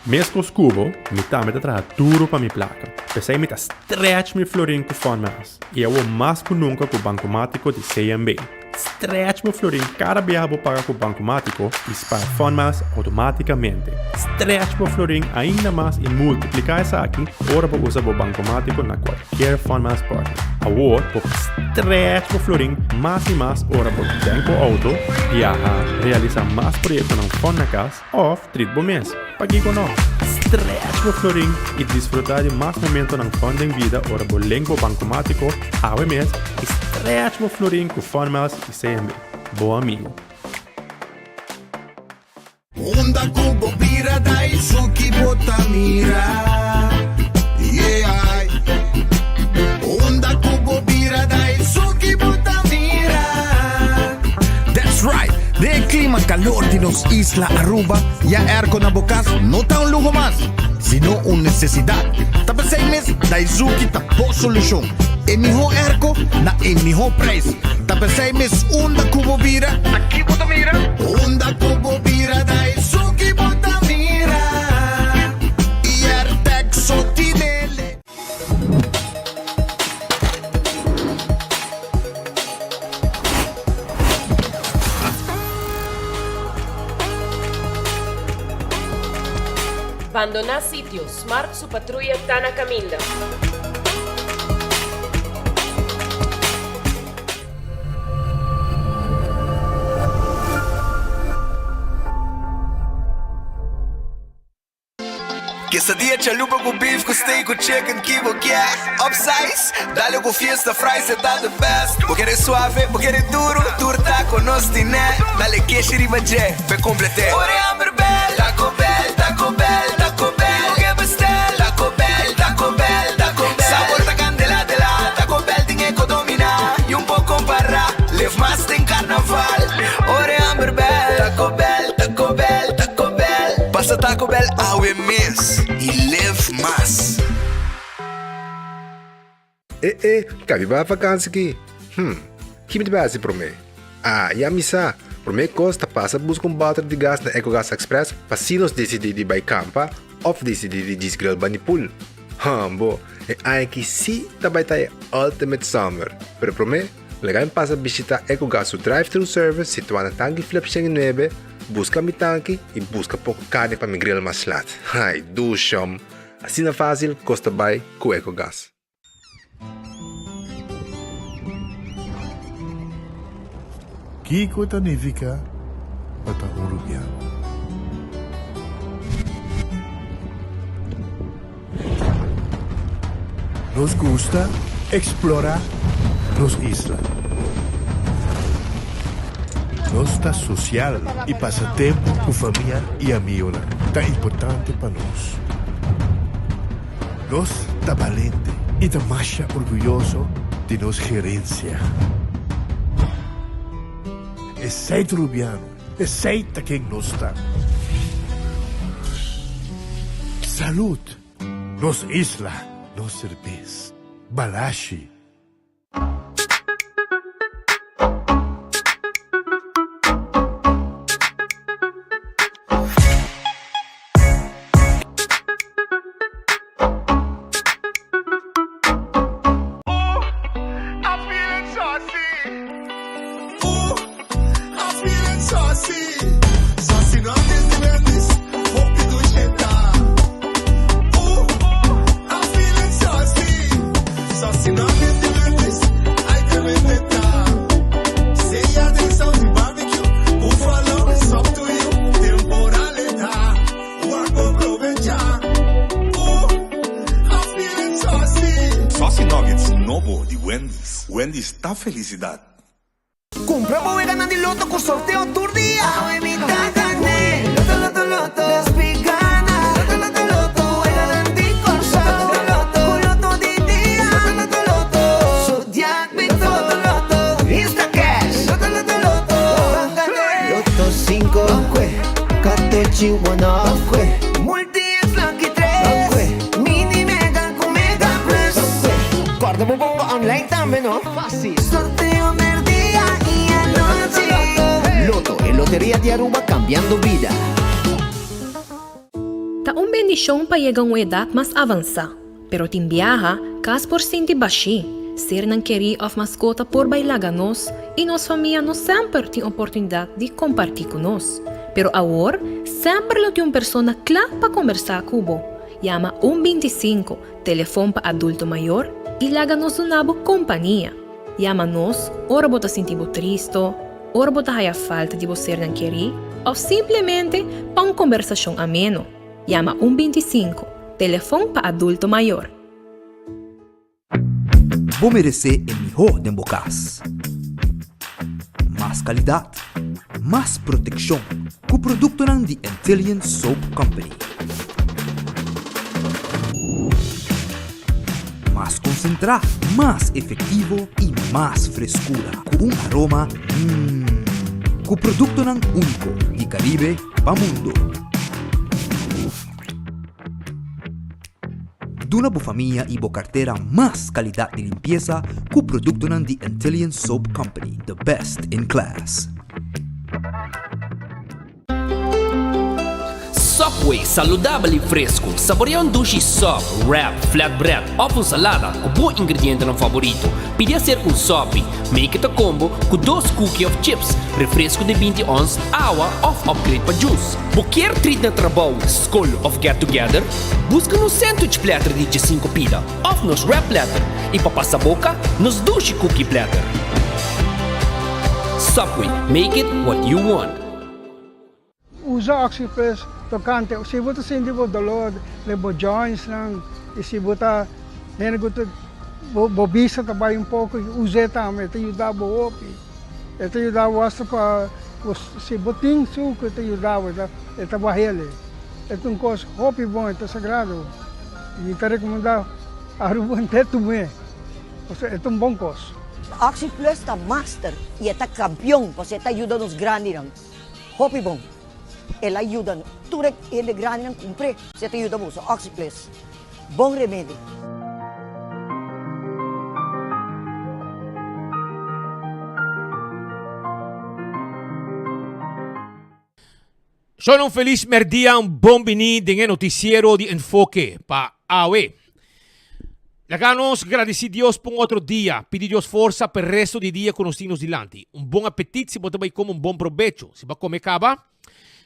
Meskos ku bo, mi tambe ta traha duru pa mi plaka. P'esei mi ta stretch mi florin ku Funmiles, i awor mas ku nunka ku Bankomátiko di CMB. Stretch bo florin kada biaha bo paga ku Bankomátiko i spar Funmiles outomátikamente. Stretch bo florin ainda mas i multipliká esaki ora bo usa bo Bankomátiko na kualkier Funmiles partner. Awor bo por stretch bo florin mas i mas ora bo tank bo outo, biaha, realisá mas proyektonan fun na kas, Of trit bo mes, pakiko no? Stretch bo florin i disfrutá di mas momentonan fun den bida ora bo link bo bankomátiko awe mes i stretch bo florin ku Funmiles i CMB, bo amigu. Unda ku bo bira dai su ki bo ta mira yeah. Unda ku bo bira dai su ki bo ta mira. That's right! Den e clima calor di nos isla Aruba, ya airco na bo cas no ta un luho mas, sino un necesidad. Ta p'esey mes Daizuki ta bo solucion. E miho airco na e miho prijs. Ta p'esey mes unda cu bo bira, ta ki bo ta mira? Unda cu bo bira Daizuki bo ta mira. Y Airtec so tinele. Bandoná sitio, Smart su patruya ta na kaminda. Quesadilla chalupa cu beef cu steak cu chicken ki bo kier Upsize, dale cu fiesta fries e ta the best Bo kere suave, bo kere duro, tur taco nos tine Dale keshi riba dje, p'e complete Ora e hamber bel, Taco Bell, Taco Bell, Taco Bell Bo ke bestel, Taco Bell, Taco Bell, Taco Bell Sabor ta candela de la, Taco Bell tin e co domina Y un por compara, live mas den carnaval Ora e hamber bel, Taco Bell, Taco Bell, Taco Bell. Pasa Taco Bell awe mes y live mas. E e, ka mi bai vakansi ki? Hm, ki mi ta bai hasi promé? Ah, ya mi sa! Promé kos ta pasa buska un bòter di gas na Ecogas Express pa si nos disidí di bai kampa òf disidí di djis grill bani pool. Hambo, e aña aki sí ta bai ta e ultimate summer! Pero promé, Laga mi pasa bishita Ecogas su drive-thru service situá na Tanki Flip 109, buska mi tanki i buska poko karni pa mi grill mas lat. Ai, dushom! Asina fásil kos ta bai ku Ecogas. Kiko ta nifiká pa ta un rubiano? Nos gusta explora nos isla. Nos ta social y pasa tempo cu famia y amigonan ta importante pa nos. Nos ta balente y ta masha orguyoso di nos gerencia. Esey ta Rubiano. Esey ta ken nos ta. Salud! Nos isla, nos serbes. Balashi. Saucy Nuggets nobo di Wendy's. Wendy's ta felicidad. Cumpra bo weganan di loto cu sorteo tur dia. Awe mi ta gane. Loto loto loto. Despi gana. Loto loto loto. Weganan di Corsou. Loto loto. Cu loto di dia. Loto loto loto. Zodiac Bito. Loto loto. Instacash. Loto loto loto. Ban gane. Loto cinco. Katochi one Multi X lucky tres. Mini mega cu mega plus. Corda bo bomba online tambe no. Facil. Sorteo merdia y anochi. Lotto, e loteria di Aruba cambiando bida. Ta un. bendishon pa yega un edat mas avansá, pero tin biaha, kas por sinti bashí, sernan kerí òf maskota por bai laga nos i nos famia no semper tin oportunidat di kompartí ku nos. Pero awor, semper lo tin un persona kla pa kombersá ku bo. Yama un 25, telefon pa adulto mayor, i laga nos duna bo kompania. Yama nos ora bo ta sinti bo tristo, ora bo ta haya falta di bo sernan kerí òf simplemente pa un kombersashon ameno. Yama un 25, telefon pa adulto mayor. Bo meresé e mihó den bo kas. Mas kalidat, mas protekshon ku produktonan di Antillian Soap Company. Mas konsentrá, mas efektivo i mas freskura ku un aroma mmm. Ku produktonan úniko di Karibe pa mundu. Duna bo famia i bo kartera mas kalidat di limpiesa ku produktonan di Antillian Soap Company, the best in class. Subway, saludabel y fresco. Saborea un dushi sub, wrap, flatbread of un salada cu bo ingredientenan favorito. Pidi hacer un sopi. Make it a combo cu dos cookie of chips, refresco di 20 ons, awa of upgrade pa juice. Bo kier treat na trabou, scol of get together? Busca nos sandwich platter di 15 pida of nos wrap platter y pa pasa boca, nos dushi cookie platter. Subway, make it what you want. Usa Oxyplus tokante si bo ta sinti bo dolor den bo jointsnan i si bo ta hende ku ta bo bista ta bai un poko us'e tambe e ta yuda bo hopi. E ta yuda bo asta pa si bo tin suku e ta yuda bo e ta bah'el. E ta un kos hopi bon e ta sagrado mi ta rekomendá Aruba henter tum'e pasobra e ta un bon kos. Oxyplus ta master i e ta kampion pasobra e ta yuda nos grandinan. Hopi bon. El a yuda tur e hende grandinan kumpr'é. Si e ta yuda boso, Oxyplus. Bon remedi. Shon un felis merdia un bon bini den e noticiero di Enfoke pa awe. Laga nos gradici Dios pa un otro dia, pidi Dios forsa pa e resto di dia cu nos tin nos dilanti. Un bon apetit si bo ta bay come un bon probecho. Si bo a come caba,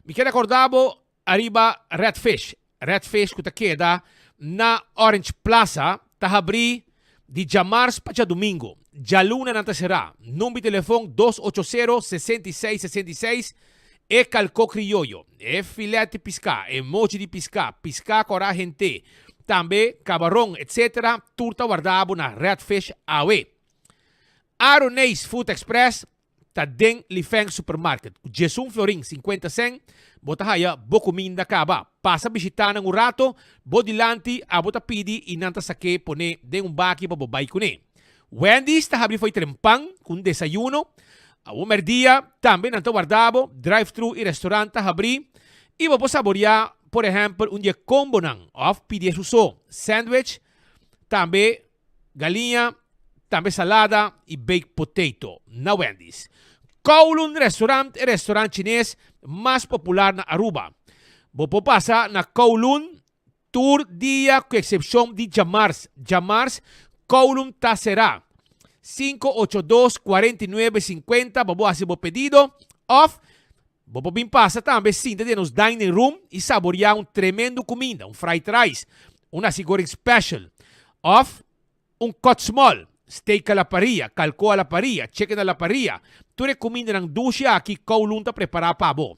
mi kier acorda bo ariba Red Fish. Red Fish cu ta keda na Orange Plaza ta habri di djamars pa djadumingo. Djaluna nan ta sera. Number di telefon dos ocho sero, 66 66 E kalko krioyo, e filet di piská, e mochi di piská, piská kòrá hent'é, tambe kabaron etc. Tur ta warda bo na Red Fish awe. Aroneis Food Express ta den Lifeng Supermarket. Ku djesun florin 50 sen bo ta haya bo kuminda kaba. Pasa bishitá nan un rato, bo dilanti abo ta pidi i nan ta sak'é pon'é den un baki pa bo bai kuné. Wendy's ta habri fo'i trempan ku un desayuno. Awor merdia tambe nan ta warda bo, drive-thru i restaurant ta habri i bo por saboriá por ehèmpel un di e kombonan òf pidi esun so, sandwich, tambe galiña, tambe salada i baked potato na Wendy's. Kowloon Restaurant e restaurant chines mas popular na Aruba. Bo por pasa na Kowloon Tur dia ku eksepshon di djamars. Djamars Kowloon ta será. 582 49 50 pa bo hasi bo pedido òf bo por bin pasa tambe sinta den nos dining room i saboriá un tremendo kuminda, un fried rice, un nasi goreng special òf un cut small, steak a la parrilla, kalko a la parrilla, chicken a la parrilla. Tur e kumindanan dushi aki Kowloon ta prepará pa bo.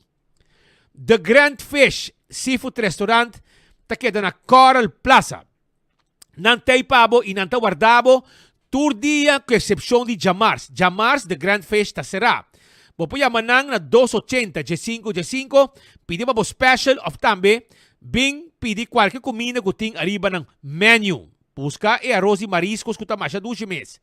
The Grand Fish Seafood Restaurant ta keda na Coral Plaza. Nan t'ei pa bo i nan ta warda bo tur dia ku eksepshon di djamars. Djamars The Grand Fish ta será. Bo por yama nan na dos ochenta djesinku djesinku, pidi pa bo special òf tambe bin pidi kualke kuminda ku tin ariba nan menu. Buska e aros di mariskos ku ta masha dushi mes.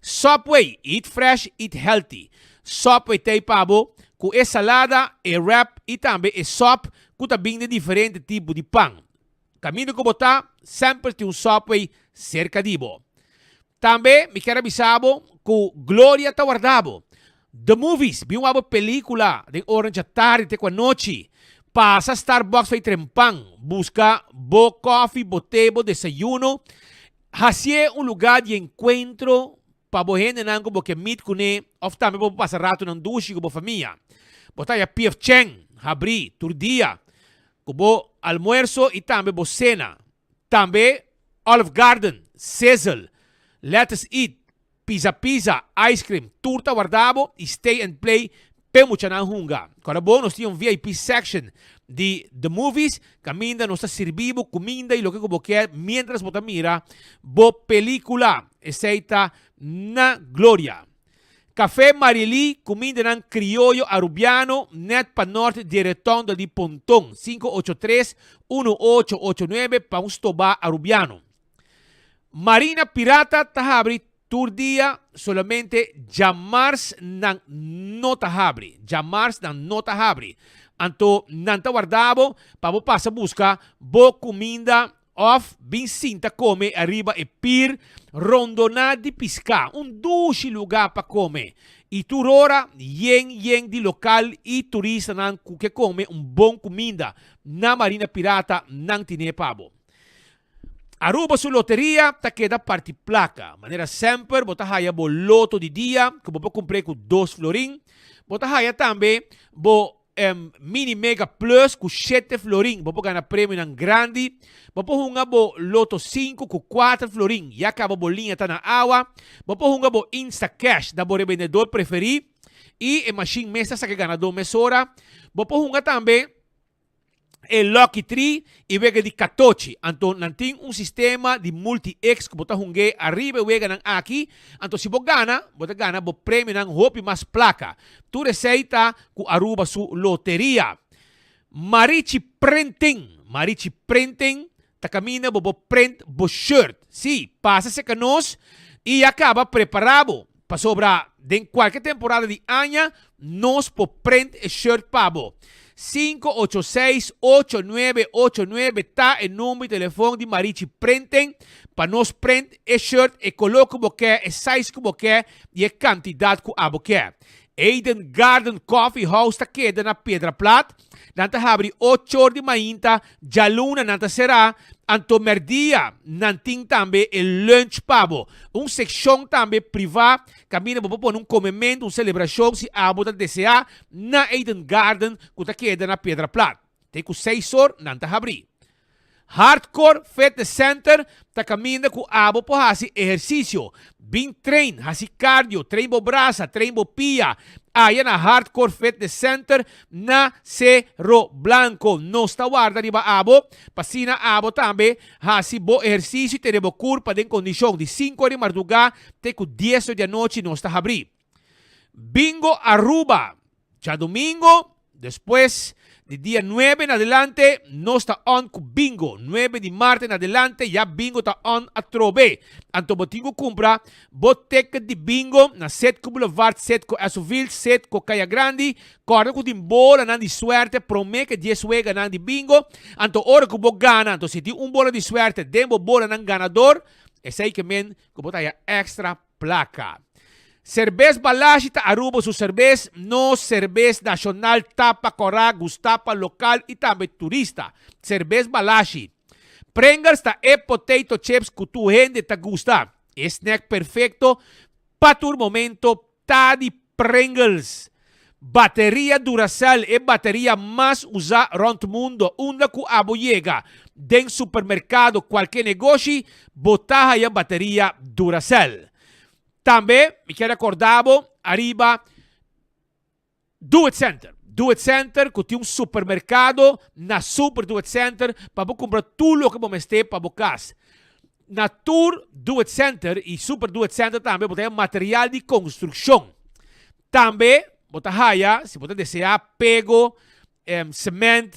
Subway, eat fresh, eat healthy. Subway ta ei pa bo ku e salada, e wrap i tambe e sop ku ta bin den diferente tipo di pan. Kaminda ku bo ta, semper tin un Subway serka di bo. Tambe mi kier a bisa bo ku Gloria ta warda bo. The Movies, bin wak bo pelikula den ora djatardi te ku anochi. Pasa Starbucks fei trempan, buska bo koffie, bo te, bo desayuno. Hasié un lugá di enkuentro pa bo hendenan ku bo ke meet kuné òf tambe pa bo pasa ratunan dushi ku bo famia. Bo ta haya PF Chang habrí tur dia ku bo almuerso i tambe bo sena. Tambe Olive Garden, Sizzle, Lettuce Eat, Pizza Pizza, Ice Cream, tur ta warda bo y Stay and Play p'e muchanan hunga. Kòrda bo nos tin un VIP section di The Movies kaminda nos ta sirbi bo kuminda y loke ku bo kier mientras bo ta mira bo pelicula. Esey ta na Gloria. Café Marily, kumindanan krioyo Arubiano net pa nort di retondo di Ponton, 583 1889 pa un stoba Arubiano. Marina Pirata ta habri tur dia, solamente djamars nan no ta habri. Djamars nan no ta habri. Anto nan ta warda bo pa bo pasa buska bo kuminda òf bin sinta kome ariba e pir rondoná di piská. Un dushi lugá pa kome i tur ora yen yen di lokal i turistanan ku ke kome un bon kuminda na Marina Pirata nan tine pa bo. Aruba su loteria ta keda parti placa. Manera semper bo ta haya bo loto di dia cu bo por cumpr'e cu dos florin. Bo ta haya tambe bo mini mega plus cu shete florin. Bo por gana premionan grandi. Bo por hunga bo loto sinku cu cuater florin. Ya caba bo liña ta na awa. Bo por hunga bo insta cash na bo rebendedor preferi y e machine mes ta saca e ganador mesora. Bo por hunga tambe. e Lucky Tree y wega di Katochi. Anto nan tin un sistema di multi-X ku bo ta hung'é ariba e weganan aki. Anto si bo gana, bo ta gana bo premionan hopi mas plaka. Tur esei ta ku Aruba su loteria. Marichi Printing Marichi Printing ta kaminda bo bo print bo shirt. Sí, pasa serka nos y ya kaba prepara bo. Pasobra den kualke temporada di aña nos por print e shirt pa bo. 586 8989 ta e number di telefon di Marichi Printing pa nos print e shirt e koló ku bo ke, e size ku bo ke i e kantidat ku abo ke. Eden Garden Coffee House ta keda na Piedra Plat. Nan ta habri ocho or di mainta, djaluna nan ta será, anto mèrdia nan tin tambe e lunch pa bo. Un sekshon tambe privá kaminda bo por pone un komementu, un selebrashon si abo ta deseá na Eden Garden ku ta keda na Piedra Plat. Te ku seis or nan ta habri. Hardcore Fitness Center ta kaminda ku abo por hasi ehersisio. Bin train, hasi cardio, train bo brasa, train bo pia. Aya na Hardcore Fitness Center na Cerro Blanco. Nos ta warda riba abo pa asina abo tambe hasi bo ehersisio i tene bo kurpa den kondishon. Di sinku or di mardugá te ku dies or di anochi nos ta habrí. Bingo Aruba Djadumingo, despues di dia nuebe en adelante, nos ta on ku bingo. Nuebe di mart en adelante ya bingo ta on atrobe. Anto bo tin ku kumpra bo ticket di bingo na Setco Boulevard, Setco Esoville, Setco Kaya Grandi. Kòrda ku tin bolanan di suerte promé ke dies weganan di bingo. Anto ora ku bo gana, anto si tin un bola di suerte den bo bolanan ganador, esei ke men ku bo ta haya extra Plaka. Serbes Balashi ta Aruba su serbes, nos serbes nashonal ta pa kòrá, gustá pa lokal i tambe turista. Serbes Balashi. Pringles ta e potato chips ku tur hende ta gusta. E snack perfekto pa tur momento ta di Pringles. Bateria Duracell, e bateria mas usá rònt mundo. Unda ku abo yega, den supermerkado, kualke negoshi, bo ta haya bateria Duracell. Tambe mi kier rekordá bo ariba Do It Center. Do It Center ku tin un supermerkado na Super Do It Center pa bo kumpra tur loke bo mester pa bo kas. Na tur Do It Center y Super Do It Center tambe bo ta haya material di construccion. Tambe bo ta haya, si bo ta desea, pego, cement,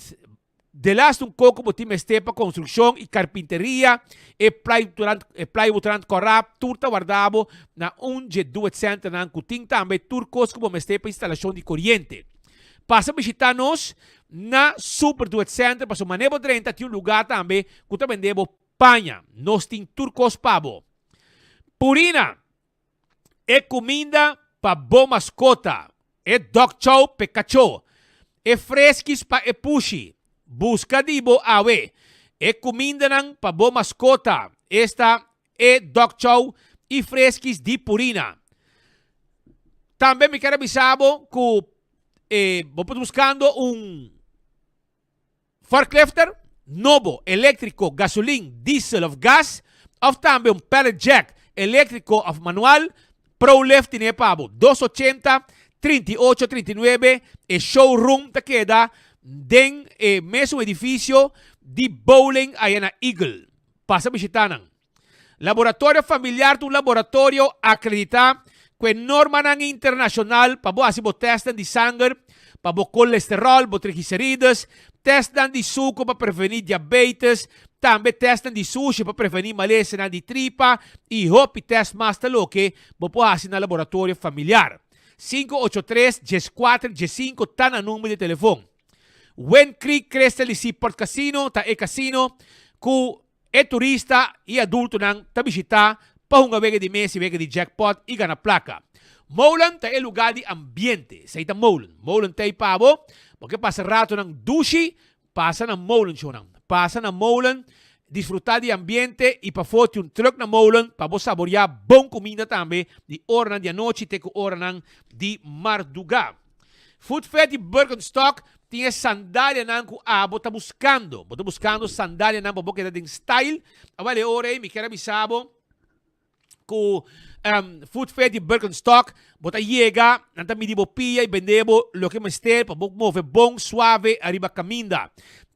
delaste un coco bo tin mester pa construccion y carpinteria, e plywood rand cora, tur ta warda bo na un dje Do It Centernan cu tin tambe tur cos cu bo mester pa instalacion di coriente. Pasa bishita nos na Super Do It Center pasobra mane bo drenta tin un lugar tambe cu ta bende bo Paña, nos tin tur kos pa bo. Purina, e kuminda pa bo maskota, e dog chow p'e kachó. E freskis pa e pushi. Buska di bo awe. E kumindanan pa bo maskota, esta e dog chow i freskis di Purina. Tambe mi kier a bisa bo ku e bo por ta buskando un forklifter nobo, eléktriko, gasolin, diesel òf gas, òf tambe un pallet jack eléktriko òf manual, ProLift tine pa bo. Dos ochenta, 38, 39, e showroom ta keda den e mesun edifisio di bowling aya na Eagle. Pasa bishita nan. Laboratorio Familiar ta un laboratorio akreditá ku e normanan internashonal pa bo hasi bo tèstnan di sanger pa bo kolesteròl, bo trigliserides, tèstnan di suku pa prevení diabetes, tambe tèstnan di sushi pa prevení malesanan di tripa i hopi tèst mas ta loke bo por hasi na Laboratorio Familiar. 583 14 15 ta nan number di telefon. Wind Creek Crystal di Seaport Casino ta e casino ku E turista i adultonan ta bishitá pa hunga wega di mes i wega di jackpot i gana plaka. Molen ta e lugá di ambiente. Esei ta Molen. Molen ta ei pa bo. Bo ke pasa ratonan dushi? Pasa na Molen, shownan. Pasa na Molen, disfrutá di ambiente i pafó tin un trùk na Molen pa bo saboriá bon kuminda tambe di oranan di anochi te ku oranan di mardugá. Food Fair di Birkenstock tin e sandalianan ku abo ta buskando. Bo ta buskando sandalianan pa bo keda den style? Awel e ora ei mi kier a bisa bo ku Food Fair di Birkenstock bo ta yega, nan ta midi bo pia i bende bo loke mester pa bo move bon suave ariba kaminda.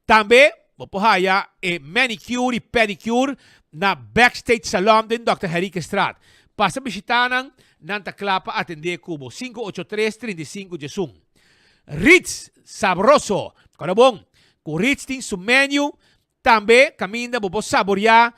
Tambe bo por haya e manicure i pedicure na Backstage Salon den Dòkter Henriquezstraat. Pasa bishita nan, nan ta kla pa atendé ku bo. Sinku ocho tres, 35 diesun. Ritz, sabroso! Kòrda bon, ku Ritz tin su menu tambe kaminda bo por saboriá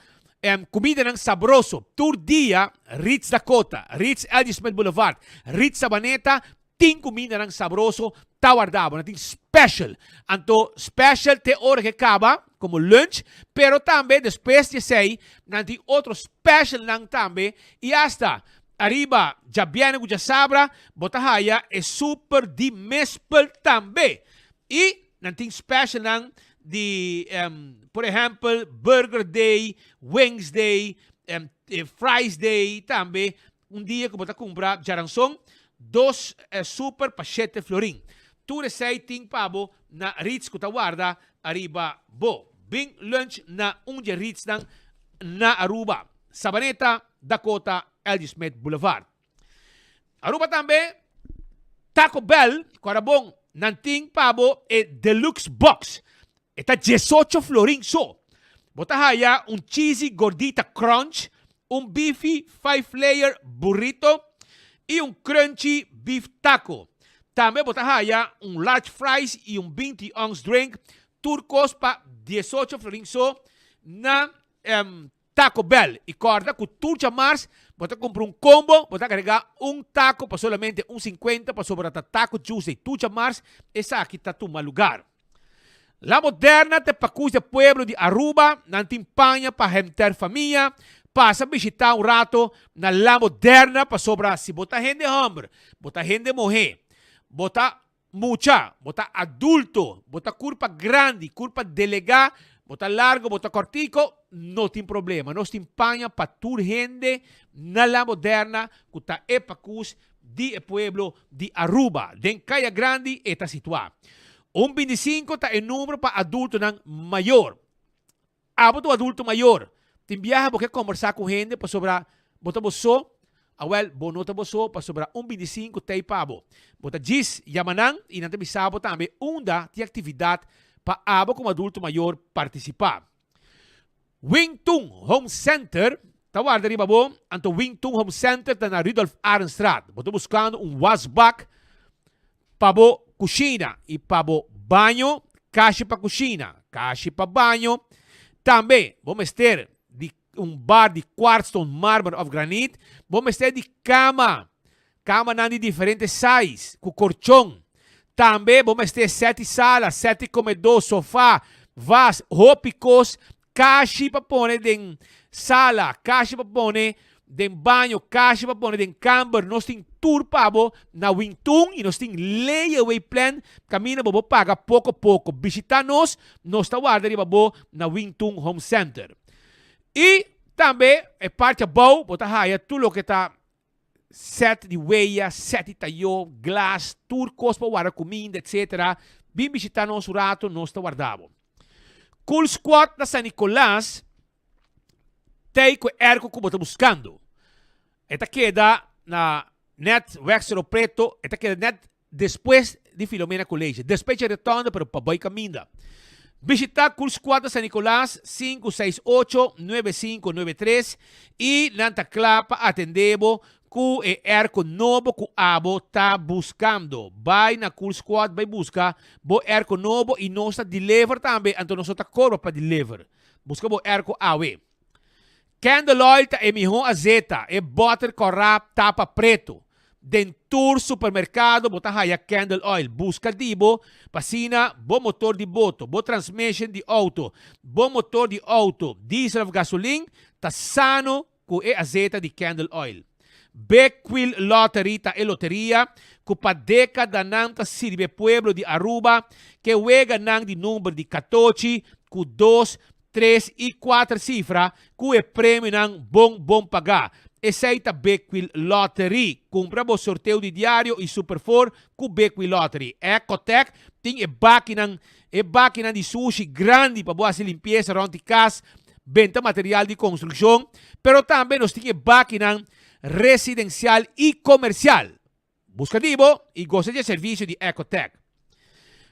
kumidanan sabroso. Tur dia Ritz Dakota, Ritz L.G. Smith Boulevard, Ritz Sabaneta Tin kumindanan sabroso ta warda bo. Nan tin special. Anto special te ora ke kaba komo lunch, pero tambe despues di esei nan tin otro specialnan tambe i asta ariba djabièrnè ku djasabra bo ta haya e super di mespel tambe. I nan tin specialnan di por ehèmpel burger day, wings day, fries day tambe. Un dia ku bo ta kumpra djaranson, dos super pa shete florin. Tur esei tin pa bo na Ritz ku ta warda ariba bo. Bin lunch na un dje Ritznan na Aruba, Sabaneta, Dakota, LG. Smith Boulevard. Aruba tambe, Taco Bell, ku ora bon, nan tin pa bo e Deluxe Box. E ta diesocho florin so. Bo ta haya un cheesy gordita crunch, un beefy five layer burrito y un crunchy beef taco. Tambe bo ta haya un large fries y un 20 ounce drink, tur cos pa diesocho florin so na Taco Bell. Y corda cu tur djamars bo ta cumpra un combo, bo ta agrega un taco pa solamente un cincuenta pasobra ta Taco Tuesday tur djamars esaki ta tuma lugar. La Moderna ta e pakus di pueblo di Aruba, nan tin paña pa henter famia, pasa bishita un rato na La Moderna pasobra si bo ta hende homber, bo ta hende muhe, bo ta mucha, bo ta adulto, bo ta curpa grandi, curpa delega, bo ta largo, bo ta cortico, no tin problema. Nos tin paña pa tur hende na La Moderna cu ta e pakus di e pueblo di Aruba. Den Caya Grandi e ta situa. Un bintisinco ta e numero pa adultonan mayor. Abo ta un adulto mayor. Tin biaha bo ke kombersá ku hende pasobra bo ta bo so? Awèl, bo no ta bo so pasobra un bintisinco t'ei pa bo. Bo ta djis yama nan i nan ta bisa bo tambe unda tin aktividat pa abo komo adulto mayor partisipá. Wing Tun Home Center ta warda riba bo, anto Wing Tun Home Center ta na Rudolf Arendstraat. Bo ta buskando un wasbak pa bo kushina i pa bo baño, kashi pa kushina, kashi pa baño. Tambe bo mester di un bar di kwartstone, marmer òf granit. Bo mester di kama, kamanan di diferente size ku korchon. Tambe bo mester sèt di sala, sèt di komedó, sofá, vas, hopi kos, kashi pa pone den sala, kashi pa pone. den baño, kashi pa pone den kamber, nos tin tur pa bo na Wintun y nos tin layaway plan kaminda bo por paga poko poko. Bishita nos, nos ta warda riba bo na Wintun Home Center. Y tambe e parti abou bo ta haya tur loke ta set di weya, set di tayo, glas, tur kos pa warda kuminda etc. Bin bishita nos un rato, nos ta warda bo. Cool Squad na San Nicolas tei ku e airco ku bo ta buskando. E ta keda na net Weg Cerro Preto, e ta keda net despues di Filomena College, despues dje rotonda pero pa bai kaminda. Bishita Cool Squad na San Nicolas, 568 9593 i nan ta kla pa atende bo ku e airco nobo ku abo ta buskando. Bai na Cool Squad bai buska bo airco nobo i nos ta deliver tambe, anto nos no ta kobra pa deliver. Buska bo airco awe. Candle oil ta e mihó azeta, e bòter kòrá tapa pretu. Den tur supermerkado bo ta haya candle oil. Buska di bo pa asina bo motor di boto, bo transmission di outo, bo motor di outo, diesel òf gasolin, ta sano ku e azeta di candle oil. Big Quill Lottery ta e loteria ku pa dékadanan ta sirbi e pueblo di Aruba ke weganan di number di katochi ku dos, tres i kuater sifra ku e premionan bon bon pagá. Esei ta Big Quill Lottery. Kumpra bo sorteo di diario i Super Four ku Big Quill Lottery. Ecotec tin e bakinan e bakinan di sushi grandi pa bo hasi limpiesa rònt di kas, benta material di konstrukshon, pero tambe nos tin e bakinan residensial i komersial. Buska di bo i gosa di e servisio di Ecotec.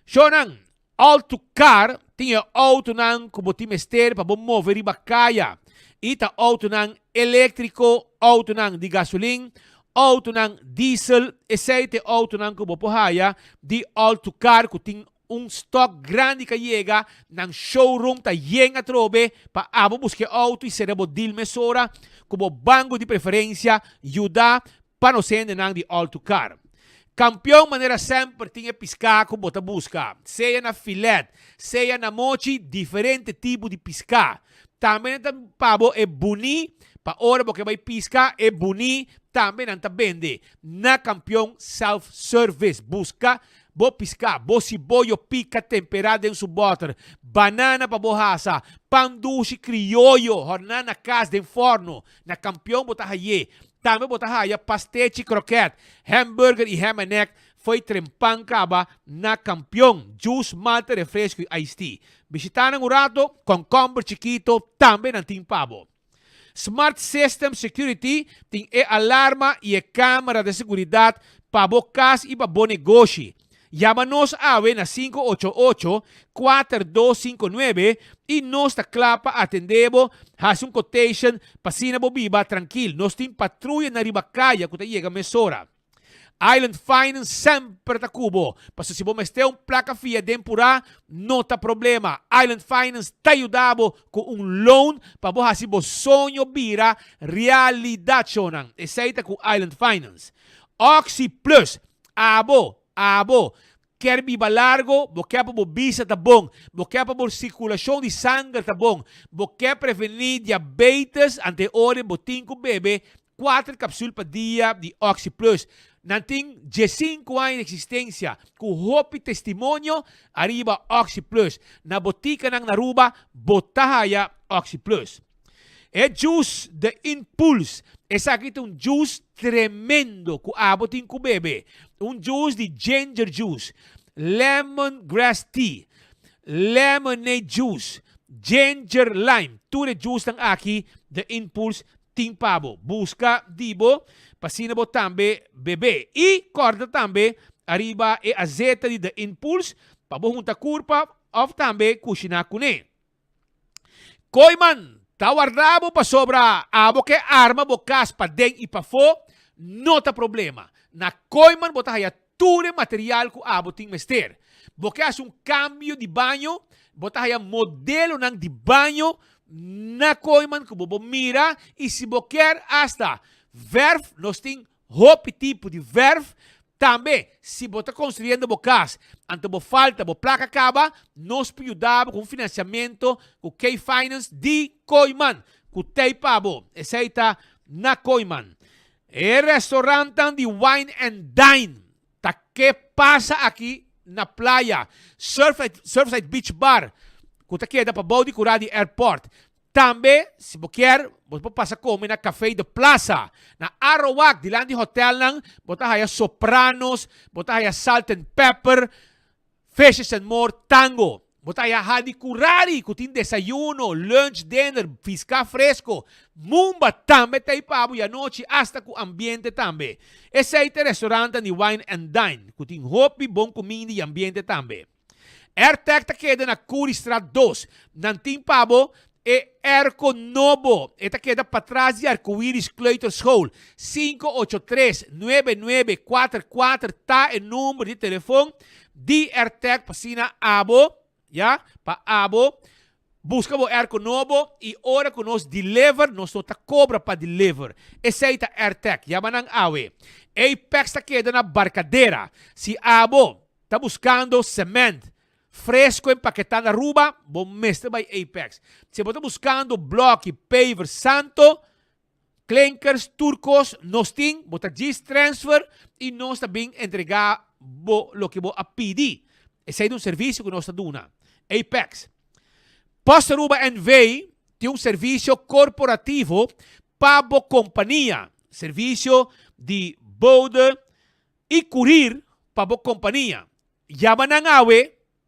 Shownan, Alto Car tin e outonan ku bo tin mester pa bo move riba kaya i ta outonan eléktriko, outonan di gasolin, outonan diesel, esei ta e outonan ku bo por haya di Alto Car ku tin Un stock grandi ka yega, nan showroom ta yen atrobe pa abo buska e auto y sera bo deal mesora cu bo banco di preferencia yuda pa nos hendenan di All to Car. Campeon manera semper tin e pisca cu bo ta busca, sea na filet, sea na mochi, diferente tipo di pisca. Tambe nan ta pa bo e buni pa ora bo ke bay pisca e buni tambe nan ta bende na Campeon Self Service. Busca Bo piská, bo siboyo pika temperá den su bòter, banana pa bo hasa, pan dushi krioyo hòrná na kas den fòrno, na Kampion bo ta hay'é. Tambe bo ta haya pastechi krokèt, hamburger i ham and egg fo'i trempan kaba na Kampion, juice, malta, refresco i iced tea. Bishitá nan un rato, kònkòmber chikito tambe nan tin pa bo. Smart System Security tin e alarma i e camera de seguridad pa bo cas i pa bo negoshi. Yama nos awe na 588 4259 i nos ta kla pa atende bo, hasi un quotation pa asina bo biba trankil. Nos tin patruya na riba kaya ku ta yega mesora. Island Finance semper ta ku bo, pasobra si bo mester un plaka fia den purá, no ta problema. Island Finance ta yuda bo ku un loan pa bo hasi bo soño bira realidat, shownan. Esei ta ku Island Finance. Oxi Plus, abo, abo, kier biba largo, bo kier pa bo bista ta bon, bo kier pa bo sirkulashon di sanger ta bon, bo kier prevení diabetes, ante ora bo tin ku bebe Kuater kapsul pa dia di Oxi Plus. Nan tin diesinku aña di eksistensia ku hopi testimonio ariba Oxi Plus. Na botikanan na Aruba bo ta haya Oxi Plus. E juice The Impulse, esaki ta un juice tremendo ku abo tin ku bebe. Un juice di ginger juice, lemon grass tea, lemonade juice, ginger lime. Tur e juicenan aki The Impulse Tin pa bo. Buska di bo, pa asina bo tambe bebe. I kòrda tambe ariba e azeta di The Impulse pa bo hunta kurpa òf tambe kushiná kuné. Kooiman ta warda bo pasobra abo ke arma bo kas paden i pafó no ta problema. Na Kooiman bo ta haya tur e material ku abo tin mester. Bo ke hasi un kambio di baño, bo ta haya modelonan di baño na Kooiman ku bo por mira i si bo kier asta verf, nos tin hopi tipo di verf. Tambe si bo ta konstruyendo bo kas anto bo falta bo plaka kaba, nos por yuda bo ku un finansiamentu ku K-Finance di Kooiman ku t'ei pa bo. Esei ta. na Kooyman. E restaurantnan di Wine and Dine ta ke pasa aki na playa. Surfside Beach Bar ku ta keda pabou di kura di airport. Tambe, si bo kier, bo por pasa come na Café de Plaza. Na Arowak, dilanti hotelnan, bo ta haya Sopranos, bo ta haya Salt and Pepper, Fishes and More, Tango. Bo ta haya Hadicurari, cu tin desayuno, lunch, dinner, fisca fresco. Mumba tambe ta ei pa bo y anochi hasta cu ambiente tambe. Esey ta e restaurantnan di Wine and Dine, cu tin hopi bon cuminda y ambiente tambe. Airtag ta keda na Curiestraat dos. Nan tin pa bo e airco nobo. E ta keda patras di Arcoiris Kleuterschool. 583 9944 ta e number di telefon di Airtag pa asina abo, ya, pa abo buska bo airco nobo y ora cu nos deliver nos no ta cobra pa deliver. Esey ta Airtag. Yama nan awe. Apex ta keda na Barcadera. Si abo Ta buscando cement fresco empaketá na Aruba? Bo mester bai Apex. Si bo ta buscando bloki, paver, santo, klinkers, tur cos, nos tin. Bo ta djis transfer y nos ta bin entrega bo loke bo a pidi. Esey ta un servicio cu nos ta duna. Apex. Post Aruba NV tin un servicio corporativo pa bo compania. Servicio di bode i kurir pa bo kompania. Yama nan awe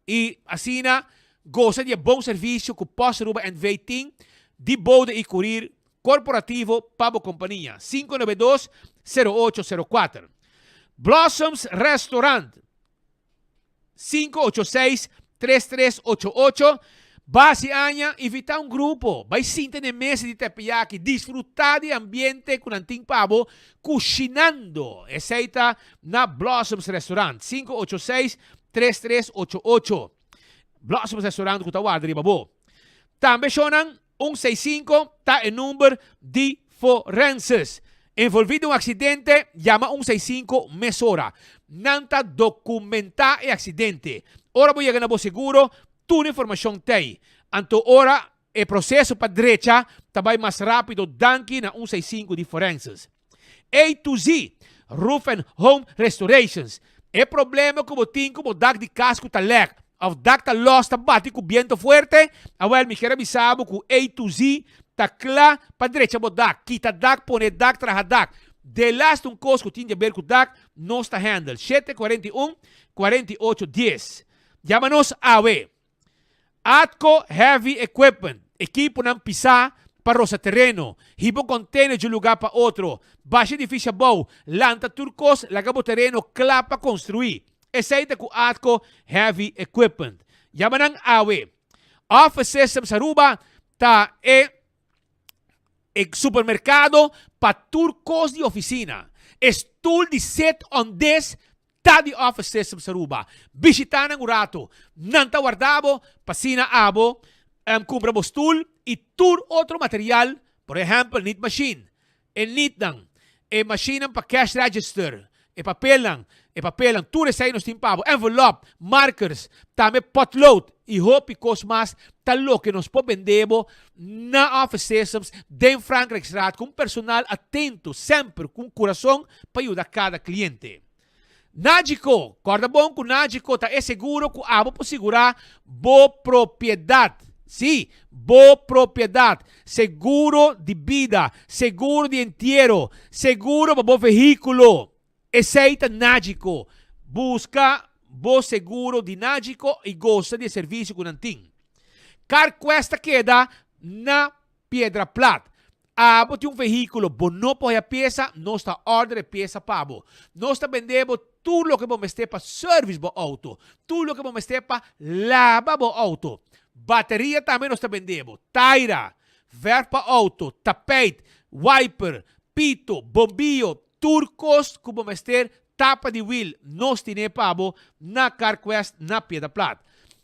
i asina gosa di e bon servisio ku Post Aruba NV tin di bode i kurir korporativo pa bo kompania. 592 0804 Blossoms Restaurant. 586 3388 Basi aña, invitá un grupo, bai sinta na e mesa di teppeyaki, disfrutá di e ambiente ku nan tin pa bo kushinando. Esei ta na Blossoms Restaurant, 586 3388. Blossoms Restaurant ku ta warda riba bo. Tambe shownan Un seis sinku ta e number di forenses. Envolví den un aksidente, yama un seis sinku mesora. Nan ta dokumentá e aksidente. Ora bo yega na bo seguro, tur informashon t'ei. Anto ora e proseso pa drecha ta bai mas rápido danki na un seis sinku di forenses. A to Z, Roof and Home Restorations. E problema ku bo tin ku bo dak di kas ku ta lèk òf dak ta lòs ta bati ku biento fuerte, awèl mi kier a bisa bo ku A to Z ta kla pa drecha bo dak, kita dak, pone dak, traha dak. Delaste un kos ku tin di aber ku dak, nos ta handle. 7 41 48 10. Yama nos awe. Atco Heavy Equipment, ekiponan pisá pa rosa tereno, hiba un container dje un lugá pa otro, basha edificio abou, lanta tur kos, laga bo tereno kla pa konstruí. Esei ta ku Atco Heavy Equipment. Yama nan awe. Office Systems Aruba ta e E supermercado pa tur cos di oficina. E stoel di sit on this ta di Office Systems Aruba. Bishita nan un rato. Nan ta warda bo pa asina abo cumpra bo stoel y tur otro material, por ehempel nit machine, e nitnan, e machinenan pa cash register, e papelnan, e papelnan, tur esei nos tin pa bo, envelop, markers, tambe potlood y hopi cos mas ta loke nos por bende bo na Office Systems den Frankrijkstraat cu un personal atento semper cu un curason pa yuda cada cliente. Nagico, corda bon cu Nagico ta e seguro cu abo por sigura bo propiedad. Sí, bo propiedad. Seguro di bida, seguro di entiero, seguro pa bo vehiculo. Esey ta Nagico. Busca bo seguro di Nagico y gosa di e servicio cu nan tin. CarQuest ta keda na Piedra Plat. Abo tin un vehíkulo, bo no por haya piesa, nos ta order e piesa pa bo. Nos ta bende bo tur loke bo mester pa service bo auto, tur loke bo mester pa laba bo auto. Bateria tambe nos ta bende bo, taira, verf pa auto, tapijt, wiper, pito, bombiyo, tur kos ku bo mester, tapa di wiel, nos tine pa bo na Carquest na Piedra Plat.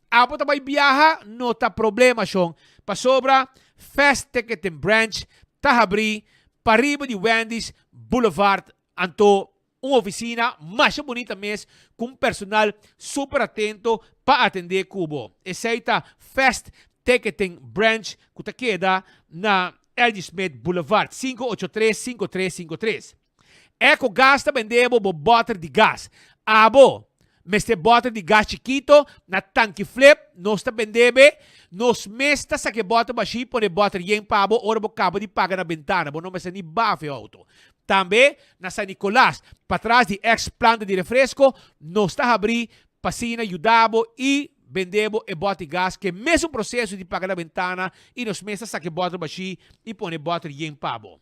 Abo ta bai biaha? No ta problema shon, pasobra Fast Ticketing Branch ta habrí pariba di Wendy's Boulevard, anto un oficina masha bunita mes cu un personal super atento pa atende cu bo. Esey ta Fast Ticketing Branch cu ta keda na. LG Smith Boulevard, 583 5353. Ecogas ta bende bo bo bòter di gas. Abo mester bòter di gas chikito na tanki flip, nos ta bende be. Nos mes ta saka e bòter bashí pone bòter yen pa bo ora bo kaba di paga na bentana. Bo no mester ni bafa e outo. Tambe na San Nicolas, patras di ex planta di refresco, nos ta habrí pa asina yuda bo i bende bo e bòter di gas ku e mesun proseso di paga na bentana i nos mes ta saka e bòter bashí i pone bòter yen pa bo.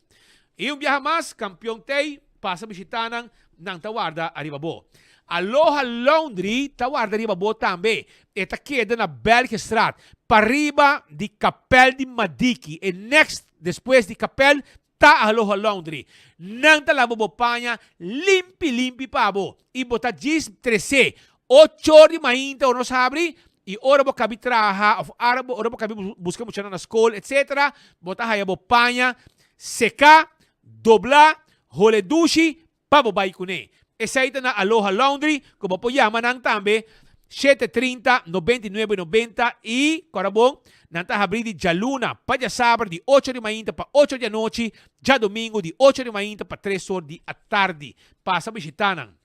I un biaha mas, Kampion Tei pasa bishitá nan, nan ta warda ariba bo. Aloha Laundry ta warda riba bo tambe. E ta keda na Belgestraat, pariba di Kapèl di Madiki. E next despues di kapèl ta Aloha Laundry. Nan ta laba bo paña limpi limpi pa bo i bo ta djis tres'é ochor di mainta ora nos habri i ora bo kabi traha òf ora bo kabi buska muchanan na skol etsetera bo ta haya bo paña Seká, doblá, hole dushi pa bo bai kuné. Esei ta na Aloha Laundry ku bo por yama nan tambe shete 30 99 90 i kòrda bon, nan ta habrí di djaluna pa djasabra di ocho di mainta pa ocho di anochi, djadumingu di ocho di mainta pa tres or di atardi. Pasa bishitá nan.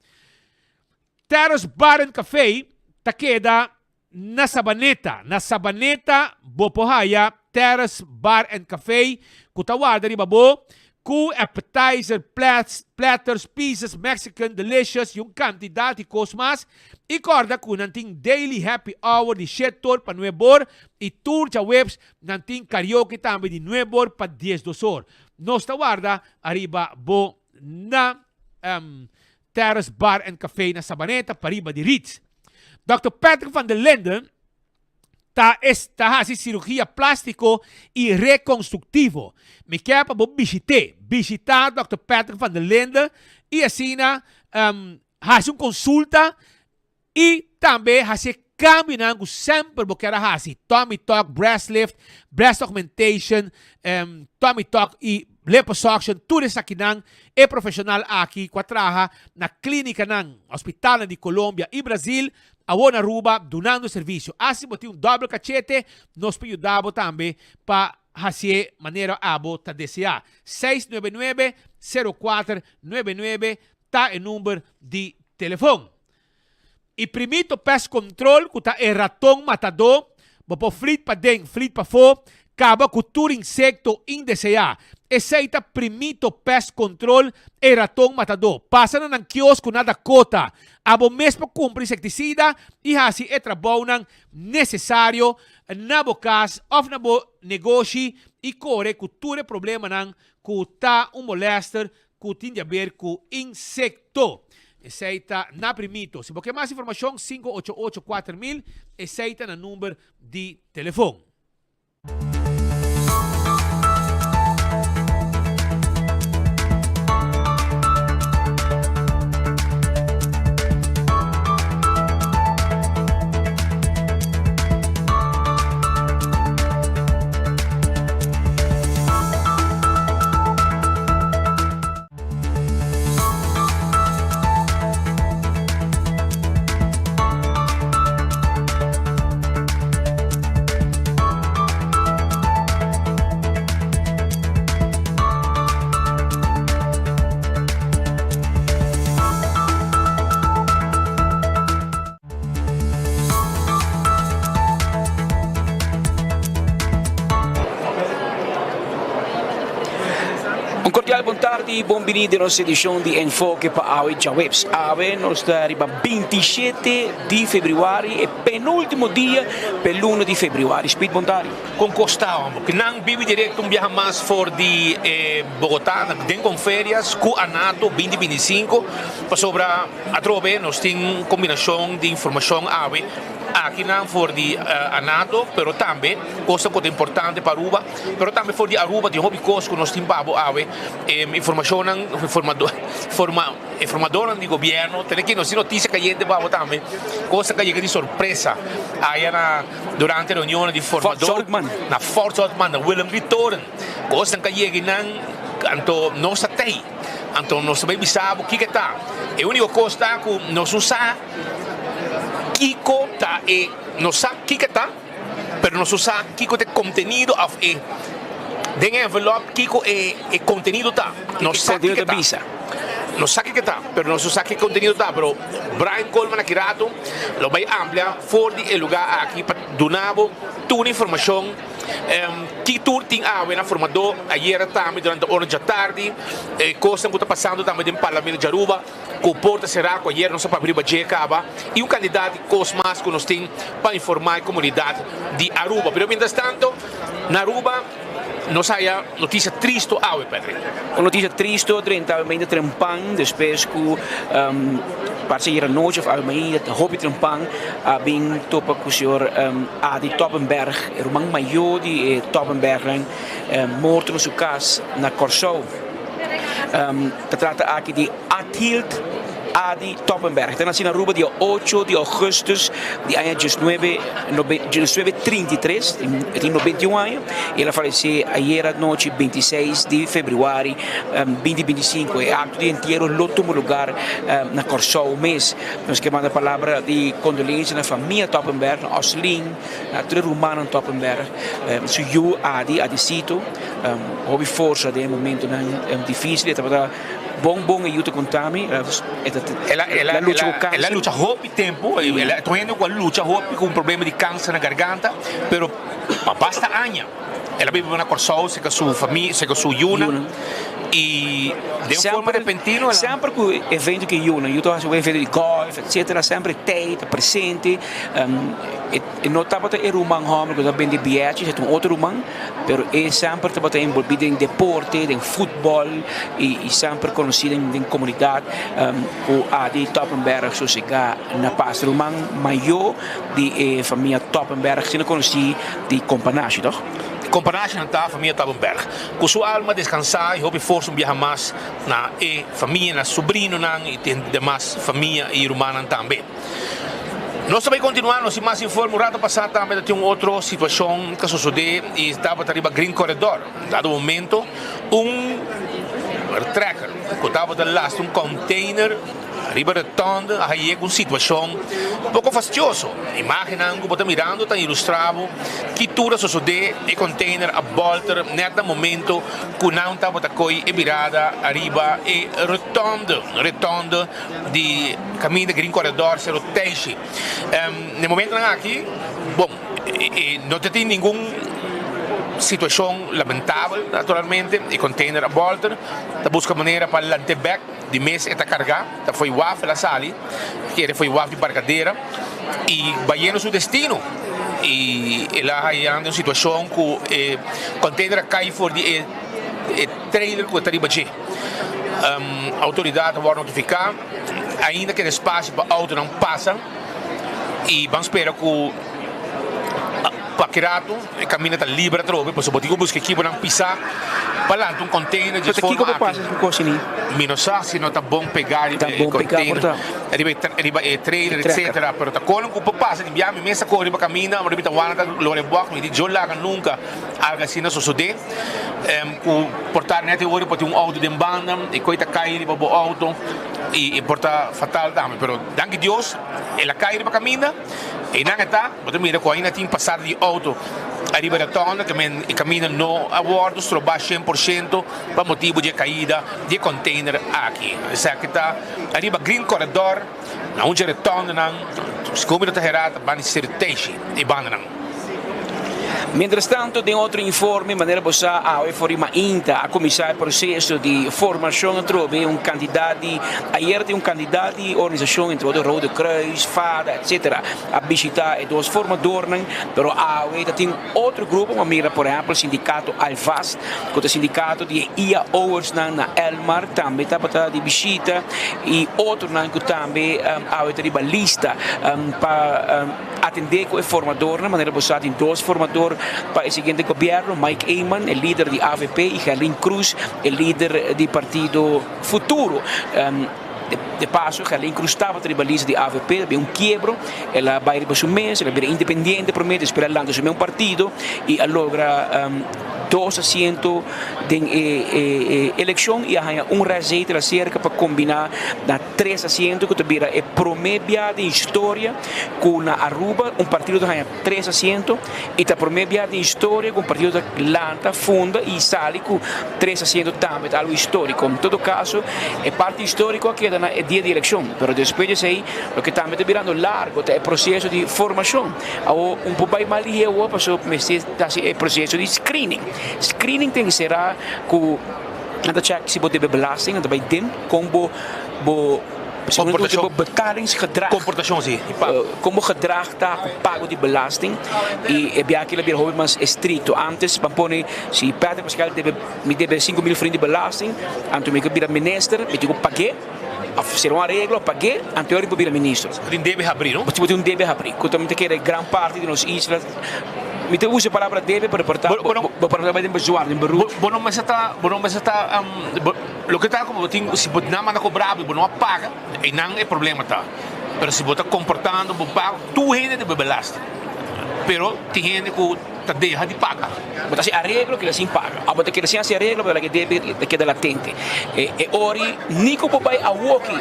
Terrace Bar and Café ta keda Na Sabaneta, Na Sabaneta bo por haya Terrace Bar and Café ku ta warda riba bo ku appetizer, plats, platters, pizzas, Mexican, delicious y un kantidat di kos mas. I kòrda ku nan tin daily happy hour di shet or pa nueb or i tur djaweps nan tin karaoke tambe di nueb or pa diesdos or. Nos ta warda ariba bo na Terrace Bar and Café na Sabaneta pariba di Ritz. Dòkter Patrick van der Linden ta ta hasi sirugia plástiko i rekonstruktivo. Mi ke pa bo bishit'é. Bishitá Dòkter Patrick van der Linden i asina hasi un konsulta i tambe hasi e kambionan ku semper bo kier a hasi, tummy tuck, breast lift, breast augmentation, tummy tuck i liposuction, tur esakinan e profeshonal aki ku a traha na klínikanan, hospitalnan di Colombia i Brazil, awor na Aruba dunando servisio. Asi bo tin un dòbel kachete, nos por yuda bo tambe pa hasié manera abo ta deseá. 699 0499 ta e number di telefon. I primito pest control ku ta e raton matadó, bo por flit paden, flit pafó, kaba ku tur insekto indeseá. Esei ta primito pest control, e raton matadó. Pasa na nan kiosko na Dakota. Abo mes por kumpra insektisida i hasi e trabounan nesesario na bo kas òf na bo negoshi i kore ku tur e problemanan ku ta un molèster ku tin di aber ku insekto. Esei ta na primito. Si bo ke mas informashon, 588 4000, esei ta na number di telefon. Un cordial bon tardi y bon bini den nos edicion di Enfoke pa awe djaweps. Awe nos ta riba 27 di februari, e penultimo dia p'e luna di februari. Speed bon tardi. Con costa homber. Cu nan bibi directo un biaha mas for di e Bogota den Conferias cu Anato 2025 pasobra Atrobe nos tin un kombinashon di informashon awe akinan for di Anato, pero tambe kosnan ku ta importante pa Aruba, pero tambe for di Aruba tin hopi kos ku nos tin pa bo awe, e informashonnan, informadornan di gobièrnu tene ki nos tin notisia kayente pa bo tambe, kosnan ku a yega di sorpresa aya na durante reunionnan di formador na Fort Zoutman, na Willem drie Toren, kosnan ku a yega einan anto nos ta tei. Anto nos ta bay bisa bo kiko e ta. E unico cos ta cu nos no sa kico ta e, nos sa kiko e ta, pero nos no sa kico ta e contenido of e Den e envelop kiko e e kontenido ta. Nos sa kiko ta. Nos sa kiko ta, pero nos no sa ki kontenido ta. Pero Brian Coleman aki rato lo bai amplia for di e lugá aki pa duna bo tur informashon ki tur tin awe na formadó ayera tambe durante ora djatardi, e kosnan ku ta pasando tambe den Parlamento di Aruba. Ku porta será ku ayer nos a papia riba dje kaba i un kandidat di kos mas ku nos tin pa informá e komunidat di Aruba. Pero mientras tanto na Aruba nos haya notisia tristo awe, Patrick. Un notisia tristo drenta awe mainta trempan despues ku parse ayer anochi of awe mainta hopi trempan a bin topa ku señor Adi Toppenberg, e ruman mayó di e Toppenbergnan morto na su kas na Kòrsou. Ta trata aki di Athild Adi Toppenberg. Ta naci na Aruba dia ocho di augustus di aña diesnuebe diesnuebe trinta i tres, e tin nobenta i un aña, y el a falece ayer anochi bintiseis di februari binti binti i sinku. E acto di entiero lo tuma lugar na Corsou mes. Nos ke manda palabra di condolencia na famia Toppenberg, na Oslin, na tur e rumannan Toppenberg, su yu Adi, Adisito. Hopi forsa den e momentonan dificil. E tabata bon bon e yu ta conta mi. El a lucha cu cancer. El a lucha hopi tempo. El a hende cu a lucha hopi cu un problema di cancer na garganta. Pero pa basta aña el a biba na Corsou cerca su famia, cerca su yunan. Y den un forma repentino el a. Semper cu evento cu e yunan, yu ta haci un evento di golf etcetera, semper e tey ta presente. E no tabata e ruman homber cu ta bende bietjes, e ta un otro ruman. Pero e semper tabata enbolbí den deporte, den futbòl i semper konosí den komunidat ku Adi Toppenberg sosegá na pas. Ruman mayó di e famia Toppenberg, asina konosí di Kompanashi, tòg? Kompanashi nan ta famia Toppenberg. Ku su alma deskansá i hopi forsa un biaha mas na e famia, na subrinonan i demas famia i rumannan tambe. Nos ta bai kontinuá nos tin mas informe. Un rato pasá tambe ta tin un otro situashon ta sosodé i tabata riba Green Corredor. Dado momento un trekker ku tabata lastra un container riba rotonde a haye ku un situashon poko fastioso. Imágennan ku bo ta mirando ta ilustrá bo ki tur a sosodé. E container a bòlter nèt na momento ku nan tabata koi e birada ariba e rotonde. Rotonde di kaminda Green Corredor Cerro Teishi. Na e momentonan aki, bon, no ta tin ningun situashon lamentabel naturalmente, e container a bolter, ta buska manera pa lant'é bek, di mes e ta kargá, ta fo'i waf el a sali, kere fo'i waf di Barcadera i bayendo su destino i el a haña den un situashon ku e container a kai for di e trailer ku e ta riba dje. Autoridad a wòrdu notifiká, ainda keda espasio pa outonan pasa i ban spera ku kualke ratu e kaminda ta liber atrobe pasobra bo tin ku buska ekiponan pisá pa lanta un container dje forma aki. Mi no sa si no ta bon pegá riba e container, riba e trailer etcetera, pero ta kono ku por pasa di biaha mi mes a kore riba kaminda, mi ta wanta lora e bòk mi di djo laga nunka algu asina sosodé. Ku por ta net e ora por tin un outo den banda e koi ta kai riba bo outo i e por ta fatal tambe pero danki Dios el a kai riba kaminda einan e ta bo ta mira ku ainda tin pasada di outo ariba e rotonda ke men e kaminda no a wòrdu strobá 100% pa motibu di e kaida di e container aki esaki ta ariba Green Corredor na un dje rotondanan segun mi no ta hera ta banda di Serteishi e bandanan. Mientrastanto den otro informe manera bo sa awe for di mainta a kuminsá e proseso di formashon atrobe un kantidat di ayer tin un kantidat di organisashon entre otro Rode Kruis, fada etcetera a bishita e dos formadornan pero awe ta tin otro grupo bo a mira por ehèmpel sindikato Alvast ku ta sindikato di e IAO'ersnan na Elmar tambe tabata di bishita i otronan ku tambe awe ta riba lista pa Atendé ku e formadornan, manera bo sa tin dos formador pa e siguiente gobièrnu, Mike Eman, e lider di avp, i Gerlin Cruz, e lider di partido Futuro. De paso, Gerlin Cruz tabata riba lista di avp, ta un kiebro, el a bai riba su mes, el a bira independiente prome, despues el a lanta su mes un partido y a logra dos asiento den e eleccion y a haña un restzetel acerca pa combina na tres asiento cu ta bira e prome bia den historia cu na Aruba un partido ta haña tres asiento y ta prome bia den historia cu un partido ta lanta, funda y sali cu tres asiento tambe ta algo historico. En todo caso e parti historico a keda na e dia di eleccion pero despues di esey loke tambe ta birando largo ta e proceso di formacion. Awo un por bay mal di hewa pasobra mester ta haci e proceso di screening. Screening ta encera cu nan ta check si bo debe belasting, nan ta bay den con bo bo Comportacion. Bo betalingsgedrag. Comportacion, si. Con bo gedrag ta cu pago di belasting. Y e biaha aki lo bira hopi mas estricto. Antes ban pone si Patrick Pascal debe mi debe 5000 florin di belasting, anto mi ke bira minister mi tin cu pag'e of sera un areglo pag'e anto ora mi por bira minister. Bo tin debe habri, no? Bo tin un debe habri. Cu ta mi ta kere gran parti di nos isla mi ta usa e palabra debe pero por ta bo por ta bay den bezwaar, den beroep. Bo no mester ta, bo no mester ta. Loke ta como bo tin, si bo nan manda cobra bo y bo no a paga, eynan e problema ta. Pero si bo ta comportando bo pago, tur hende debe belasting. Pero tin hende cu ta deha di paga. Bo ta haci areglo keda sin paga. Of bo ta keda sin haci areglo bo ta laga e debe ta keda latente. E ori ni cu bo bay awoki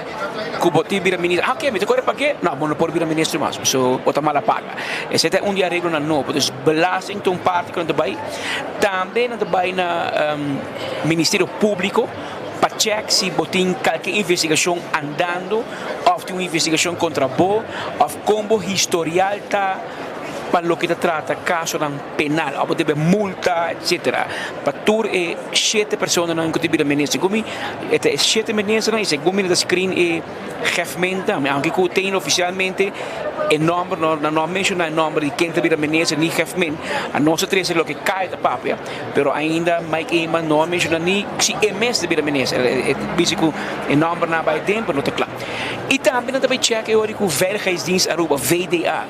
cu bo tin bira minister, ah oke mi ta core pag'e, no bo no por bira minister mas pasobra bo ta mala paga. Esey ta un di areglonan nobo. Dus belasting ta un parti cu nan ta bay. Tambe nan ta bay na. Ministerio Públiko pa chèk si bo tin kalke investigashon andando òf tin un investigashon kontra bo òf kon bo historial ta pa loke ta trata kasonan penal òf bo debe multa etsetera pa tur e shete personanan ku ta bira minister. Segun mi e ta e shete ministernan i segun mi nan ta skrin e Gèfmen tambe aunke ku tin ofisialmente e nòmber no nan no a menshoná e nòmber di ken ta bira minister ni Gèfmen a nos a trese loke kai ta papia. Pero ainda Mike Eman no a menciona ni si e mes ta bira minister. E bisa cu e nombernan a bay den, pero no ta cla. Y tambe nan ta bay check e ora cu Veiligheidsdienst Aruba, VDA.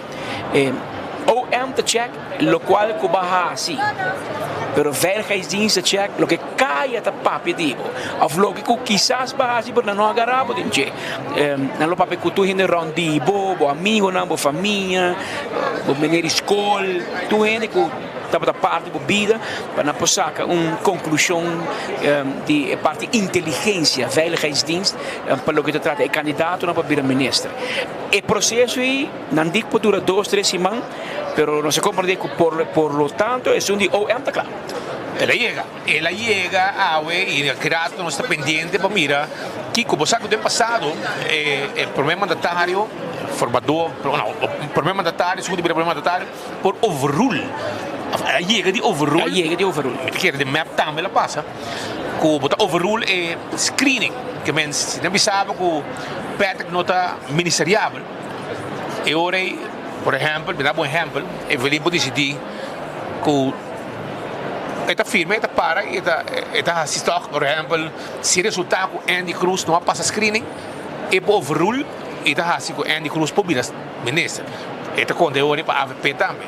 OM ta check locual cu bo a haci, pero Veiligheidsdienst ta check loke caya ta papia di bo, of loke cu kisas bo a haci pero nan no a gara bo den dje. Nan lo papia cu tur hende rond di bo, bo amigonan, bo famia, bo meneer di scol, tur hende cu. Tabata parti bo bida pa nan por saka un konklushon di e parti inteligensia, veiligheidsdienst, pa loke ta trata e kandidatonan pa bira minister. E proseso ei nan dik por dura dos, tres siman, pero nos a komprendé ku por por lo tanto esun di OM ta kla. El a yega, el a yega awe i aki rato nos ta pendiente pa mira kiko. Bo sa ku den pasado e prome mandatario, formador, no, prome mandatario, esun ku ta bira prome mandatario, Por overrule, of a yega di overrule. A yega di overrule. Mi ta kere den mep tambe la pasa ku bo ta overrule e screening. Ke men si nan bisa bo ku Patrick no ta ministeriabel, e ora ei, por ehèmpel, mi ta daba un ehèmpel, Evelyn por disidí ku e ta firma, e ta para i e ta hasi tòg, por ehèmpel, si resultá ku Andy Cruz no a pasa screening, e por overrule i ta hasi ku Andy Cruz por bira minister. E ta konta e ora pa avp tambe.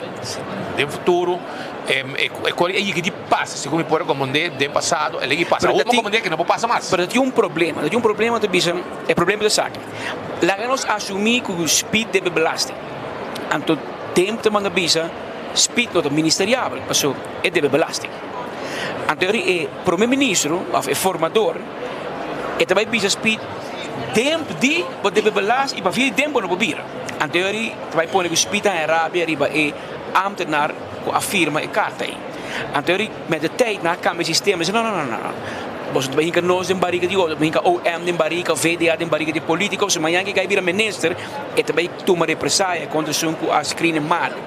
Den futuro e kos a yega di pasa, segun mi por a komprende den pasado el a yega di pasa. Awor mi komprende ke no por pasa mas. Pero ta tin un problema, ta tin un problema ta bisa, e problema ta esaki, laga nos asumi ku Speed debe belasting, anto den ta manda bisa Speed no ta ministeriabel paso e debe belasting. Anto e prome ministro of e formador e ta bai bisa Speed den di bo debe belasting i pafia di den bo no por bira. Anteori ta bai pone ku Speed a haña rabia riba e ámtenar ku a firma e karta ei. Anteori met de tijd nan a kambia e sistema, e no no no no no, boso ta bai hinka nos den barika di otro, hinka OM den barika, VDA den barika di polítiko, pasobra mañana ke kai bira minister e ta bai tuma represaya kontra esun ku a skrini malu.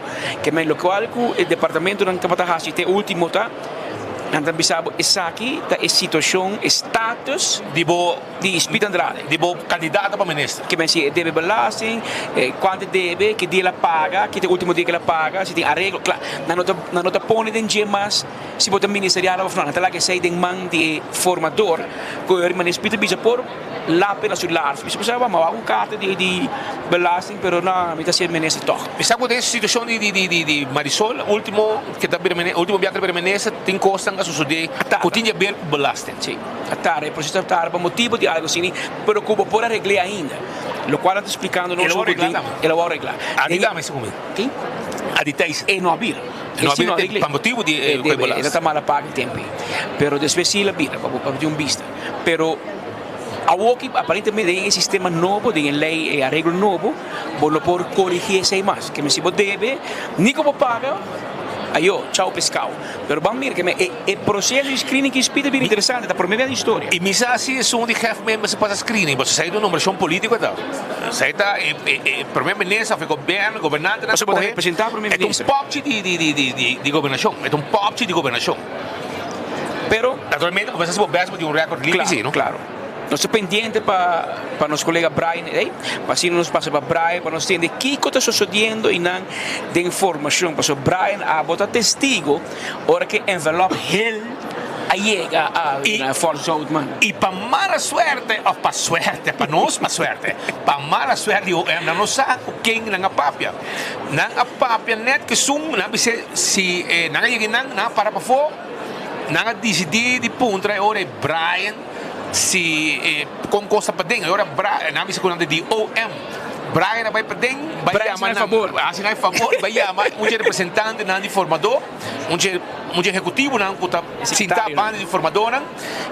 Ke men lokual ku e departamentonan tabata hasi te último ta nan ta bisa bo esaki ta e situashon, e status di bo. Di Speed Andrade. Di bo kandidato pa minister. Ke men si e debe belasting, kuantu e debe, ki dia el a paga, ki ta e ultimo dia ke el a paga, si tin areglo. Kla, nan no ta, nan no ta pone den dje mas si bo ta ministerial of no. Nan ta laga esei den man di e formador ku e manera Speed ta bisa por. lape na su lars. Mi sa bo a wak un karta di di belasting pero na mi ta ser minister tog. Mi sa ku den situashon di di di di Marisol ultimo ke ta bira ultimo biaha ke ta bira minister tin kosnan a sosode ku tin di aber ku belasting. Si, a tarda e proseso a tarda pa motibu di algu asina pero ku bo por a regl'é ainda. Lokual nan ta splikando nos El a wou regla tambe. El a wou regla. Adi dame ese ku mi. Ken? Adi Thijssen. E no a bira. E no a bira te pa motibu di e belasting. El a ta mala paga e tempu ei. Pero despues si el a bira pa bo pa tin un bista. Pero awoki aparentemente den e sistema nobo, den e ley, e areglo nobo, bo no por corigi esey mas. Keme si bo debe, ni cu bo paga, ayo, chao pescao. Pero ban mira, keme e e proceso di screening ki spita bira interesante, ta prome bes den historia. Y mi sa si esun di gef member si pasa screening, pasobra esey ta un nombracion politico ta. Esey ta e e e prome minister of e gobierno, gobernantenan ta Pasobra bo ta coge, representa prome e ta un minister. popchi di di di di di di gobernacion, e ta un popchi di gobernacion. Pero. Naturalmente bo mester haci bo best pa tin un record limpi si, no? Claro, claro. Nos ta pendiente pa pa nos colega Brian ey, pa asina nos pasa pa Brian pa nos tende kico ta sosodiendo y nan den formacion. Pasobra Brian abo ta testigo ora cu e envelop heel a yega a na Fort Zoutman. Y pa mala suerte of pa suerte, pa nos pa suerte, pa mala suerte di OM nan no sa cu ken nan a papia. Nan a papia net cu esun, nan a bisa si nan a yega nan, nan a para pafo, nan a dicidi di puntra e ora e Brian si e con cos ta paden. E ora Brian, nan a bisa cu nan ta di OM. Brian a bay paden, bay Brian yama haci nan e nan, fabor. haci nan e fabor, bay yama un dje representantenan di formador, un dje un dje ehecutivonan cu ta sinta banda di formadornan,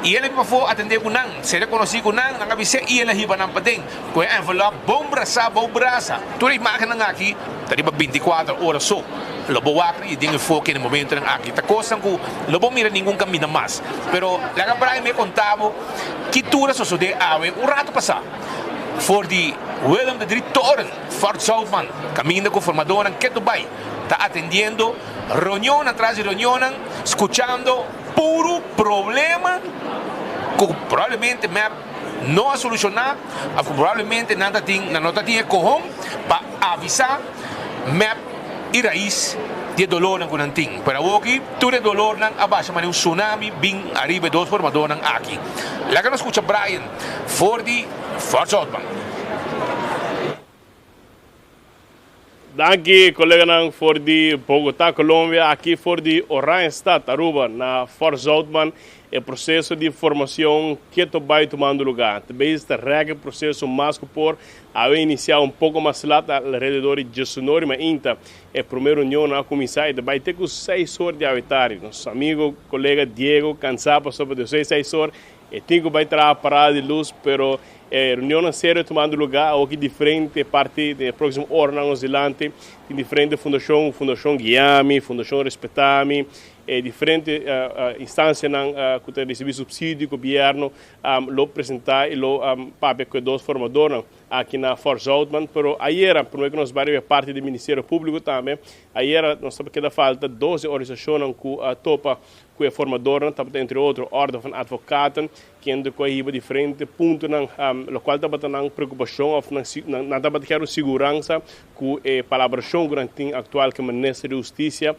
y el a bin pafo atende cu nan, se reconoci cu nan, nan a bis'e y el a hiba nan paden. Cu e envelop bon brasa bou brasa. Tur e imagennan aki ta riba binticuater ora so. Lo bo wak y den enfoke na e momentonan aki. Ta cosnan cu lo bo mira ningun caminda mas. Pero laga Brian me conta bo ki tur a sosode awe un rato pasa. For di Willem de Drie Toren, Fort Zoutman, caminda cu formadornan ketu bay ta atendiendo reunionnan tras di reunionnan, scuchando puro problema cu probablemente mep no a solushoná òf ku probablemente nan ta tin nan no ta tin e kohon pa avisá mep i rais di e dolornan ku nan tin. Pero awoki tur e dolornan a basha manera un tsunami bin ariba e dos formadornan aki. Laga nos skucha Brian for di Fort Zoutman. Danki coleganan for di Bogota, Colombia, aki for di Oranjestad, Aruba, na Fort Zoutman, e proceso di formacion keto bay tumando lugar. Ta bezig ta rek e proceso mas cu por, awe inicia un poco mas lat, alrededor di diesunori mainta e prome reunionnan a cuminsa y ta bay te cu seis or di awe tardi. Nos amigo, colega Diego cansa pasobra di seis seis or E tin cu bay traha parada di luz, pero e reunionnan serio tumando lugar awoki diferente parti den e proximo oranan nos dilanti. Tin diferente fundacion, Fundacion Guiami, Fundacion Respetami, e diferente instancianan cu ta ricibi subsidio di gobierno lo presenta y lo papia cu e dos formadornan aki na Fort Zoutman. Pero ayera, prome cu nos bay riba e parti di Ministerio Publico tambe, ayera nos ta keda falta dos di organisacionnan cu a topa Ku e formadornan tabata entre otro Orde van Advocaten, kende ku a hiba diferente puntonan lokual tabata nan preokupashon òf nan nan tabata kier un siguransa ku e palabrashon ku nan tin aktual ku e Minister di Hustisia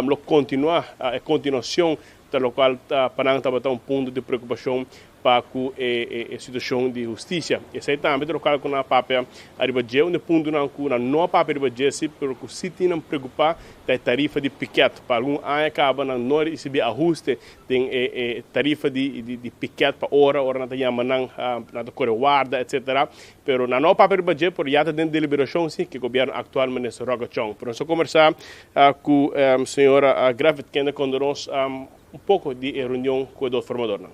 lo kontinuá, e kontinuashon ta lokual pa nan tabata un punto di preokupashon pa ku e situashon di hustisia. Esei tambe ta lokal ku nan a papia ariba dje. Un di e puntonan ku nan no a papia riba dje si, pero ku si tin nan preokupá ta e tarifa di piket. Pa algun aña kaba nan no a risibí ahuste den e tarifa di piket pa ora, ora nan ta yama nan, nan ta kore warda, etsetera. Pero nan no a papia riba dje, pero ya ta den deliberashon si ku e gobièrnu aktual, Minister Roger Chong. Pero nos a kombersá ku señora Griffith kende konta nos un poko di e reunion ku e dos formadornan.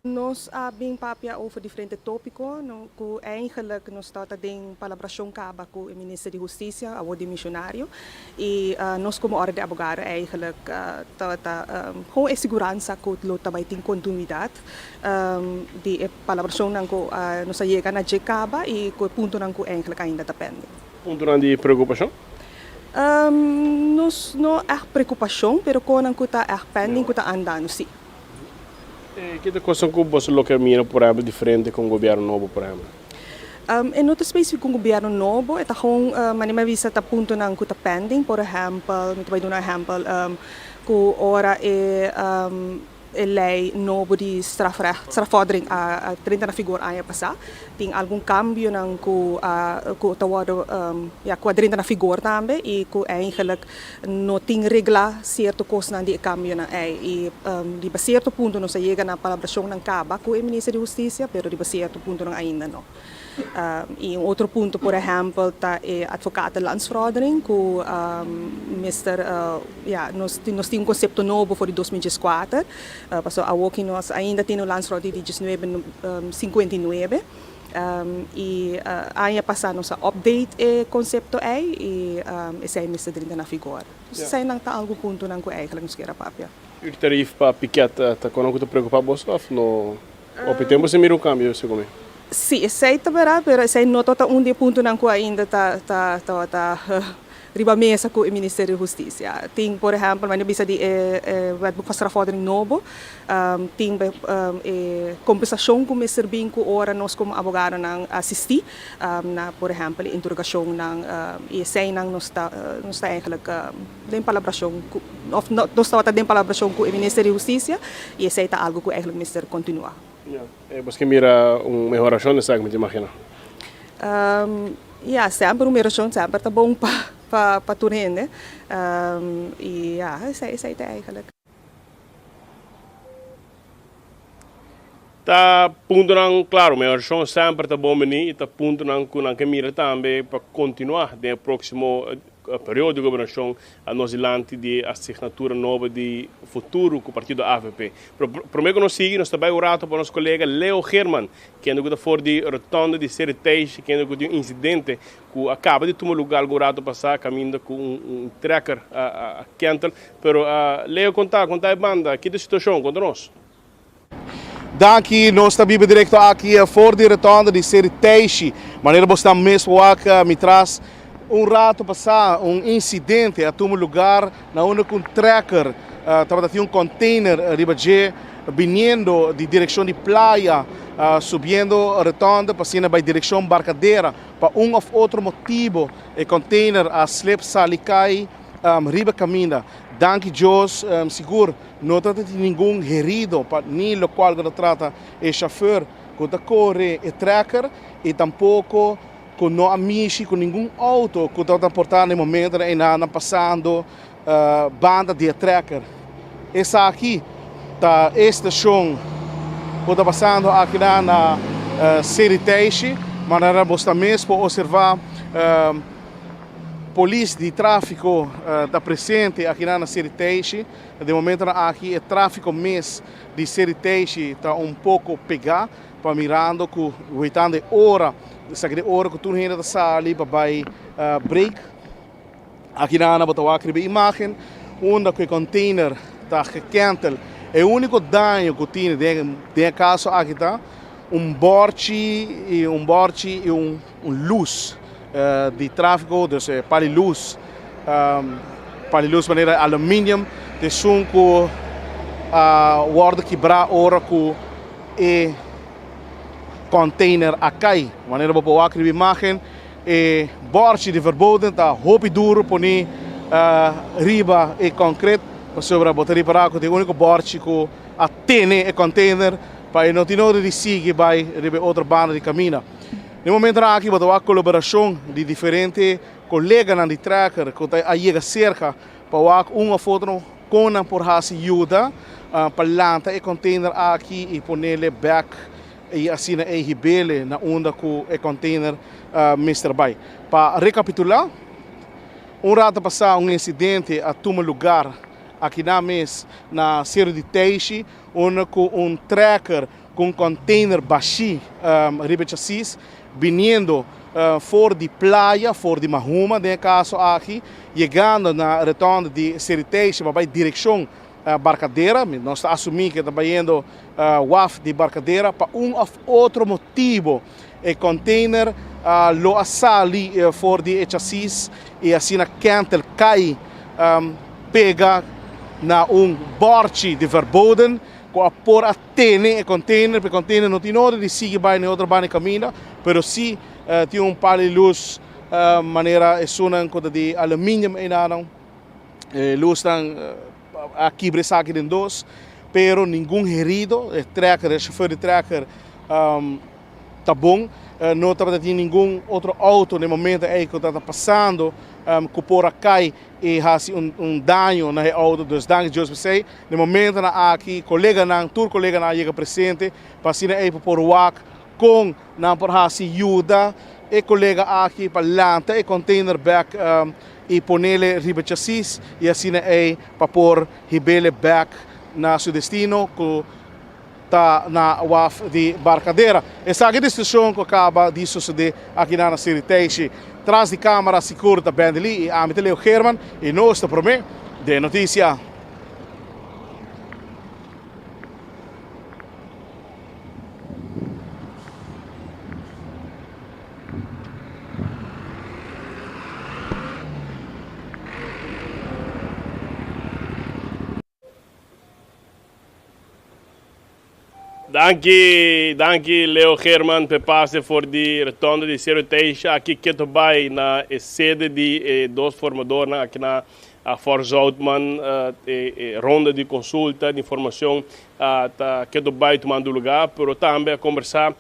Nos a bin papia over diferente tópiko ku eigenlijk nos tabata den palabrashon kaba ku e minister di Hustisia, awor dimisionario, i nos komo Orde di Abogado eigenlijk tabata gewoon e siguransa ku lo ta bai tin kontinuidat di e palabrashonnan ku nos a yega na dje kaba i ku e puntonan ku eigenlijk ainda ta pending. Puntonan di preokupashon? Nos no ègt preokupashon, pero konan ku ta ègt pending ku ta andando si. Ki ta kosnan ku boso lo ke mira por ehempel diferente ku un gobierno nobo por ehempel? E no ta spesifiko un gobierno nobo, e ta gewoon manera mi a bisa ta puntonan ku ta pending. Por ehempel, mi ta bai duna un ehempel ku ora e. e lei nobo di strafrecht, strafvordering a drenta na vigor aña pasá. Tin algun kambionan ku a ku ta wòrdu ya ku a drenta na vigor tambe i ku eigenlijk no tin reglá sierto kosnan di e kambionan ei. I riba sierto punto nos a yega na palabrashonnan kaba ku e minister di hustisia pero riba sierto puntonan ainda no. I un otro punto por ehèmpel ta e advocatenlandsverordening ku mester ya nos nos tin un konsepto nobo for di 2014 pasobra awoki nos ainda tin un landsverordening di diesnuebe 59 i aña pasá nos a update e konsepto ei i esei mester drinta na vigor. Eseinan ta algun puntonan ku eigenlijk nos kier a papia. Uurtarief pa piket ta kono ku ta preokupa boso òf no? Hopi tempu sin mira un kambio, segun mi. Sí, esei ta bèrdat, pero esei no tabata un di e puntonan ku ainda ta ta tabata riba mesa ku e Ministerio di Hustisia. Tin, por ehèmpel, manera bisa di e e Wetboek van Strafvordering nobo, tin e kompensashon ku mester bin ku ora nos komo abogadonan asistí na, por ehèmpel, e interogashonnan i eseinan nos ta nos ta eigentlik den palabrashon ku òf nos tabata den palabrashon ku e Minister di Hustisia i esei ta algu ku eigentlik mester kontinuá. Ya, e bos ke mira un mehorashon esaki mi ta imagina? Ya, semper un mehorashon semper ta bon pa pa tur hende i ya esei esei ta eigentlik. Ta puntonan klaro, mehorashon semper ta bon bini i ta puntonan ku nan ke mira tambe pa kontinuá den e próksimo periodo di gobernashon a nos dilanti di e asignatura nobo di futuro ku partido avp. Pero promé ku nos sigui nos ta bai un rato pa nos kolega Leo Geerman kende ku ta for di rotonde di Seri Teishi kende ku tin un insidente ku a kaba di tuma lugá algun rato pasá kaminda ku un trekker a kentel. Pero Leo konta, konta e banda, ki ta e situashon? Konta nos. Danki, nos ta biba direkto aki for di rotonde di Seri Teishi. Manera bo sta mes wak mi tras, un rato pasá un insidente a tuma lugar na unda ku un trekker tabata tin un container riba dje biniendo di direkshon di playa subiendo rotonde pa asina bai direkshon Barcadera. Pa un of otro motibo e container a slip sali kai riba caminda. Danki Dios sigur no ta tin ningun herido pa ni locual cu ta trata e chauffeur cu ta core e trekker y tampoco cu no a mishi cu ningun auto cu tabata porta na e momento nan pasando banda di e trekker. Esaki ta e stashon ku ta pasando akinan na Seri Teishi. Manera bo sta mes por oservá polis di tráfiko ta presente akinan na Seri Teishi. Den momentonan aki e tráfiko mes di Seri Teishi ta un poko pegá pa mirando ku wetando e ora, esaki ta e ora ku tur hende ta sali pa bai break. Aki nan bo ta wak riba e imagen unda ku e container ta gekentel. E úniko daño ku tini den e kaso aki ta un bòrchi i un bòrchi i un lus di tráfiko, dus e pali lus, pali lus manera aluminium ta esun ku a wòrdu kibrá ora ku e container a kai. Manera bo por wak riba e imagen. E bòrchi di verboden ta hopi duru poni riba e konkret pasobra bo ta ripará ku ta e úniko bòrchi ku a tene e kònteiner pa e no tin nodo di sigui bai riba e otro banda di kaminda. Den momentonan aki bo ta wak kolaborashon di diferente koleganan di trèker ku ta a yega serka pa wak un òf otro kon nan por hasi yuda pa lanta e kònteiner aki i ponele bèk i asina e hibele na unda ku e container mester bai. Pa rekapitulá, un rato pasá un insidente a tuma lugar akinan mes na Seru di Teishi unda ku un trekker ku un container bashí riba e chasis biniendo for di playa, for di Mahuma den e kaso aki, yegando na rotonde di Seru di Teishi pa bai direkshon Barcadera, nos ta asumí ku e ta bayendo waf di Barcadera pa un òf otro motibu e container lo a sali for di e chasis i asina kentel kai pega na un bòrchi di verboden ku a por a tene e container, pero e container no tin ora di sigui bai na e otro banda di kaminda, pero si tin un pal di lus manera esunnan ku ta di aluminium einanan. E lusnan a kibra esaki den dos. pero ningun herido. E trekker, e chauffeur di trekker ta bon. No tabata tin ningun otro auto na e momento ey cu tabata pasando cu por a cay y haci un daño na e auto. Dus danki Dios p'esey. Na e momentonan aki coleganan, tur coleganan a yega presente pa asina ey por wak con nan por haci yuda e colega aki pa lanta e container bek y ponele riba chasis y asina ey pa por hibele bek na su destino cu ta na waf di Barcadera. Esaki ta e situacion cu a caba di sucede aki na Siri Teishi. Tras di camara sigur ta Bendy Lee y ami ta Leo Geerman y nos ta prome den noticia. Danki, danki Leo Geerman p'e pase for di rotonde di Seru Teixa aki keto bai na e sede di e dos formadornan aki na Fort Zoutman. E ronda di consulta di informacion ta keto bai tumando lugar, pero tambe a conversa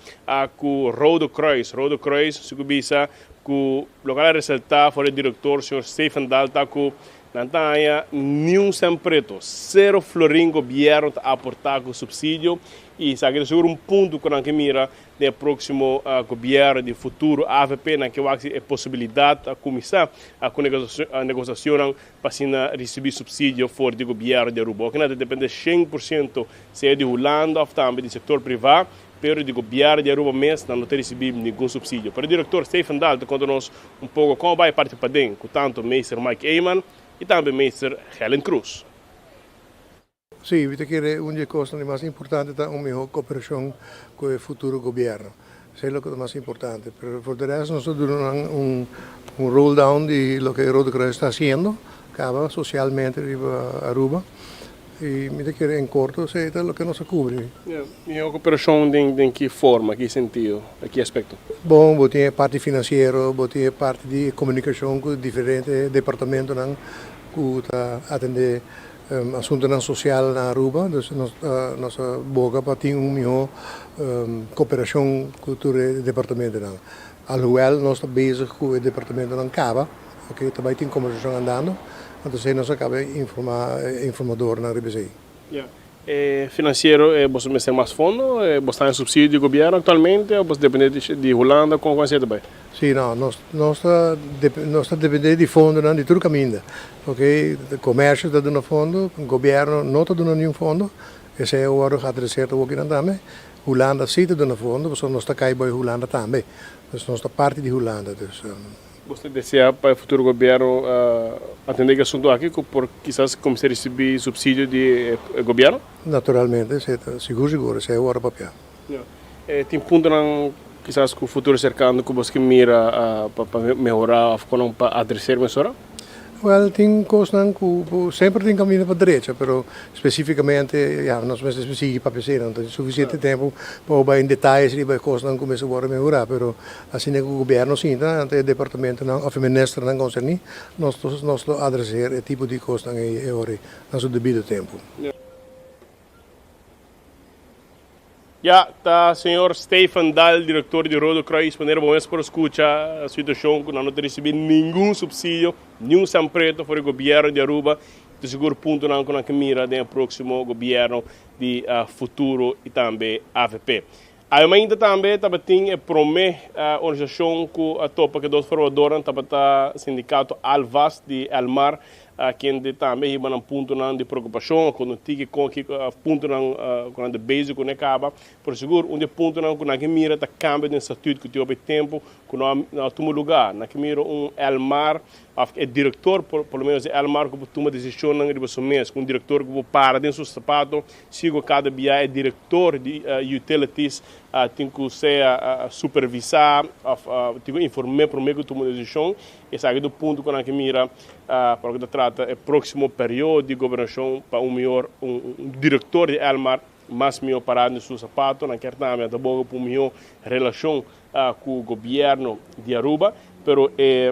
cu Rode Kruis. Rode Kruis, si cu bisa cu loke a resalta for e director, señor Stephen Daal, ta cu Nan ta haña niun sèn preto, sero florin gobièrnu ta aportá ku supsidio i esaki ta sigur un punto ku nan ke mira den e próksimo gobièrnu di futuro avp. Nan ke wak si e posibilidat a kuminsá ku negosiashonnan pa asina risibí supsidio for di gobièrnu di Aruba. Oke nan ta dependé 100% sea di Hulanda òf tambe di sektor privá. Pero di gobièrnu di Aruba mes nan no ta risibí ningun supsidio. Pero direktor Stephen Daal ta konta nos un poko kon a bai parti paden ku tantu meester Mike Eman i tambe meester Helen Cruz. Sí, mi ta kere un di e kosnan di mas importante ta un mihó koperashon ku e futuro gobièrnu. Esei loke ta mas importante. Pero for de rest nos ta duna nan un un roll down di loke Rode Kruis ta hasiendo kaba sosialmente riba Aruba. I mi ta kere en korto esei ta loke nos a kubri. Mihó koperashon den ki forma, ki sentido, den ki aspekto? Bon, bo tin e parti finansiero, bo tin e parti di komunikashon ku diferente departamentonan ku ta atendé asuntunan sosial na Aruba. Dus nos nos a boga pa tin un mihó koperashon ku tur e departamentonan. Alhoewel nos ta bezig ku e departamentonan kaba, oke, ta bai tin kombersashon andando, anto esei nos a kaba informá e informadornan riba esei. Ya. E finansiero, boso mester mas fondo? Bo sta en supsidio di gobièrnu aktualmente òf bo ta dependé di Hulanda? Kon kon esei ta bai? Sí, no, nos nos ta nos ta dependé di fondonan di tur kaminda, oke. Komersio ta duna fondo, gobièrnu no ta duna niun fondo, esei a wòrdu geadreseer awokinan tambe. Hulanda sí ta duna fondo, pasobra nos ta kai boi Hulanda tambe. Dus nos ta parti di Hulanda, dus. Bo ta desea pa e futuro gobierno atende e asunto aki ku por kisas kuminsá risibí supsidio di e gobierno? Naturalmente, esei ta sigur sigur, esei a wòrdu papiá. Ya. Tin puntonan kisas ku futuro serkano ku bo ke mira pa mehorá òf kono pa adresé mesora? Wèl, tin kosnan ku semper tin kaminda pa drecha, pero spesífikamente, ya, nos mester sigui papia esei, no tin sufisiente tempu pa bo bai en detayes riba e kosnan ku mester wòrdu mehorá, pero asina ku gobièrnu sinta, anto e departamentonan òf e ministernan konserní, nos nos lo adreser e tipo di kosnan ei e ora ei na su debido tempu. Ya, ta señor Stephen Daal, director di Rode Kruis, manera bo mes por scucha situacion cu nan no ta ricibi ningun subsidio, niun san preto for di gobierno di Aruba, ta sigur puntonan cu nan ke mira den e proximo gobierno di Futuro y tambe avp. Awe tambe tabatin e prome organisacion cu a topa cu e dos formadornan tabata sindicato Alvas di Elmar, Kende tambe hiba nan puntonan di preokupashon, ku no tiki kon ki puntonan ku nan ta bezig ku ne kaba. Pero sigur un di e puntonan ku nan ke mira ta kambio den statut ku tin hopi tempu ku no a tuma lugá. Nan ke mira un Elmar òf e direktor por lo menos di Elmar ku por tuma desishonnan riba su mes, ku un direktor ku por para den su sapato sigo kada bia e direktor di utilities tin ku sea supervisá òf tin ku inform'é promé ku tuma desishon. Esaki ta un punto ku nan ke mira pa loke ta trata e próksimo periodo di gobernashon pa un mihor un direktor di Elmar mas mihor pará den su sapato. Nan kier tambe ta boga pa un mihor relashon ku gobièrnu di Aruba. Pero e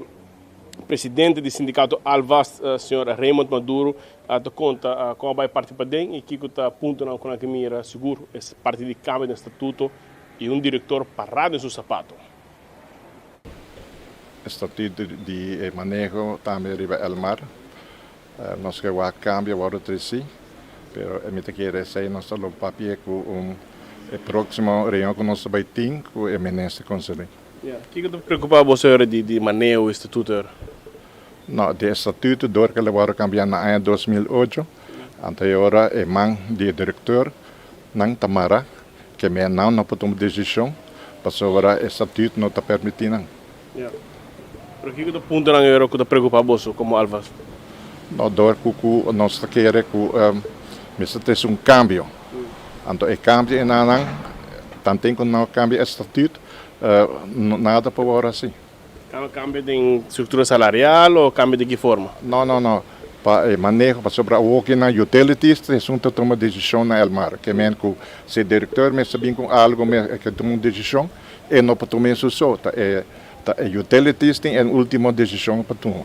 Presidente di sindicato Alvast, señor Raymond Maduro, ta conta con a bay parti paden y kico ta puntonan cu nan ke mira sigur es parti di cambio den statuto y un director para den su sapato. Estatuto di e maneho tambe riba Elmar. Nos ke wak cambio wordo treci, pero mi ta kere esey nos ta lo papia cu un e proximo reunion cu nos ta bay tin cu e minister concerni. Kiko ta preocupa bo señor di maneho e statuto er? No, di e statuto dor ke lo wordo cambia na aña 2008, anto e ora e man di e director nan ta mara ke men nan no por tuma decision pasobra e statuto no ta permiti nan. Pero kiko ta puntonan ero ku ta preocupa boso komo Alvas? No, dor ku ku nos ta kere ku mester trese un cambio. Anto e cambio enanan, tanten ku no cambia e statuut, nada por wòrdu hasi. Cambio den structura salarial o cambio di ki forma? No, no, no. Pa e maneho, pasobra awor ki nan utilities ta esun ta tuma decision na Elmar. Ke men ku si director mester bin ku algo e ke tuma un decision, e no por tuma esun so. Ta e ta e utilities tin e ultimo decision pa tuma.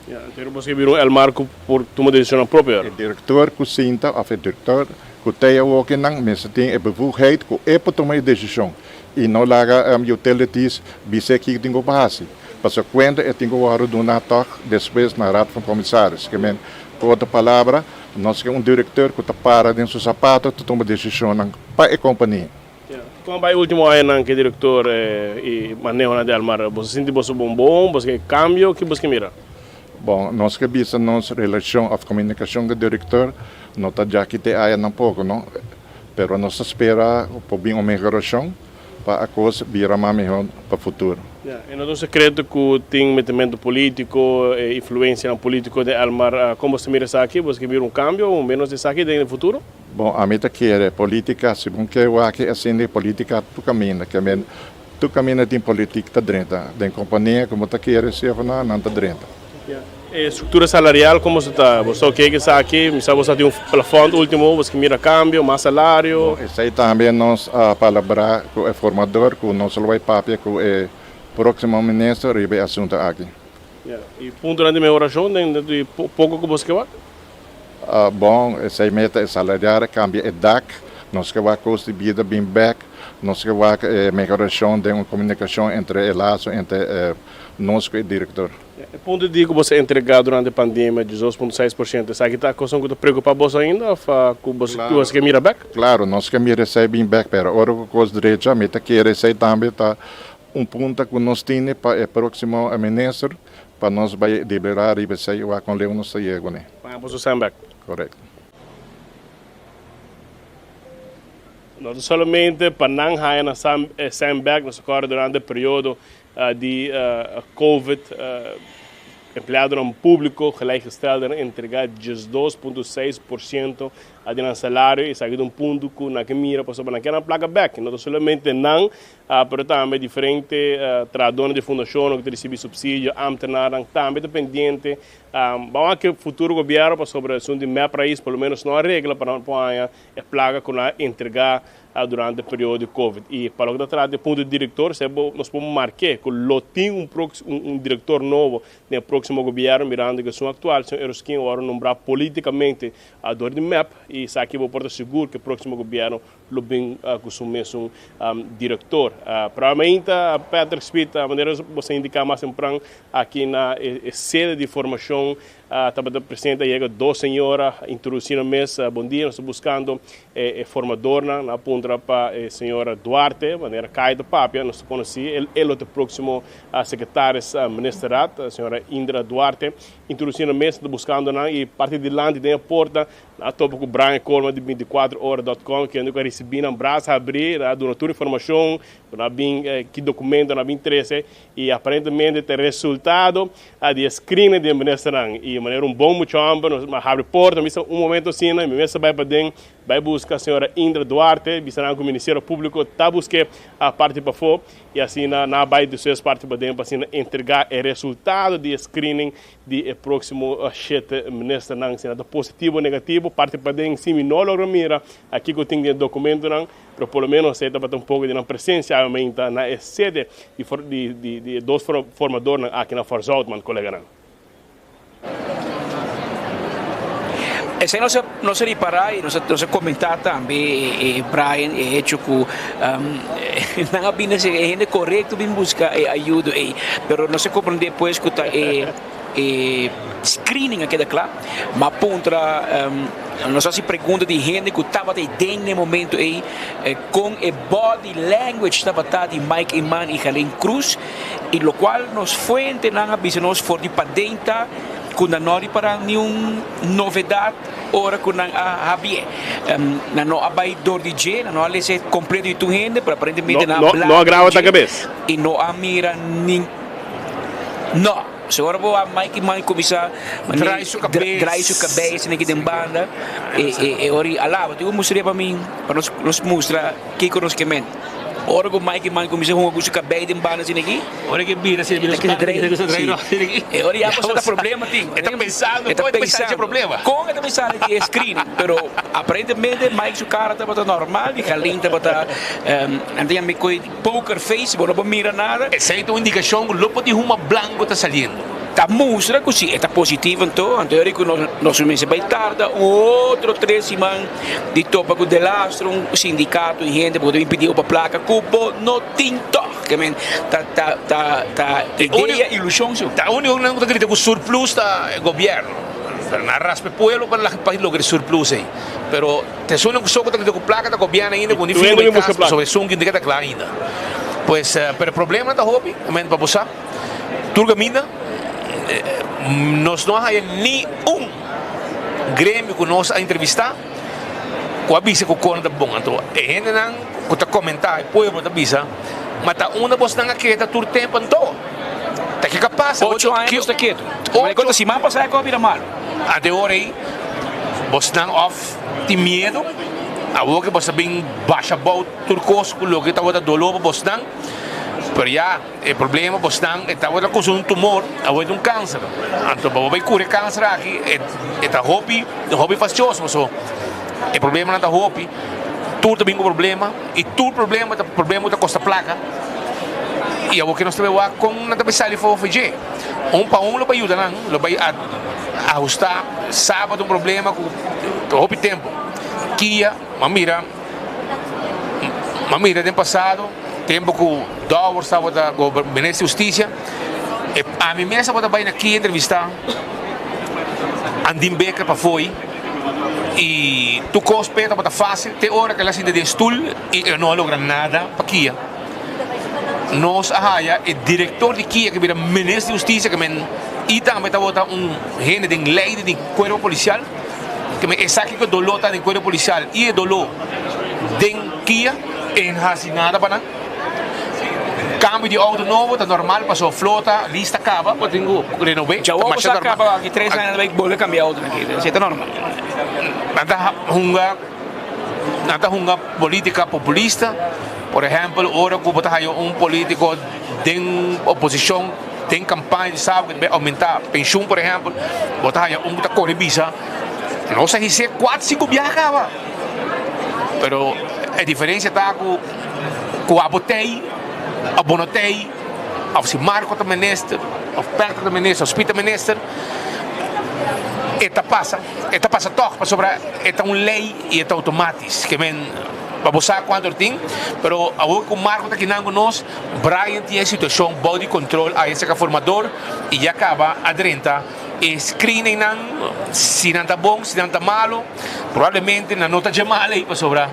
Ya, anto bo skirbi un Elmar ku por tuma decisionnan propio ahora? E director ku sinta of e director ku ta awor ki nan mester tin e bevoegdheid ku e por tuma e decision. I no laga utilities bis'é kiko tin ku hasi. Pasobra kuenta e tin ku wòrdu duná tòg despues na Raad van Commissaris. Ke men, ku otro palabra, nos ke un direkteur ku ta para den su sapato ta tuma desishonnan pa e kompania. Kon bai último añanan ku e direktor i manehonan di Almar? Boso sinti boso bon bon? Boso ke kambio? Ki boso ke mira? Bon, nos ke bisa nos relashon òf komunikashon ku e direktor no ta djaki te aya tampoko, no. Pero nos ta spera por bin un mehorashon pa a kos bira mas mihó pa futuro. Ya, e no ta un sekreto ku tin metementu polítiko, e influensianan polítiko den Elmar. Kon bos ta mira esaki? Bos ke mira un kambio o ménos di esaki den e futuro? Bon, ami ta kere polítika, si bo ke wak asina di polítika tur kaminda. Ke men tur kaminda tin politik ta drenta. Den kompania ku bo ta kere si of no, nan ta drenta. E struktura salarial komo su ta? Bo sa oke esaki? Mi sa bo sa tin un plafond ultimo, bo ke mira kambio, mas salario. Bon, esei tambe nos a palabrá ku e formador ku nos lo bai papia ku e próksimo minister riba e asuntu aki. Ya, i puntonan di mehorashon den di poko ku bo ke wak? Bon, esei meta e salarial, kambia e dak, nos ke wak kos di bida bin bèk, nos ke wak e mehorashon den un komunikashon entre e laso entre nos ku e direktor. E punto di ku boso a entregá durante pandemia, 12.6%, esaki ta kosnan ku ta preokupá boso ainda òf ku boso ke mira bèk? Klaro, nos ke mira esei bin bèk, pero ora ku kos drecha, mi ta kere esei tambe ta un punta ku nos tene pa e próksimo minister pa nos bai deliberá riba esei wak kon leu nos ta yega kuné. Paga boso sèn bèk. Korekto. No ta solamente pa nan haña nan sèn bèk, nos ta kòrda durante e periodo Di Covid, empleadonan públiko gelijkgestelden entregá 12.6% di nan salario. Esaki ta un punto ku nan ke mira pasobra nan ke nan plaka bèk. No ta solamente nan, pero tambe diferente trahadónan di fundashonnan ku ta risibí supsidio, ámtenarnan tambe ta pendiente. Ban wak e futuro gobièrnu pasobra esun di mep rais por lo ménos no a regla pa nan por haña e plaka ku nan a entregá durante periodo di covid y pa loke ta trata e punto di director esei bo nos por marke cu lo tin un un director nobo den e proximo gobierno mirando cu esun actual señor Eroskin a worde nombra politicamente dor di mep y esaki bo por ta sigur cu e proximo gobierno lo bin cu su mesun director. Probablemente Patrick Speed manera bo sa indica mas tempran aki na e sede di formacion Tabata presente a yega dos señora introduci nan mes. Bon dia, nos ta buscando e formadornan. Nan a puntra pa e señora Duarte, manera Kai ta papia, nos ta conoci el, e lo ta e proximo secretaris ministerraad, señora Indra Duarte. Introduci nan mes, ta buscando nan y parti dilanti den e porta nan a topa cu Brian Coleman di 24 ora dot com, kende cu a ricibi nan brasa habri, nan a duna tur informacion, cu nan a bin, ki documento nan a bin trece y aparentemente ta e resultado di e screening di e ministernan y manera un bon mucha homber nos a habri porta mi bisa un momento asina mi mes a bay paden bay busca señora Indra Duarte bisa nan cu Ministerio Publico ta busque a parti pafo y asina nan a bay despues parti paden pa asina entrega e resultado di e screening di e proximo shete ministernan si nan ta positivo o negativo parti paden si mi no logra mira a kico tin den e documentonan. Pero por lo menos e tabata un poco di nan presencia awe mainta na e sede di di di e dos formadornan aki na Fort Zoutman, coleganan. Esei nos a nos a ripará i nos a nos a komentá tambe e Brian e hecho ku nan a bini e hende korekto bin buska e ayudo ei pero nos a komprendé pues ku ta e e screening a keda kla ma puntra nos a hasi pregunta di hende ku tabata ei den e momento ei kon e body language tabata di Mike Eman i Gerlin Cruz i lokual nos fuentenan a bisa nos for di paden ta ku nan no a ripará niun novedat ora ku nan a habié. Nan no a bai dor di dje, nan no a lesa e kompleto di tur hende, pero aparentemente nan a bla di dje i no a mira nin. No. So ora bo a Mike Mike kuminsá Draai su kabes. Draai su kabes esaki den banda e e ora i alaba. Tin ku mustra pa mi pa nos nos mustra kiko nos ke men. Ora ku Mike Mike kuminsá hunga ku su kabei den banda asina aki. Ora ke bira asina bira su ta draai. E ora ya bo sa ta problema tin. E ta pensando kon e ta pensando dje problema. Kon e ta pensando di e screening pero aparentemente Mike su kara tabata normal di Jalin tabata nan ta yama e koi Poker face, bo no por mira nada. Esei ta un indikashon ku lo por di huma blanku ta saliendo. Ta mustra ku si e ta positivo anto, anto eri ku nos mester bai tarda un otro tres siman di topa ku delastro un sindikato i hende bo ta bin pidi opa plaka ku bo no tin tòg. Ke men ta ta ta ta idea ilushon su. Ta úniko nan ku ta grita ku surplus ta e gobièrnu. Pero nan a raspa e pueblo pa pa logra e surplus ei. Pero. Ta esun ku so ku ta grita ku plaka ta gobièrnu ainda ku ni firma e kas pasobra esun ku ta kla ainda. Pues pero e problema ta hopi momento pa bo sa tur kaminda nos no a haya ni un gremio ku nos a entrevista ku a bisa ku kona ta bon. Anto e hendenan ku ta komentá e pueblo ta bisa ma ta unda bosnan a keda tur tempu anto? Ta kiko a pasa? Ocho aña nos ta ketu. Ocho siman pasá e kos a bira malu. Ante ora ei bosnan òf tin miedu, awor ke bos a bin basha abou tur kos ku loke tabata doló pa bosnan, pero ya e problema bosnan e tabata kusa un tumor, awor e ta un kanser. Anto pa bo bai kura e kanser aki e ta hopi hopi fastioso pasobra e problemanan ta hopi, tur ta bin ku problema i tur problema ta problema ku ta kosta plaka i awor ke nos ta bai wak kon nan ta bai sali for dje. Un pa un lo bai yuda nan, lo bai ahustá. Saba ta un problema ku hopi tempu. Kia, m'a mira, m'a mira den pasado, tempu ku Dowers tabata minister di hustisia, e ami mes tabata bai na Kia entrevistá Andin Becker pa fo'i i tur kos p'e tabata fásil te ora ku el a sinta den stul i e no a logra nada pa Kia. Nos a haya e director di kia ke bira minister di husticia ke men y tambe tabata un hende den ley di cuerpo policial ke men esaki ke dolor ta den cuerpo policial y e dolor den kia e no haci nada pa nan. Cambio di auto nobo ta normal pasobra flota lista caba bo tin cu renove ta masha normal. Caba aki tres aña ta bolbe cambia auto esey ta normal. Nan ta hunga nan ta hunga politica populista. Por ehèmpel, ora ku bo ta haña un polítiko den oposishon, den kampaña di sabi ku ta bai oumentá penshun, por ehèmpel, bo ta haña un ku ta kore bisa, Nos a his'é kuater, sinku biaha kaba. Pero e diferensia ta ku ku abo t'ei òf bo no t'ei, òf si Marco ta minister, òf Patrick ta minister, òf Speed ta minister, e ta pasa, e ta pasa tòg pasobra e ta un lei i e ta outomátis. Ke men. Pa bo sa cuanto tin, pero awor cu Marco ta kinan cu nos, Brian tin e situacion bou di control, a esaki formador y ya caba a drenta e screening nan, si nan ta bon, si nan ta malo, probablemente nan no ta dje mal ey pasobra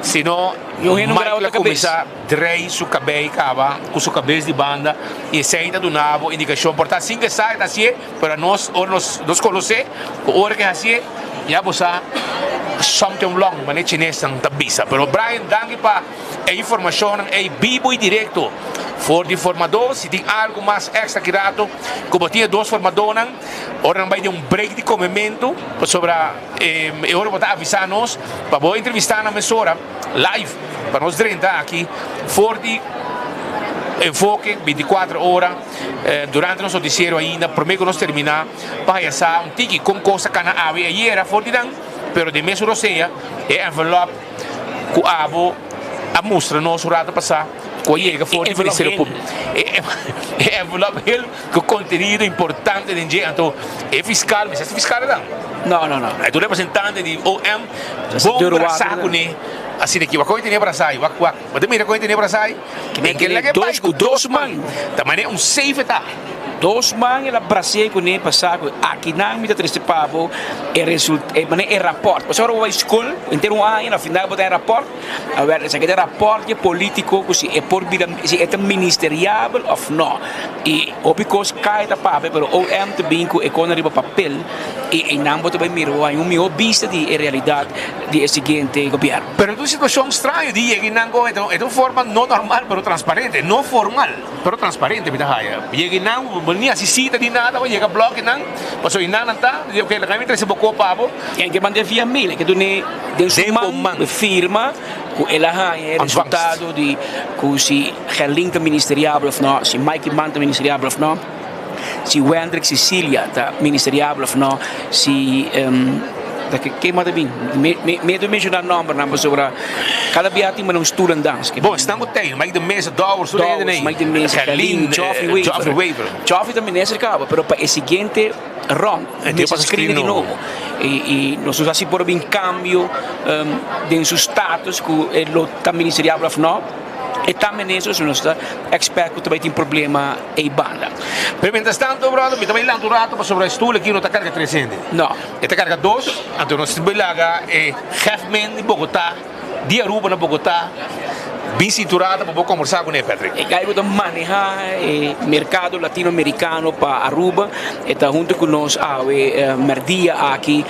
si no Mike la cuminsa drei su cabey caba cu su cabes di banda y esey ta duna bo indicacion, por ta sin ke sa e ta hacié, pero anos ora nos conoce cu ora ke hacié ya bo sa. Something wrong, manera chinesnan ta bisa. Pero Brian, danki pa e informashonnan ei bibo i direkto for di formadó. Si tin algu mas èkstra ki rato ku bo tin e dos formadónan, ora nan bai den un break di komementu, pasobra e ora bo ta avisá nos pa bo entrevistá nan mesora live pa nos drenta aki for di Enfoke bintikuater ora durante nos notisiero ainda promé ku nos terminá. Pa haya sa un tiki kon kos a kana awe ayera for di nan, pero den mesun rosea e envelop ku abo a mustra nos un rato pasá. Ku a yega for di Ministerio Públiko. E envelop hel ku kontenido importante den dje. Anto e fiskal, mi sa si fiskal edan? No, no, no. E tur representante di OM bon brasá kuné. Asina ki wak kon e tene brasá ei? Wak, wak. Bo ta mira kon e tene brasá ei? E ke laga e bai ku dos man. Ta manera un safe e ta. Dos man el a bras'é kuné pa sa ku akinan mi ta trese pa bo e result, e manera e rapòrt. Pasobra ora bo bai skol henter un aña na final bo ta haña rapòrt. Awor esaki ta rapòrt di e polítiko ku si e por bira, si e ta ministeriabel òf nò. I hopi kos kai ta papia pero OM ta bin ku e kosnan riba papel i einan bo ta bai mira bo haña un mihó bista di e realidat di e siguiente gobièrnu. Pero ta un situashon straño di yega einan ku e ta un forma no normal pero transparente, no formal pero transparente mi ta haya. Yega einan bo ni hasi sita ni nada bo yega blòk einan pasobra einan nan ta di oke laga mi trese bo kop pa bo. I ke manda via mail, ke dun'é den su man firma ku el a haña e resultado di ku si Gerlin ta ministeriabel òf nò, si Mike Eman ta ministeriabel òf nò, si Wendrick Cecilia ta ministeriabel òf nò, si ken mas ta bin? Mi a ta menshoná nòmbernan pasobra kada bia tin un stoel en dans. Bon, esnan ku ta ei, Mike de Meza, Dowers, tur hende ei. Mike de Meza, Gerlin, Geoffrey Wever. Geoffrey ta minister kaba, pero pa e siguiente rond mester screen di nobo y nos no sa si por bin cambio den su status cu e lo ta ministeriabel of no, e ta minister so nos ta expect cu ta bay tin problema ey banda. Pero mientras tanto brother mi ta bay lanta un rato pasobra e stoel aki no ta carga tres hende. No. E ta carga dos, anto nos tin bay laga e hefman di Bogota. Di Aruba na Bogotá, bin sinturada pa bo kombersá kuné, Patrick. E guy ku ta manehá e merkado latinoamerikano pa Aruba e ta huntu ku nos awe mèrdia aki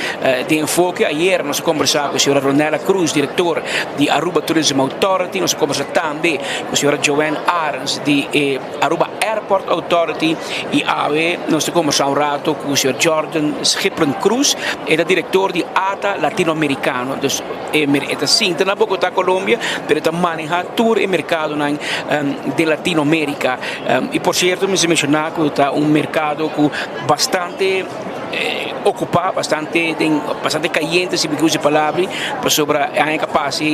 den Enfoke. Ayer nos a kombersá ku señora Ronella Cruz, direktor di Aruba Tourism Authority. Nos a kombersá tambe ku señora Joanne Arends di e Aruba Airport Authority i awe nos ta kombersá un rato ku señor Jordan Schiplen Cruz, e ta direktor di ata Latinoamerikano. E ta sinta na Bogotá, Colombia, pero e ta maneha tur e mercadonan den Latinoamerica. Y por cierto mester menciona cu ta un mercado cu bastante ocupa, bastante den, bastante cayente si mi ke usa e palabra, pasobra e aña cu a pasa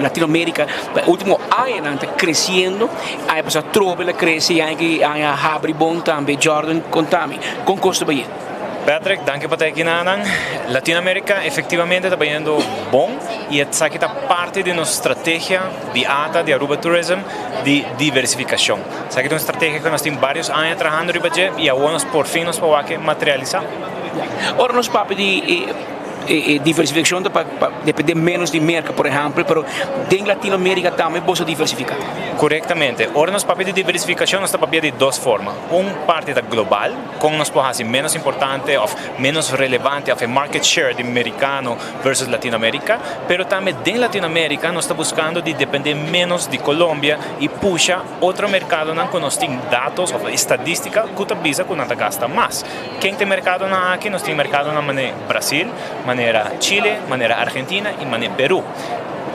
Latinoamerica pa e ultimo añanan ta creciendo, aña pasa trobe el a crece y aña aki aña a habri bon tambe. Jordan, contami, con cos ta bayendo? Patrick, danki pa ta aki nanan. Latinoamerica efectivamente ta bayendo bon y esaki ta parti di nos strategia di ata di Aruba Tourism di diversificacion. Esaki ta un strategia cu nos tin varios aña trahando riba dje y awor nos por fin nos por wak materialisa. Ora nos papia di E diversificacion ta pa depende menos di Merca, por ehempel, pero den Latinoamerica tambe boso a diversifica. Corectamente. Ora nos papia di diversificacion nos ta papia di dos forma. Un parti ta global, con nos por haci menos importante of menos relevante of e market share di Mericano versus Latinoamerica, pero tambe den Latinoamerica nos ta buscando di depende menos di Colombia y pusha otro mercadonan cu nos tin datos of estadistica cu ta bisa cu nan ta gasta mas. Ken ta e mercadonan aki? Nos tin mercadonan manera Brasil, manera Chile, manera Argentina y manera Peru.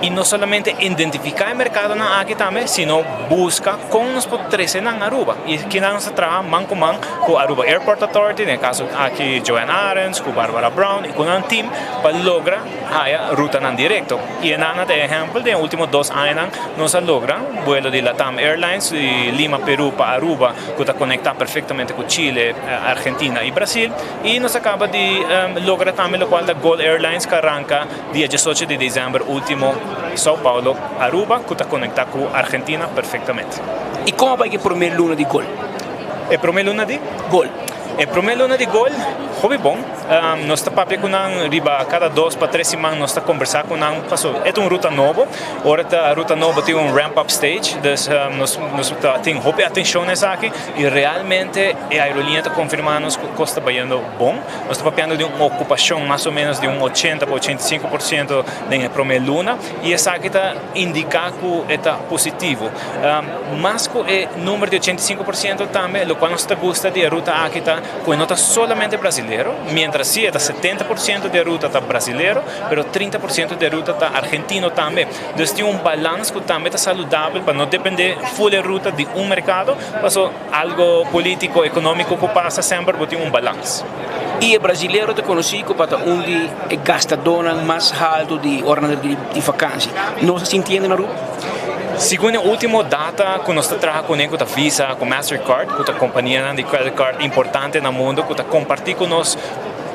Y no solamente identifica e mercadonan aki tambe, sino busca con nos por trece nan Aruba. Y kinan nos ta traha man cu man cu Aruba Airport Authority, den e caso aki Joanne Arends, cu Barbara Brown y cu nan team pa logra haya rutanan directo. Y e nan ta e ehempel, den e ultimo dos añanan nos a logra vuelo di Latam Airlines di Lima, Peru pa Aruba cu ta conecta perfectamente cu Chile, Argentina y Brasil. Y nos a caba di logra tambe locual ta Gol Airlines cu a ranca dia diesocho di december ultimo Sao Paulo, Aruba cu ta conecta cu Argentina perfectamente. Y como a bay cu e prome luna di Gol? E prome luna di? Gol. E prome luna di Gol, hopi bon. Nos ta papia cu nan riba cada dos pa tres siman nos ta conversa cu nan paso e ta un ruta nobo. Ora ta ruta nobo tin un ramp up stage, dus nos nos ta tin hopi atencion na esaki y realmente e aerolinea ta confirma nos cu cos ta bayendo bon. Nos ta papiando di un ocupacion mas o menos di un ochenta pa 85% den e prome luna y esaki ta indica cu e ta positivo. Mas cu e number di 85% tambe locual nos ta gusta di e ruta aki ta cu e no ta solamente brasilero, mientras si e ta 70% di e ruta ta brasilero, pero 30% di e ruta ta argentino tambe. Dus tin un balans cu tambe ta saludabel pa no depende full e ruta di un mercado, paso algo politico, economico cu pasa semper bo tin un balans. Y e brasilero ta conoci cu pa ta un di e gastadonan mas halto di ora nan ta di vakantie. Nos a sintiendo na Aruba? Segun e ultimo data ku nos ta traha kuné ku ta Visa ku Mastercard, ku ta kompanianan di credit card importante na mundu ku ta kompartí ku nos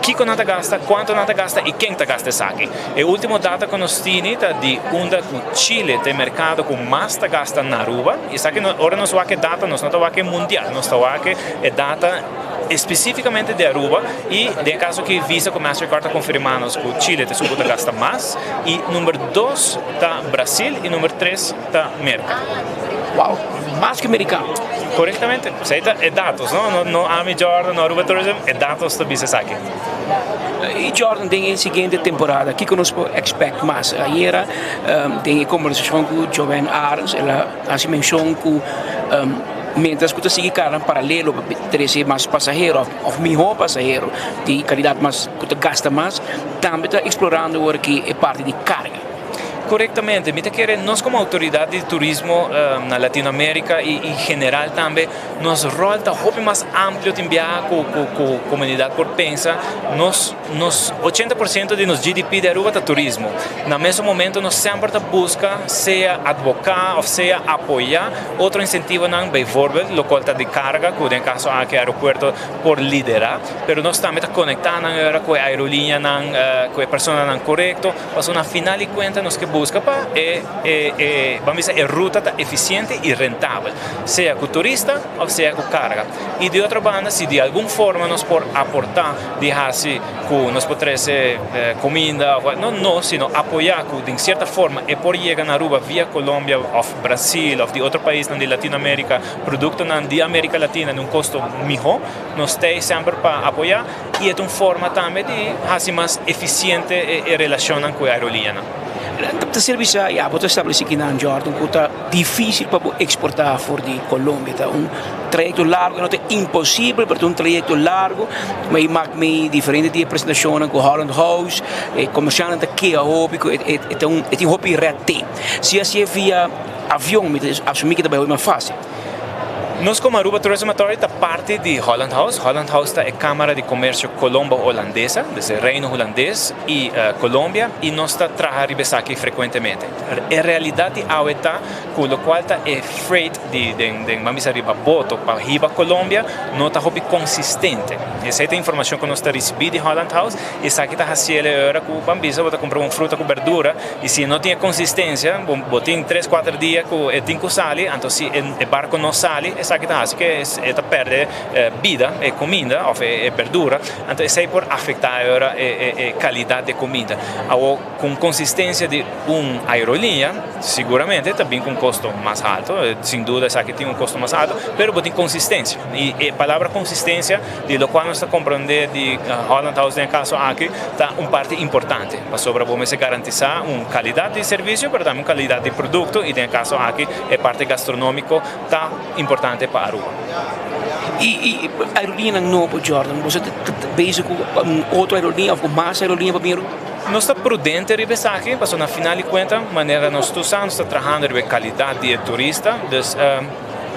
kiko nan ta gasta, kuantu nan ta gasta i ken ta gasta esaki. E ultimo data ku nos tini ta di unda ku Chile ta e merkado ku mas ta gasta na Aruba. Esaki ora nos wak e data nos no ta wak e mundial, nos ta wak e data específicamente di Aruba y den e caso aki Visa cu Mastercard ta confirma nos cu Chile ta esun cu ta gasta mas y number dos ta Brasil y number tres ta Merca. Wow, mas cu mericano. Corectamente, esey ta e datos no, no, no ami Jordan, no Aruba Tourism, e datos ta bisa esaki. Y Jordan den e siguiente temporada kico nos por expect mas? Ayera den e conversacion cu Joanne Arends el a haci mencion cu Mientras ku ta sigui kara paralelo pa trese mas pasahero òf mihó pasahero di kalidat mas ku ta gasta mas, tambe ta eksplorando awor aki e parti di karga. Korektamente, mi ta kere nos komo outoridat di turismo na Latinoamerika i en general tambe nos ròl ta hopi mas amplio tin biaha ku ku komunidat por pensa. Nos nos ochenta por siento di nos GDP di Aruba ta turismo. Na mesun momento nos semper ta buska sea advoká òf sea apoyá Otro insentivonan, bijvoorbeeld, locual ta di carga, cu den caso aki aeropuerto por lidera, pero nos tambe ta conecta nan ora cu e aerolineanan, cu e personanan corecto, pasobra na final di cuenta nos ke busca pa e, e, e, ban bisa e ruta ta eficiente y rentabel, sea cu turista of sea cu carga. Y di otro banda, si di algun forma nos por aporta di haci cu nos por trece cuminda, no nos, sino apoya cu den cierta forma e por yega na Aruba via Colombia of. Brasil of di otro paisnan di Latinoamerica, productonan di America Latina na un costo miho, nos ta ei semper pa apoya y e ta un forma tambe di haci mas eficiente e relacionnan cu e aerolineanan. Ta ser bisa ya bo ta estableci kinan Jordan cu ta dificil pa bo exporta for di Colombia, ta un trayecto largo, no ta imposibel pero ta un trayecto largo, mi mak mi diferente di e presentacionnan cu Holland House, e comerciantenan ta keha hopi cu e ta un e tin hopi red tape. Si hasié via avion mi ta asumí ku ta bai hopi mas fásil. Nos komo Aruba Tourism Authority ta parti di Holland House. Holland House ta e Kámara di Komersio Kolombo-Holandesa, dus e Reino Hulandes i Kolombia, i nos ta traha riba esaki frekuentemente. E realidat di awe ta ku lokual ta e freight di den den ban bisa riba boto pa hiba Kolombia no ta hopi konsistente. Esei ta informashon ku nos ta risibí di Holland House i esaki ta hasiel e ora ku ban bisa bo ta kumpra un fruta ku berdura I si no tin e konsistensia, bo bo tin tres kuater dia ku e tin ku sali, anto si e barko no sali, esaki ta hasi ku e ta pèrdè bida, e kuminda òf e berdura, anto esei por afektá e ora e kalidat di e kuminda. Awor ku un konsistensia di un aerolinia, siguramente ta bin ku un kosto mas haltu, sin duda esaki tin un kosto mas haltu, pero bo tin konsistensia. I e palabra konsistensia, di lokual nos ta komprondé di Holland House den e kaso aki, ta un parti importante. Pasobra bo mester garantisá un kalidat di servisio, pero tambe un kalidat di produkto i den e kaso aki e parti gastronómiko ta importante pa Aruba. I aerolíneanan nobo, Jordan, boso ta bezig ku otro aerolínea òf ku mas aerolínea pa bin Aruba? Nos ta prudente riba esaki, pasobra na final di kuenta, manera nos tur sa, nos ta trahando riba e kalidat di e turista. Dus.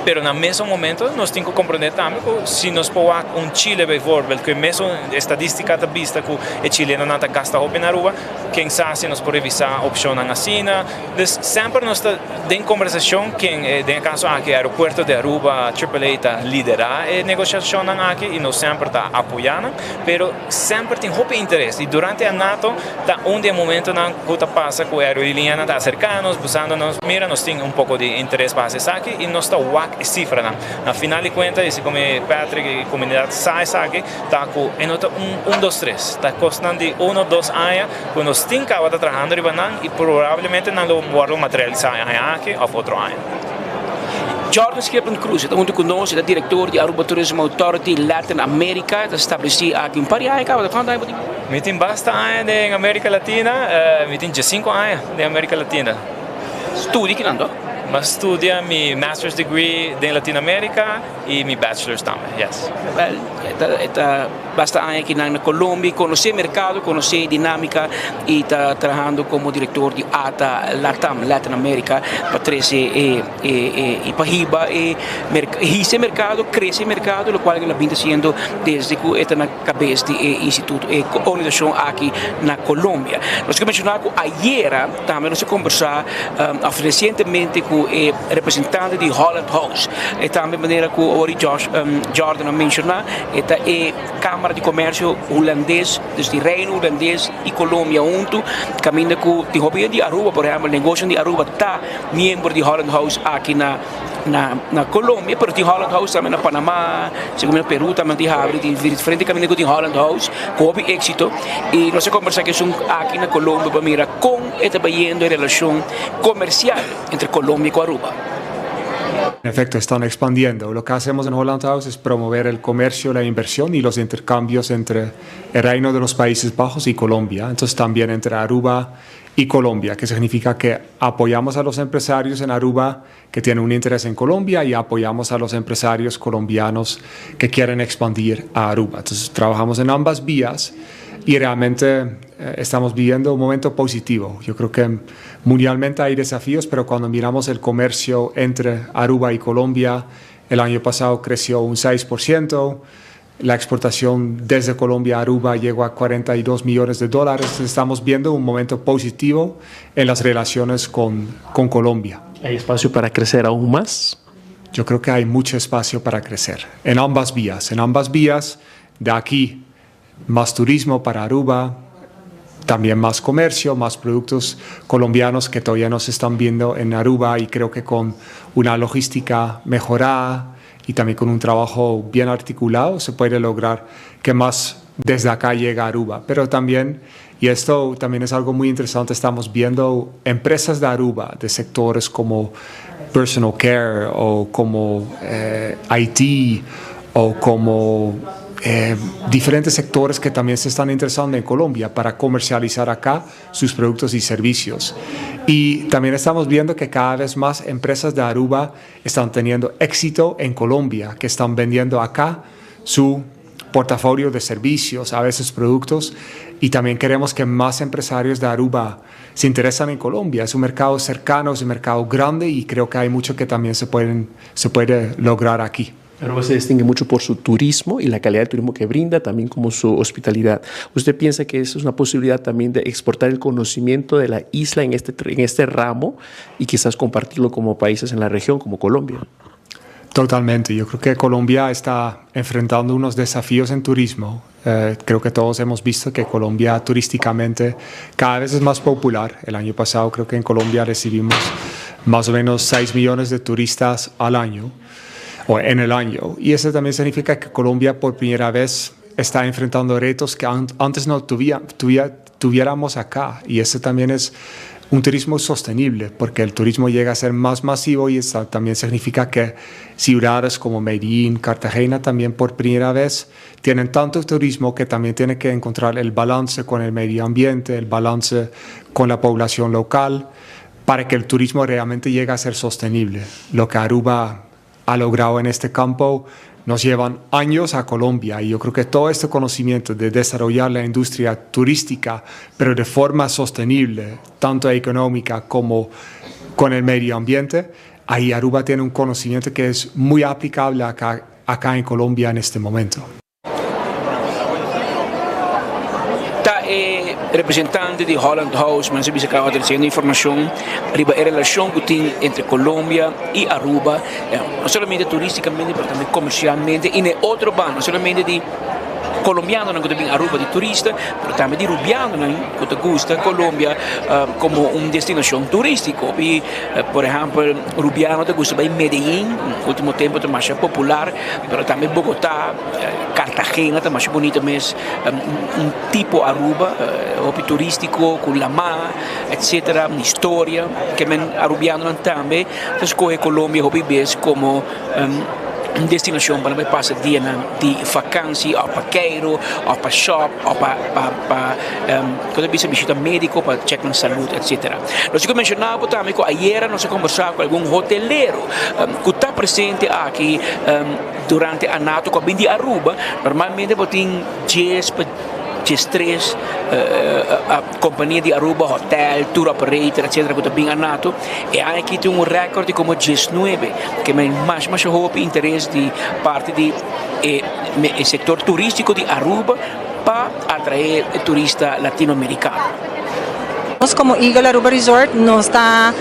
Pero na mesun momento nos tin ku komprondé tambe ku si nos por wak un Chile bijvoorbeeld ku e mesun estadistika ta bista ku e chilenonan ta gasta hopi na Aruba, ken sa si nos por revisá opshonnan asina. Dus semper nos ta den kombersashon ken den e kaso aki Aeropuerto de Aruba, Triple A ta liderá e negoshashonnan aki i nos semper ta apoyá nan. Pero semper tin hopi interes i durante e nato ta un di e momentonan ku ta pasa ku e aerolinianan ta aserká nos busando nos, mira nos tin un poko di interes pa hasi esaki i nos ta wak e sifranan. Na final di kuenta i segun mi Patrick i komunidat sa esaki ta ku e no ta un un dos tres, ta kosnan di uno dos aña ku nos tin kaba ta trahando riba nan i probablemente nan lo wòrdu materialisá e aña aki òf otro aña. Jordan Scherpen Cruz e ta huntu ku nos, e ta direktor di Aruba Tourism Authority Latin America, e ta stablesí aki un par di aña kaba, ta kuantu aña bo tin? Mi tin basta aña den America Latina, mi tin diesinco aña den America Latina. Studia kinan to? Mi a studia mi master's degree den Latino America y mi bachelor's tambe, yes. Wel, e ta basta aña kinan na Colombia y conoce mercado, conoce dinamica y ta trahando como director di ata Latam, Latin America, pa trece e y pa hiba e hisa e mercado, crece e mercado, locual el a bin ta haciendo desde cu e ta na cabes di e instituto, e organisacion aki na Colombia. Nos ke menciona cu ayera tambe nos a conversa of recientemente cu. ku e representante di Holland House. E tambe manera ku awor Josh Jordan a menshoná, e ta e Kámara di Komersio Hulandes, dus di Reino Hulandes i Colombia huntu, kaminda ku tin hopi hende di Aruba, por ehèmpel negoshionan di Aruba ta miembro di Holland House aki na na Colombia, pero tin Holland House tambe na Panama, segun mi na Peru tambe tin habri, tin diferente kaminda ku tin Holland House ku hopi éksito i nos a kombersá ku esun aki na Colombia pa mira kon e ta bayendo e relashon komersial entre Colombia ku Aruba. En efecto, están expandiendo. Lo que hacemos en Holland House es promover el comercio, la inversión y los intercambios entre el Reino de los Países Bajos y Colombia. Entonces también entre Aruba y Colombia, que significa que apoyamos a los empresarios en Aruba que tienen un interés en Colombia y apoyamos a los empresarios colombianos que quieren expandir a Aruba. Entonces trabajamos en ambas vías y realmente eh, estamos viviendo un momento positivo. Yo creo que mundialmente hay desafíos, pero cuando miramos el comercio entre Aruba y Colombia, el año pasado creció un 6%. La exportación desde Colombia a Aruba llegó a 42 millones de dólares. Estamos viendo un momento positivo en las relaciones con, con Colombia. ¿Hay espacio para crecer aún más? Yo creo que hay mucho espacio para crecer en ambas vías. En ambas vías, de aquí más turismo para Aruba, también más comercio, más productos colombianos que todavía no se están viendo en Aruba y creo que con una logística mejorada y también con un trabajo bien articulado se puede lograr que más desde acá llegue a Aruba. Pero también, y esto también es algo muy interesante, estamos viendo empresas de Aruba, de sectores como personal care o como eh, IT o como eh, diferentes sectores que también se están interesando en Colombia para comercializar acá sus productos y servicios. Y también estamos viendo que cada vez más empresas de Aruba están teniendo éxito en Colombia, que están vendiendo acá su portafolio de servicios, a veces productos, y también queremos que más empresarios de Aruba se interesan en Colombia. Es un mercado cercano, es un mercado grande y creo que hay mucho que también se, pueden, se puede lograr aquí. Aruba se distingue mucho por su turismo y la calidad del turismo que brinda, también como su hospitalidad. ¿Usted piensa que eso es una posibilidad también de exportar el conocimiento de la isla en este, en este ramo y quizás compartirlo como países en la región, como Colombia? Totalmente. Yo creo que Colombia está enfrentando unos desafíos en turismo. Eh, creo que todos hemos visto que Colombia turísticamente cada vez es más popular. El año pasado creo que en Colombia recibimos más o menos 6 millones de turistas al año o en el año. Y eso también significa que Colombia por primera vez está enfrentando retos que antes no tuviéramos acá. Y eso también es un turismo sostenible, porque el turismo llega a ser más masivo y eso también significa que ciudades como Medellín, Cartagena también por primera vez tienen tanto turismo que también tienen que encontrar el balance con el medio ambiente, el balance con la población local, para que el turismo realmente llegue a ser sostenible. Lo que Aruba ha logrado en este campo nos llevan años a Colombia y yo creo que todo este conocimiento de desarrollar la industria turística, pero de forma sostenible, tanto económica como con el medio ambiente, ahí Aruba tiene un conocimiento que es muy aplicable acá, acá en Colombia en este momento. Ta e representante di Holland House men bisa caba treciendo informacion riba e relacion cu tin entre Colombia y Aruba, no solamente turisticamente pero tambe comercialmente y na e otro banda no solamente di Colombianonan cu ta bin Aruba di turista pero tambe di Rubianonan cu ta gusta Colombia como un destinacion turistico y por ehempel Rubiano ta gusta bay Medellin ultimo tempo ta masha popular pero tambe Bogota, Cartagena ta masha bunita mes un tipo Aruba hopi turistico cu lama etcetera historia ke men Arubianonan tambe ta scoge Colombia hopi bes como un destinacion pa nan bay pasa dianan di vakantie of pa keiro of pa shop of pa pa pa cu ta bisa bishita medico pa check nan salud etcetera. Nos tin cu menciona bo tambe cu ayera nos a conversa cu algun hotelero cu ta presente aki durante anato cu a bin di Aruba. Normalmente bo tin dies pa diestres compania di Aruba, hotel, tour operator etcetera cu ta bin anato. E aña aki tin un record di como diesnuebe, ke men masha masha hopi interes di parti di e sector turistico di Aruba pa atrae e turista latinoamericano. Nos como Eagle Aruba Resort nos ta.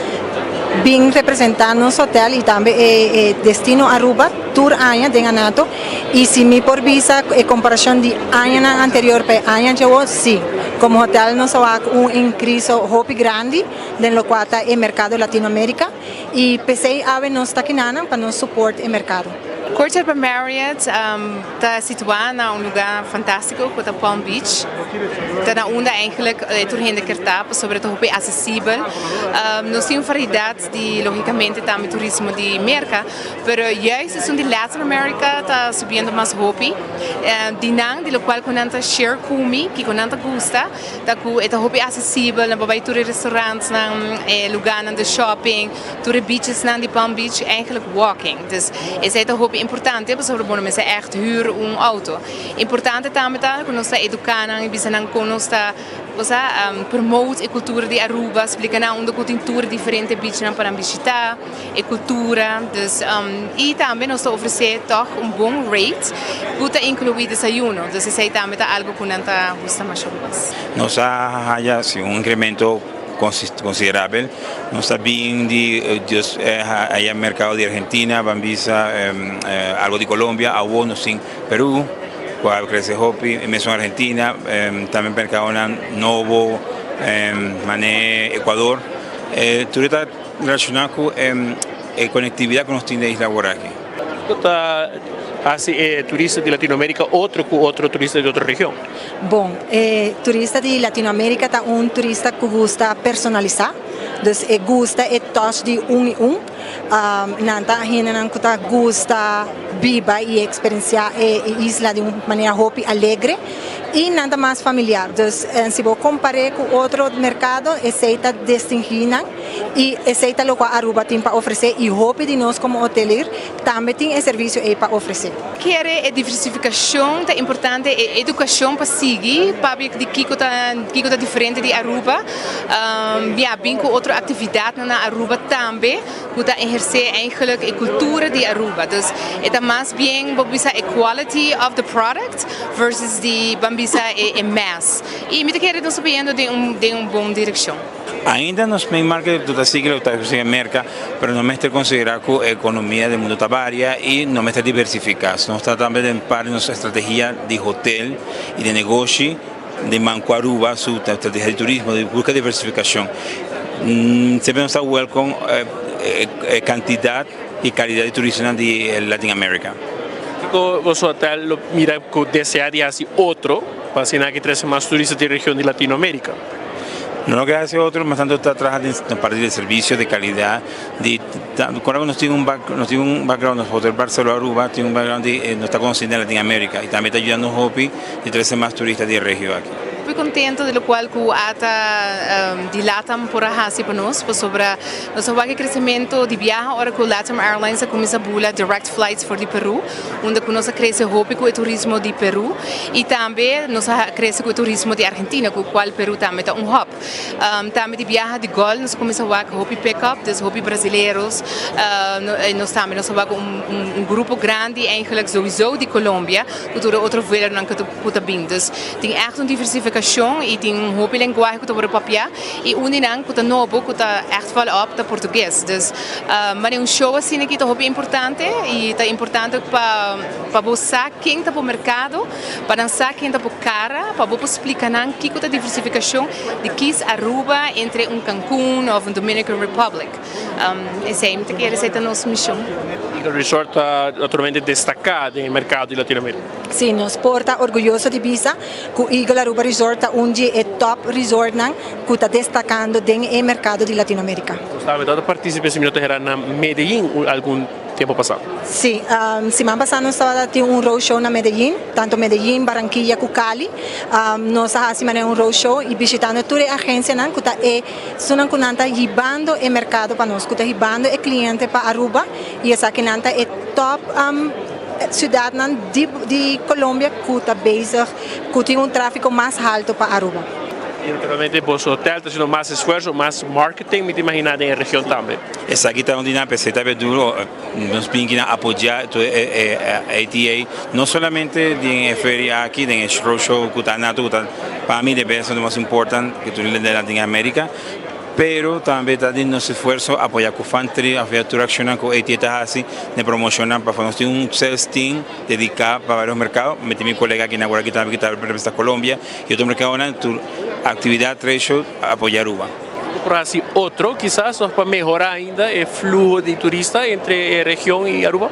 bin representa nos hotel y tambe e destino Aruba tur aña den ANATO y si mi por bisa e comparacion di añanan anterior pa e aña djawo, si, como hotel nos a wak un increase hopi grandi den locual ta e mercado Latino America y pesey awe nos ta kinanan pa nos support e mercado. Courtyard by Marriott ta situá na un lugá fantástiko ku ta Palm Beach. Ta na unda eigenlijk tur hende ker ta pasobra ta hopi asesibel. Nos tin un variedat di lógikamente tambe turismo di Merka, pero juist esun di Latin America ta subiendo mas hopi. Di nan, di lokual ku nan ta share ku mi kiko nan ta gusta, ta ku e ta hopi asesibel, nan por bai tur e restaurantnan, e lugánan di shopping. Tur e beachesnan di Palm Beach eigenlijk walking. Dus esei ta hopi importante pasobra bo no mester echt huur un auto. Importante tambe ta ku nos ta eduká nan i bisa nan kon nos ta bo sa promote e kultura di Aruba, splika nan unda ku tin tur diferente beachnan pa nan bishita, e kultura. Dus i tambe nos ta ofresé tòg un bon rate ku ta inkluí desayuno. Dus esei tambe ta algu ku nan ta gusta masha mas. Nos a haya si un incremento considerabel. Nos ta bin di dios aya mercado di Argentina, ban bisa algo di Colombia, awo nos tin Peru cu a crece hopi, e mesun Argentina, tambe mercadonan nobo mane Ecuador. Tur e ta relaciona cu e conectividad cu nos tin den isla awor aki. Kiko ta hasi e turista di Latinoamerica otro ku otro turista di otro region? Bon, e turista di Latinoamerica ta un turista ku gusta personalisá, dus e gusta e touch di un i un. Nan ta hendenan ku ta gusta biba i eksperensiá e isla di un manera hopi alegre i nan ta mas familiar. Dus si bo kompar'é ku otro merkado esei ta distingí nan. I esei ta lokual Aruba tin pa ofresé i hopi di nos komo hotelir tambe tin e servisio ei pa ofresé. Kere e diversifikashon ta importante, e edukashon pa sigui pabia di kiko ta kiko ta diferente di Aruba. Ya bin ku otro aktividatnan na Aruba tambe ku ta ehersé eigenlijk e kultura di Aruba. Dus e ta mas bien bo bisa e quality of the product versus di ban bisa e mass. I mi ta kere nos ta bayendo den un den un bon direkshon. Ainda nos main market ta sigui lo ta sigui Merca, pero nos mester considera cu e economia del mundo ta varia y nos mester diversifica. Nos ta tambe den parti di nos estrategia di hotel y di negoshi di Manco Aruba su estrategia di turismo di busca diversificacion. Semper nos ta welcome e cantidad y calidad di turistanan di Latin America. Kico boso hotel lo mira cu desea di haci otro pa asina aki trece mas turista di region di Latino America? No lo ke hasi otro, mas tanto ta traha den na parti di servicio di calidad di ora nos tin un back nos tin un background nos hotel Barceló Aruba tin un background di nos ta conoci den Latin America y tambe ta yudando hopi di trece mas turista di e regio aki. Hopi contento di locual cu ata di Latam por a haci pa nos pasobra nos a wak e crecemento di biaha ora cu Latam Airlines a cuminsa bula direct flights for di Peru unda cu nos a crece hopi cu e turismo di Peru y tambe nos a crece cu e turismo di Argentina cu cual Peru tambe ta un hub. Tambe di biaha di gol nos a cuminsa wak hopi pick up, dus hopi brasileros, nos tambe nos a wak un grupo grandi eigenlijk sowieso di Colombia cu tur e otro vuelonan cu ta bin. Dus tin echt un diversificacion y tin hopi lenguahe cu ta worde papia y un di nan cu ta nobo cu ta echt val op ta Portugues. Dus mane un show asina aki ta hopi importante y ta importante pa pa bo sa ken ta bo mercado, pa nan sa ken ta bo cara, pa bo por splica nan kico ta diversificacion di kies Aruba entre un Cancun of un Dominican Republic. Esey mi ta kere esey ta nos mision. Eagle Resort ta naturalmente destaca den e mercado di Latinoamerica. Si, nos por ta orguyoso di bisa cu Eagle Aruba Resort ta un di e top resortnan cu ta destacando den e mercado di Latinoamerica. Nos tambe tabata participe si mi no ta hera na Medellin algun tempo pasa. Si, siman pasa nos tabata tin un road show na Medellin, tanto Medellin, Barranquilla cu Cali. Nos a haci manera un road show y bishitando tur e agencianan cu ta e esunnan cu nan ta hibando e mercado pa nos, cu ta hibando e cliente pa Aruba y esakinan ta e top ciudadnan di Colombia cu ta bezig cu tin un trafico mas halto pa Aruba. Y naturalmente boso hotel ta haciendo mas esfuerzo, mas marketing mi ta imagina den e region tambe. Esaki ta un di nan p'esei ta be duro nos bin kina apoya tur e ATA no solamente den e feria aki den e road show cu ta nato cu ta pa mi de best the most important cu tur den Latin America. Pero tambe ta den nos esfuerso apoya cu Fantry, apoya tur accionnan cu ATA ta haci den promocionnan pa nos tin un sales team dedica pa varios mercado. Mi tin mi colega aki na Guaraquí tambe cu ta representa Colombia y otro mercadonan. Tur actividad trade show apoya Aruba. Bo por haci otro kisas of pa mehora ainda e fluho di turista entre e region y Aruba?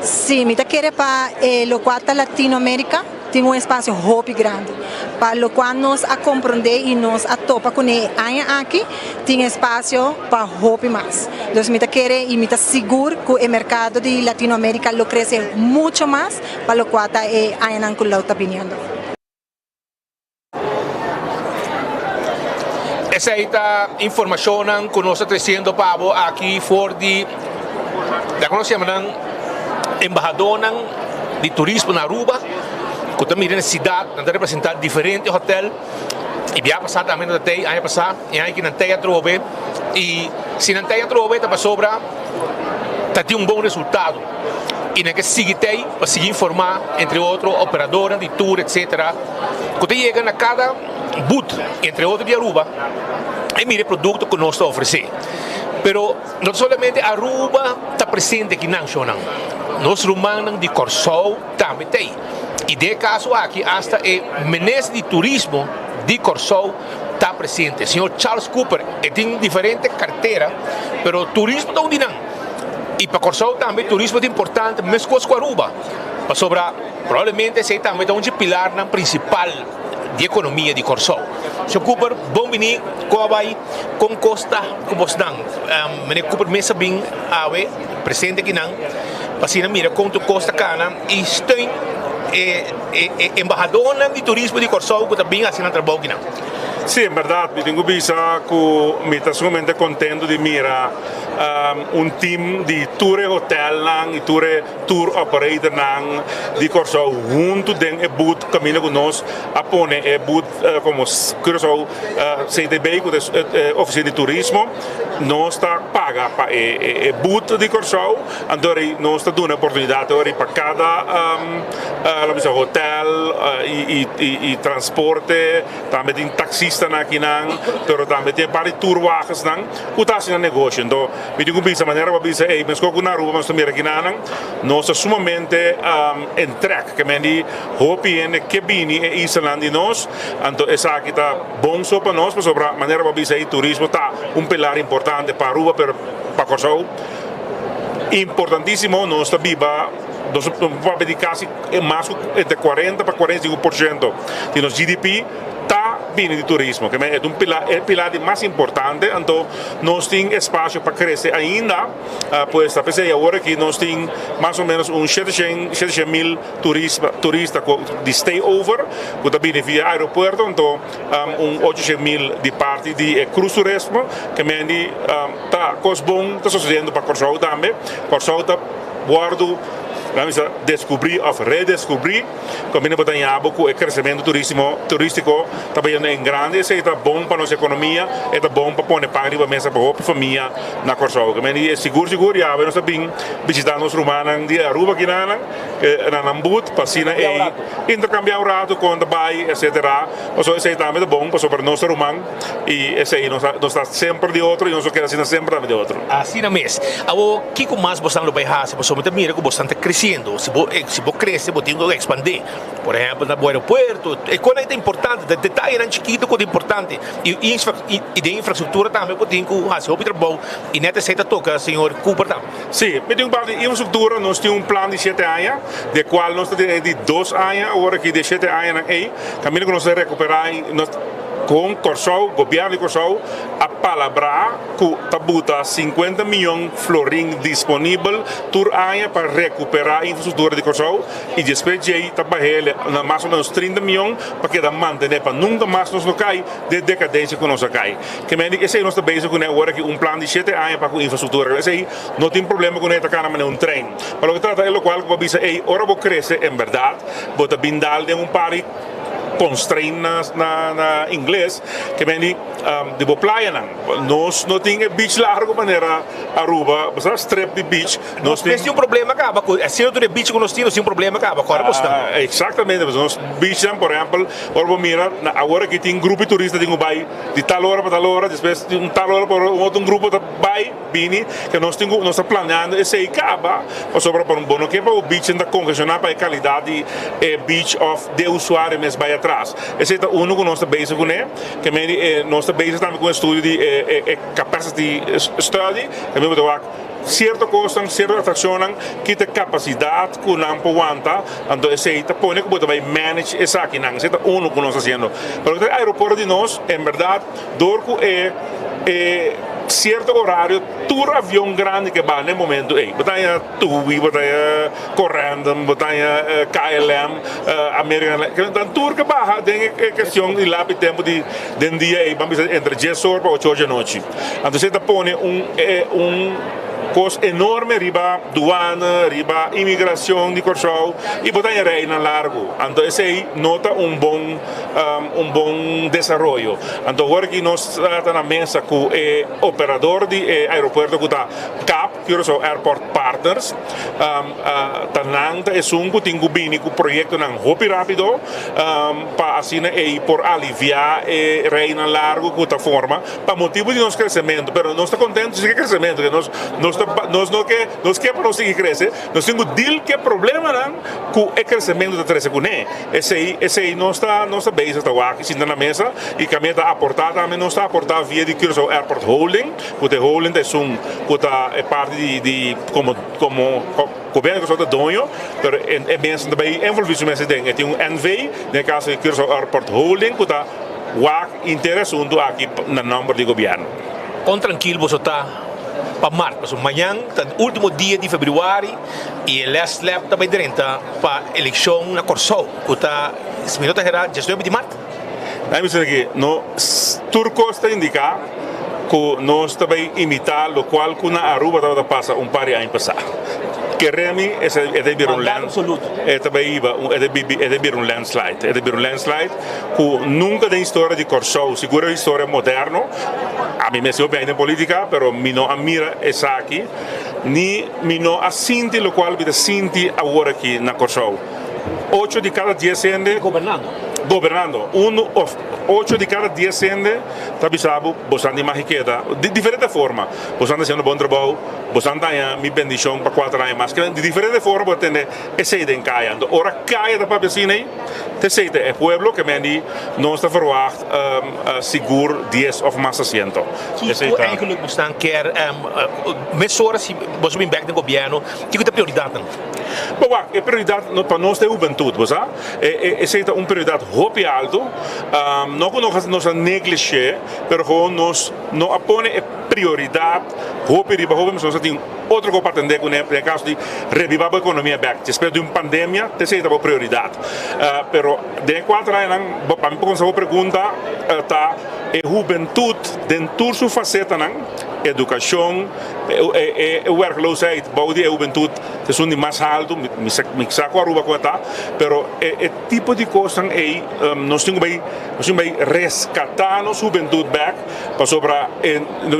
Sí, mi ta kere pa e locual ta Latinoamerica tin un espacio hopi grandi. Pa locual nos a comprende y nos a topa cune e aña aki, tin espacio pa hopi mas. Dus mi ta kere y mi ta sigur cu e mercado di Latinoamerica lo crece mucho mas pa locual ta e añanan cu lo ta biniendo. Esei ta informashonnan ku nos ta tresiendo pa bo aki for di ya ku nos yama nan embahadornan di turismo na Aruba ku ta mira nesesidat nan ta representá diferente hotel i bia pasá tambe nan ta tei aña pasá i aña aki nan tei atrobe i si nan tei atrobe ta pasobra ta tin un bon resultado i nan ke sigui tei pa sigui informá entre otro operadornan di tur etcetera ku ta yega na kada booth entre otro di Aruba e mira e produkto ku nos ta ofresé. Pero no ta solamente Aruba ta presente aki nan shownan, nos rumannan di Kòrsou tambe ta ei. I den e kaso aki asta e minister di turismo di Kòrsou ta presente, señor Charles Cooper. E tin diferente kartera, pero turismo ta un di nan. I pa Kòrsou tambe turismo ta importante meskos ku Aruba, pasobra probablemente esei tambe ta un dje pilarnan prinsipal di ekonomia di Kòrsou. Señor Cooper, bon bini, kon a bai, kon kos ta ku bosnan? Meneer Cooper mes a bin awe presente akinan pa asina mira kon tur kos ta kana i steun e embahadornan di turismo di Kòrsou ku ta bin hasi nan trabou akinan. Sí, en bèrdat mi tin ku bisa ku mi ta sumamente kontentu di mira un team di tur e hotelnan i tur e tour operatornan di Kòrsou huntu den e booth kaminda ku nos a pone e booth komo Curaçao CTB ku ta e ofisina di turismo. Nos ta paga pa e booth di Kòrsou anto rei nos ta duna e oportunidat ora pa kada lo bisa hotel i transporte. Tambe tin taxistanan akinan pero tambe tin e par di tourwagersnan ku ta hasi nan negoshi. Anto mi tin ku bisa manera ku a bisa ey meskos ku na Aruba nos ta mira kinanan nos ta sumamente en trek ke men di hopi hende ke bini e islanan di nos anto esaki ta bon so pa nos pasobra manera ku a bisa ey turismo ta un pilar importante pa Aruba pero pa Kòrsou importantisimo nos ta biba nos papia di kasi mas ku entre 40 pa 45% di nos GDP ta bini di turismo. Ke men e ta un pilar, e pilar di mas importante, anto nos tin espasio pa krese ainda, pues ta p'esei awor aki nos tin mas o menos un shete shen mil turista turista ku di stay over ku ta bini via aeropuerto, anto un ocho shen mil di parti di e krus turismo, ke men di ta kos bon ta sosediendo pa Kòrsou tambe, Kòrsou ta wòrdu laat mi bisa deskubrí òf redeskubrí. Kaminda bo ta ña bo ku e kresementu turísimo turístiko ta bayendo en grande, esei ta bon pa nos ekonomia, e ta bon pa pone pan riba mesa pa hopi famia na Kòrsou. Ke mende sigur sigur yawe nos ta bin bishitá nos rumannan di Aruba kinanan na nan but pa asina ei interkambiá un ratu kon ta bai etsetera. Pasobra esei tambe ta bon pasobra nos ta ruman i esei nos ta nos ta semper di otro i nos lo keda asina semper tambe di otro. Asina mes. Awor kiko mas bosan lo bai hasi? Pasobra mi ta mira ku bosan ta kresiendo. Si bo si bo krese bo tin ku ekspandé. Por ehèmpel na bo aeropuerto. E konan ta importante. Ta detayenan chikitu ku ta importante. I i den infrastruktura tambe bo tin ku hasi hopi trabou. I nèt esei ta toka señor Cooper tambe. Sí, mi tin un parti di infrastruktura. Nos tin un plan di shete aña, di e kual nos ta den e di dos aña awor aki di e shete añanan ei. Kaminda ku nos ta rekuperá i nos kon Kòrsou, gobièrnu di Kòrsou a palabrá ku ta buta sinkuenta mion florin disponibel tur aña pa rekuperá infrastruktura di Kòrsou i despues djei ta bah'é na mas o ménos trinta mion pa keda mantené pa nunka mas nos no kai den dekadensia ku nos a kai. Ke men di esei nos ta bezig kuné awor aki un plan di shete aña pa ku infrastruktura. Esei no tin problema kuné ta kana manera un trein. Pa loke trata e lokual ku bo a bisa ei ora bo krese en bèrdat bo ta bin dal den un par di. constraint na na na ingles ke men di di bo playanan. Nos no tin e beach largo manera Aruba, bo sa strip di beach. Nos tin un problema kaba ku asina tur e beach ku nos tin, nos tin un problema kaba ku ora bo sta. Exactamente, pasobra nos beachnan por ehempel ora bo mira na awor aki tin grupo di turista tin ku bai di tal ora pa tal ora, despues di un tal ora pa un otro grupo ta bai bini, ke nos tin ku nos ta planeando esei kaba pasobra bo no ke pa bo beachnan ta kongeshoná pa e kalidat di e beach òf di e usuario mes bai atras. Esei ta uno ku nos ta bezig kuné, ke mei di nos ta bezig tambe ku un estudio di e capacity study, ke mei bo ta wak sierto kosnan, sierto atrakshonnan kita kapasidat ku nan por wanta, anto esei ta pone ku bo ta bai manage esakinan. Esei ta uno ku nos ta hasiendo. Pero loke ta e aeropuerto di nos, en bèrdat dor ku e e sierto orario tur avion grandi ke baha na e momento ei. Bo ta haña Tui, bo ta haña Corendon, bo ta haña KLM, American Airlines, nan tur ke baha den e kestion di lapi tempu di den dia ei, ban bisa entre dies or pa ocho or di anochi. Anto esei ta pone un un kos enorme riba duana, riba imigracion di Kòrsou i bo ta haña reinan largu. Anto esei no ta un bon un bon desaroyo. Anto awor aki nos ta na mesa ku e operador di e aeropuerto ku ta cap, Curaçao Airport Partners, ta nan ta esun ku tin ku bini ku proyektonan hopi rápido pa asina ei por aliviá e reinan largu ku ta forma pa motibu di nos kresementu. Pero nos ta kontentu si ke kresementu, ke nos nos ta nos no ke nos ke pa nos sigui krese, nos tin ku deal ku e problemanan ku e kresementu ta trese kuné. Esei esei nos ta nos ta bezig ta wak sinta na mesa i kaminda ta aportá tambe nos ta aportá via di Curaçao Airport Holding. Ku ta e holding ta esun ku ta e parti di di komo komo gobièrnu di Kòrsou ta doño pero e e mensen ta bai envolví su mes aden. E tin un NV den e kaso di Curaçao Airport Holding ku ta wak inter e asuntu aki na nòmber di gobièrnu. Kon trankil boso ta pa mart? Pasobra mañan ta ultimo dia di febrüari i e last lap ta bai drenta pa elekshon na Kòrsou ku ta, si mi no ta herá, diesnuebe di mart. Nan bisa aki, no tur kos ta indiká ku nos ta bai imitá lokual ku na Aruba tabata pasa un par di aña pasá. Kere mi e ta bira un land, e ta bai hiba, e ta bibi, e ta bira un landslide. E ta bira un landslide ku nunka den historia di Kòrsou, sigur den historia moderno, ami mes hopi aña den politika, pero mi no a mira esaki, ni mi no a sinti lokual mi ta sinti awor aki na Kòrsou. Ocho di kada dies hende. Gobernando. Gobernando. Uno of ocho di kada dies hende ta bisa bo, bosan di magi keda. Di diferente forma. Bosan ta hasiendo bon trabou, bosan ta haña mi bendishon pa kuater aña mas. Di diferente forma bo ta tende esei den kaya. Anto ora kaya ta papia asina ei, ta esei ta e pueblo ke men di nos ta verwagt sigur dies of mas asiento. Kiko eigenlijk bosan kier mesora si boso bin bek den gobièrnu, kiko ta e prioridatnan? Bo wak, e prioridat pa nos ta e hubentut, bo sa. Esei ta un prioridat hopi altu. No ku nos a neglish'é, pero gewoon nos no a pone e prioridat hopi riba hopi, pasobra nos a tin otro kos pa atendé kuné, den e kaso di rebibá bo ekonomia bèk. Despues di un pandemia, ta esei ta bo prioridat. Pero den e kuater añanan, pa mi por kontestá bo pregunta, ta e hubentut den tur su fasetanan, edukashon, E werkloosheid bou di e hubentut ta esun di mas haltu, mi sa ku Aruba ku a ta, pero e tipo di kosnan ei nos tin ku bai nos tin ku bai reskatá nos hubentut bèk pasobra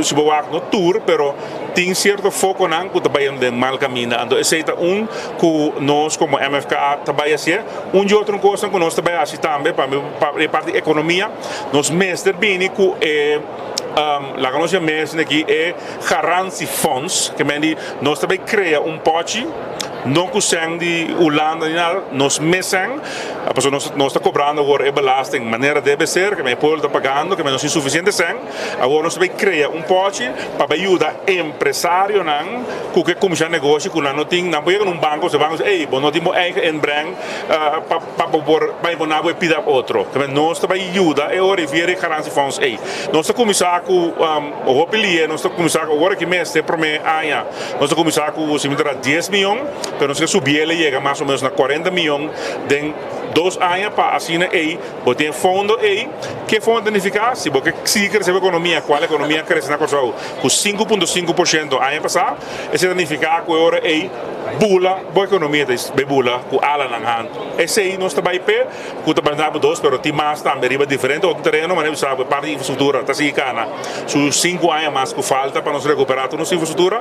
si bo wak no tur pero tin sierto fokonan ku ta bai den mal kaminda, anto esei ta un ku nos komo MFK ta bai hasié. Un di otro kosnan ku nos ta bai hasi tambe pa e parti di ekonomia nos mester bini ku e. Laga nos ya mes aki e garantiefonds, ke men di nos ta bay krea un pochi, no ku sèn di Hulanda ni nada, nos mes sèn, pasobra nos nos ta kobrando awor e belasting manera debe ser, ke men e pueblo ta pagando, ke men nos tin sufisiente sèn, awor nos ta bay krea un pochi pa bay yuda empresarionan ku ke kuminsha negoshi ku nan no tin, nan por yega na un banko, e banko bisa ey bo no tin bo eigen inbreng pa. Pa bo por bai bona bo e pida otro. Tambe nos ta bai yuda e ora e via di garantiefonds ei. Nos ta kuminsá ku hopi lié, nos ta kuminsá ku ora ki mes e promé aña nos ta kuminsá ku si mi ta dies mion, pero nos ke subiel e yega mas o menos na kuarenta mion den dos aña pa asina ei bo tin e fondo ei. Ke fondo ta nifiká? Si bo ke sigui krese bo ekonomia, kual ekonomia krese na Kòrsou ku 5.5% aña pasá, esei ta nifiká ku e ora ei. bula, bo ekonomia ta bai bula ku alanan hantu. Esei nos ta bai p'e, ku ta banda bo dos, pero tin mas tambe riba diferente otro tereno, manera bo sa ku e parti di infrastruktura ta sigui kana su sinku aña mas ku falta pa nos rekuperá tur nos infrastruktura.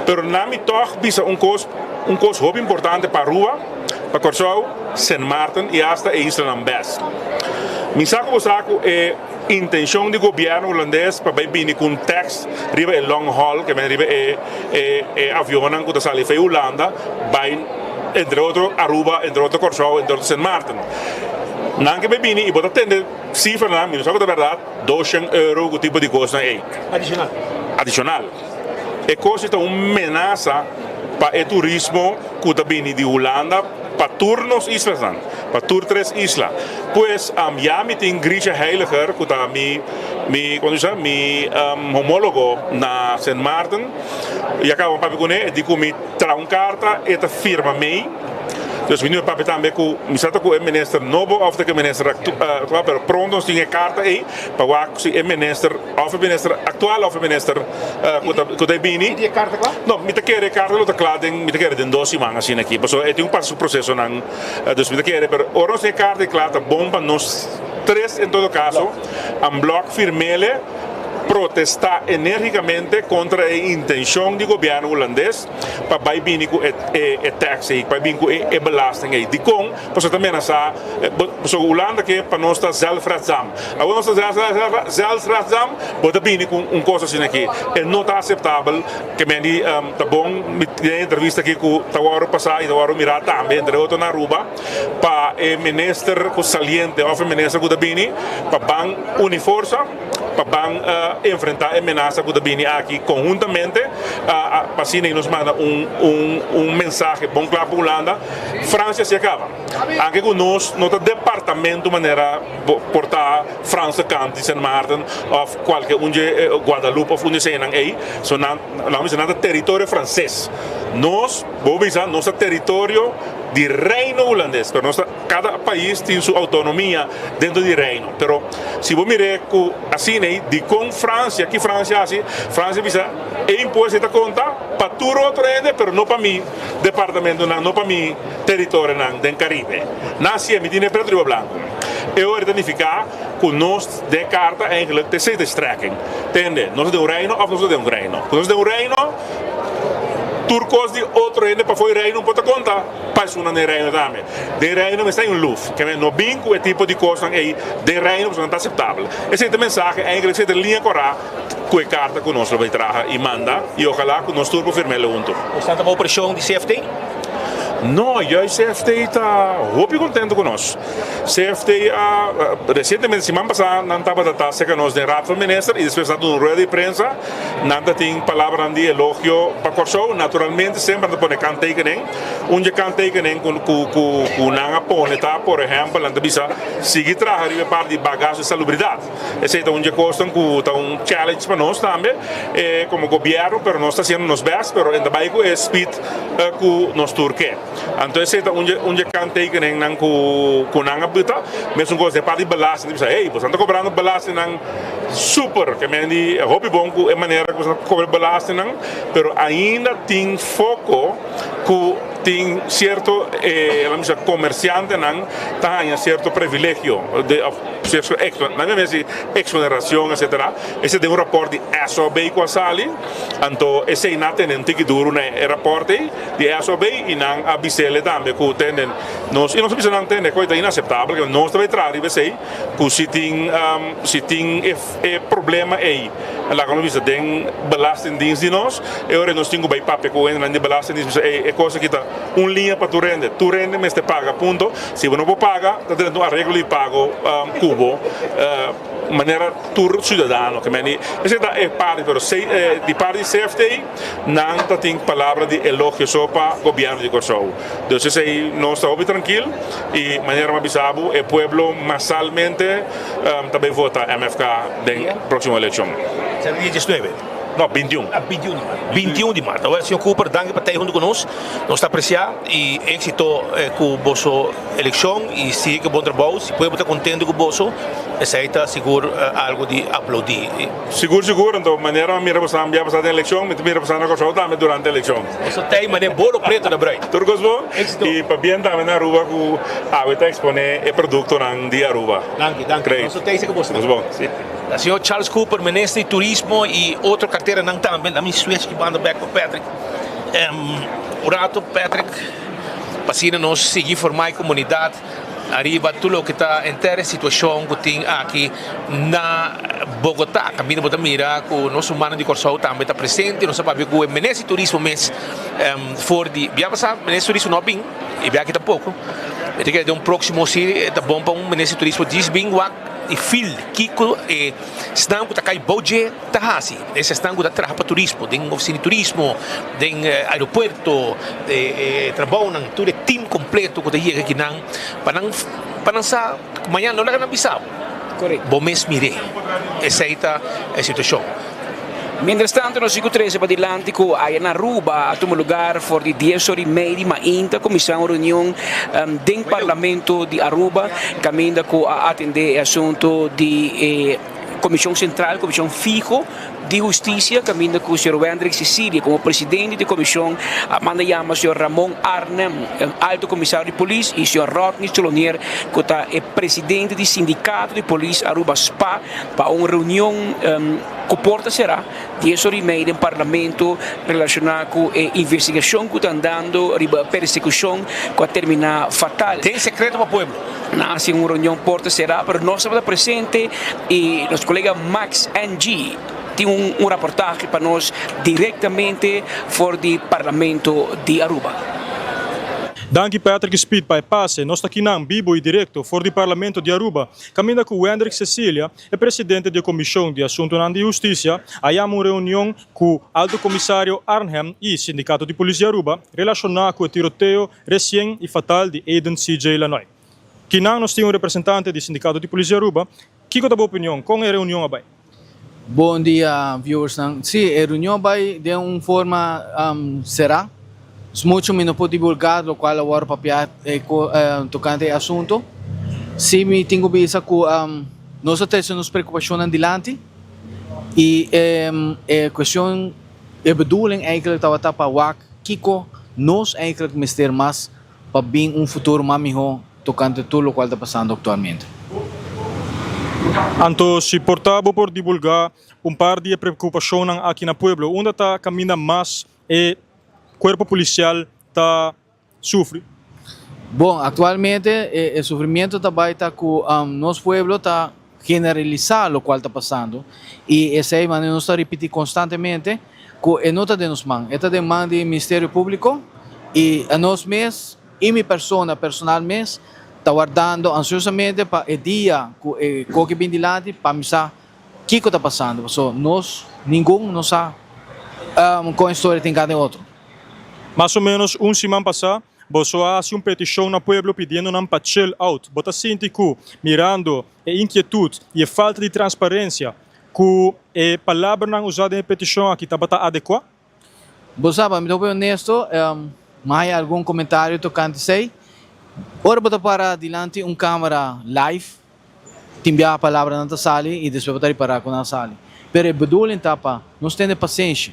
Pero na mi tòg bisa un kos, un kos hopi importante pa Aruba, pa Kòrsou, Sint Maarten i asta e islanan bes. Mi sa ku bo sa ku e Intencion di gobierno Hulandes pa bay bini cu un tax riba e long haul, ke men riba e e avionnan cu ta sali fey Hulanda bay entre otro Aruba, entre otro Corsou, entre otro Sint Maarten. Nan ke bay bini y bo ta tende cifranan, mi no sa cu ta berdad, doshen euro cu tipo di cosnan ey. Adicional. Adicional. E cos ey ta un menasa pa e turismo cu ta bini di Hulanda pa tur nos islasnan, pa tur tres isla. Pues ya mi tin Grisha Heiliger cu ta mi mi como ta bisa mi homologo na Sint Maarten, ya caba mi papia cune, e di cu mi traha un carta, e ta firma mei. Dus mi no papia tambe cu mi sa ta cu e minister nobo of ta cu e minister actual, pero pronto nos tin e carta ey pa wak si e minister Of e minister actual of e minister cu ta cu ta bini. Di e carta cla? No, mi ta kere e carta lo ta cla den, mi ta kere den dos siman asina aki, pasobra e tin un pasa su procesonan, dus mi ta kere, pero ora nos tin e carta cla ta bon pa nos tres en todo caso en blok firmele protesta energicamente contra e intencion di gobierno Hulandes pa bay bini cu e e tax ey, pa bay bini cu e belasting ey. Dicon? Pasobra ta menasa, pasobra Hulanda ke pa nos ta zelfredzaam. Awor nos ta zelfredzaam, bo ta bini ku un kos asina aki. E no ta aseptabel. Ke men di ta bon mi den e entrevista aki ku ta wòrdu pasá i ta wòrdu mirá tambe entre otro na Aruba pa e minister ku saliente òf e minister ku ta bini pa ban uni forsa pa ban enfrentá e menasa ku ta bini aki konhuntamente pa asina nos manda un un mensahe bon kla pa Hulanda. Francia si a kaba. Anke ku nos no ta departamento manera por ta Franse kant di Sint Maarten òf kualke un dje Guadalupe òf un di eseinan ei. So nan, laga mi bisa, nan ta teritorio franses. Nos, bo bisa, nos ta teritorio di Reino Hulandes, pero nos ta, kada pais tin su outonomia dentro di Reino. Pero si bo mir'é ku asina ei, dikon Fransia, ki Fransia hasi? Fransia bisa, e impuesto ei ta konta pa tur otro hende, pero no pa mi. Departamentonan no pa mi teritorionan den Caribe. Na hacié mi tin e preto riba blanco. E ora ta nifica cu nos den carta eigenlijk ta esey ta strekking. Tende, nos ta den un reino of nos no ta den un reino. Cu nos ta den un reino, tur cos di otro hende pafo e reino por ta conta pa esunnan den reino tambe. Den reino mester hay un luf. Keme no bin cu e tipo di cosnan ey den reino pasobra no ta aceptabel. Esey ta mensahe eigenlijk, esey ta liña cora. Ku e karta ku nos lo bai traha i manda i ojalá ku nos tur por firm'é huntu. Esnan ta bou preshon di CFT? No, juist CFT ta hopi kontentu ku nos. CFT a resientemente siman pasá nan tabata ta serka nos den Raad van Minister i despues nan duna un rueda di prensa. Nan ta tin palabranan di elogio pa Kòrsou. Naturalmente semper nan ta pone kanttekening. Un dje kanttekening ku ku ku nan a pone ta por ehèmpel nan ta bisa sigui traha riba e parti di bagaso i salubridat. Esei ta un dje kosnan ku ta un challenge pa nos tambe komo gobièrnu, pero nos ta hasiendo nos bèst, pero e ta bai ku e speed ku nos tur ke. Anto esei ta un dje un dje kanttekeningnan ku ku nan a buta. Mesun kos den parti di belasting, ta bisa, hey, boso ta kobrando belastingnan super, ke men di hopi bon ku e manera ku boso ta kobra belastingnan, pero ainda tin foko ku tin sierto e laga mi bisa komersiantenan ta haña sierto privilegio de òf sierto exo nan mi mester exoneracion etcetera esei den un raport di SOB ku a sali anto esei nan a tene un tiki duru na e raport ei di SOB i nan a bisele tambe ku tende nos i nos a bisa nan tende ku ta inaseptabel ke nos ta bai traha riba esei ku si tin si tin e E problema ei, laga nos bisa den belastingdienst di nos, e ora nos tin ku bai papia ku hendenan di belastingdienst bisa ey e kos aki ta un liña pa tur hende, tur hende mester paga punto, si bo no por paga ta drenta un areglo di pago ku bo manera tur siudadano ke meni esei ta e parti pero di parti di CFT nan ta tin palabra di elogio so pa gobièrnu di Kòrsou. Dus esei nos ta hopi trankil i manera mi a bisa bo e pueblo masalmente ta bay vota MFK den proximo eleccion. Sera dia diesnuebe? No, bintiun. Ah, bintiun di mart. Bintiun di mart. Awel, señor Cooper, danki pa ta huntu ku nos. Nos ta apresiá i éksito ku boso elekshon i sigui ku bon trabou. Si pueblo ta kontentu ku boso. Esei ta sigur algu di aplaudí. Sigur sigur, anto manera mi mira boso bia pasá den elekshon, mi ta mira boso na Kòrsou tambe durante elekshon. Boso t'ei manera bolo preto na bruid. Tur kos bon i pabien tambe na Aruba ku awe ta eksponé e produktonan di Aruba. Danki, danki. Great. Boso t'ei seka boso. Tur kos bon, si. Señor Charles Cooper, Minister di Turismo i otro karteranan tambe. Lami switch ki banda bek pa Patrick. Un rato Patrick, pa asina nos sigui informá e komunidat. Ariba tur loke ta henter e situacion cu tin aki na Bogota. Caminda bo ta mira cu nos humannan di Corsou tambe ta presente. Nos a papia cu e Minister di Turismo mes for di bia pasa. Minister di Turismo no a bin y bia aki tampoco. Mi ta kere den un proximo si ta bon pa un Minister di Turismo djis bin wak y feel kico e esnan cu ta cay bou dje ta haci. Esnan cu ta traha pa turismo den oficina di turismo, den aeropuerto, e trabounan, tur e team completo cu ta yega akinan pa nan pa nan sa cu mañana no laga nan bisa bo. Bo mes mir'é. Esei ta e situacion. Mientras tanto nos sigu trece padilanti cu aya na Aruba a tuma lugar for di dies ora y mei di mainta cuminsa un reunion den Parlamento di Aruba caminda cu a atende e asunto di e Comision Central, Comision Fiho di Husticia, caminda cu señor Wendrick Cecilia como presidente di comision a manda yama señor Ramon Arnhem, Alto Comisario di Polis, y señor Rodney Solonier cu ta e presidente di Sindicato di Polis Aruba, spa, pa un reunion cu porta cera dies ora y mei den Parlamento relaciona cu e investigacion cu ta andando riba e persecucion cu a termina fatal. Den secreto pa pueblo. Nan a haci un reunion porta cera, pero nos tabata presente y nos colega Max NG tin un raportahe pa nos directamente for di Parlamento di Aruba. Danki Patrick Speed pa e pase. Nos ta kinan bibo y directo for di Parlamento di Aruba, caminda cu Wendrick Cecilia, e presidente di e Comision di Asuntonan di Husticia, a yama un reunion cu Alto Comisario Arnhem y Sindicato di Polis di Aruba relaciona cu e tiroteo Resien i fatal di Aiden CJ Lanoy. Kinan nos tin un representante di Sindicato di Polis di Aruba. Kiko ta bo opinion? Kon e reunion a bai? Bon dia viewersnan. Si, e reunion a bai den un forma será. Mucho mi no por divulgá lokual a wòrdu papiá tokante e asunto. Si mi tin ku bisa ku nos a trese nos preokupashonnan dilanti i e kuestion, e bedoeling eigenlijk tabata pa wak Kiko nos eigenlijk mester mas pa bin un futuro mas miho tocante tur locual ta pasando actualmente? Anto si por ta bo por divulga un par di e preocupacionnan aki na pueblo, unda ta caminda mas e cuerpo policial ta sufri? Bon, actualmente e sufrimiento ta bay ta cu nos pueblo ta generalisa locual ta pasando y esey manera nos ta ripiti constantemente cu e no ta den nos man, e ta den man di Ministerio Publico y anos mes y mi persona personal mes ta wardando ansiosamente pa e dia cu e koki bin dilanti pa mi sa kico ta pasando pasobra nos ningun no sa con e storia tin cada otro. Mas o menos un siman pasá, boso a hasi un petishon na pueblo pidiendo nan pa chill out. Bo ta sinti ku, mirando e inkietut i e falta di transparensia, ku e palabranan usá den e petishon aki tabata adekuá? Bo sa, pa mi ta hopi honesto, mi a haya algun komentario tokante esei. Ora bo ta para dilanti un kamera live, Tin biaha palabranan ta sali i despues bo ta ripará ku nan a sali. Pero e bedoeling ta pa nos tene pasenshi.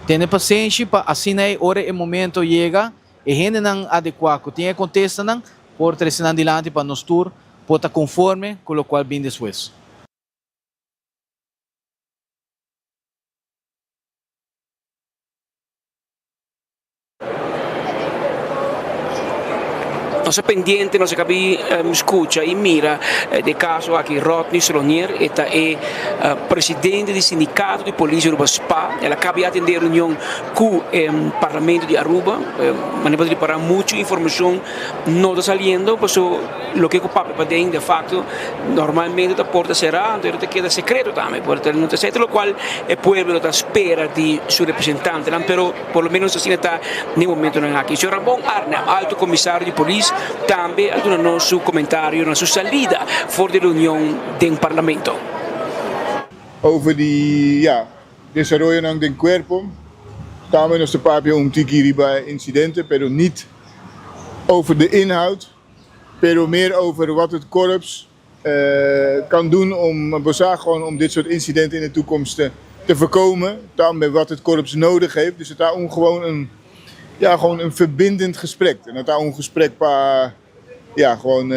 Tene pasenshi pa asina ei ora e momento yega, e hendenan adekuá ku tin e kontestanan por trese nan dilanti pa nos tur por ta konforme ku lokual bin despues. Nos a pendiente, nos a kabi skucha i mira de kaso aki Rodney Solonier, e ta e presidente di sindikato di polis Aruba spa. El a kabi atende e reunion ku e parlamento di Aruba. Manera bo ta ripara muchu informashon no ta saliendo paso loke ku papia paden de facto normalmente ta porta será, anto ta keda sekreto tambe. Por no ta esei lokual e pueblo ta spera di su representantenan, pero. Por lo menos asina ta n'e momentonan aki. Señor Ramon Arnhem, Alto Comisario di Polis, tambe a duna nos su comentario na su salida for di reunion den Parlamento. Over di ya desaroyonan den cuerpo tambe nos ta papia un tiki riba e incidente pero niet over de inhoud pero meer over wat het korps. kan doen om bosa gewoon om dit soort incidenten in de toekomst te, te voorkomen. Tambe wat het korps nodig heeft. Dus het ta un gewoon een, ja, gewoon een verbindend gesprek. En dat ta un gesprek pa ja, gewoon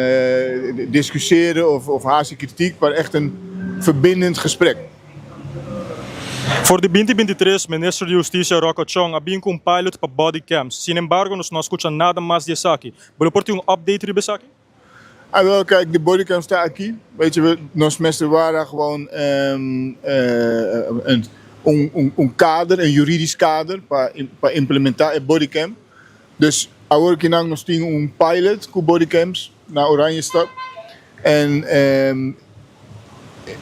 discussiëren of, of hasi kritiek, maar echt een verbindend gesprek. For di binti binti tres, Minister di Husticia Rocco Chong a bin cu un pilot pa body cams. Sin embargo, nos no a scucha nada mas di esaki. Bo lo por tin un update riba esaki? Ah, wel, kijk, de bodycams ta aki. Weet je, we, nos mester wara gewoon een, un, un, un kader, een juridisch kader pa, pa implementa e bodycam. Dus awor kinan nos tin un pilot cu bodycams na Oranjestad. En,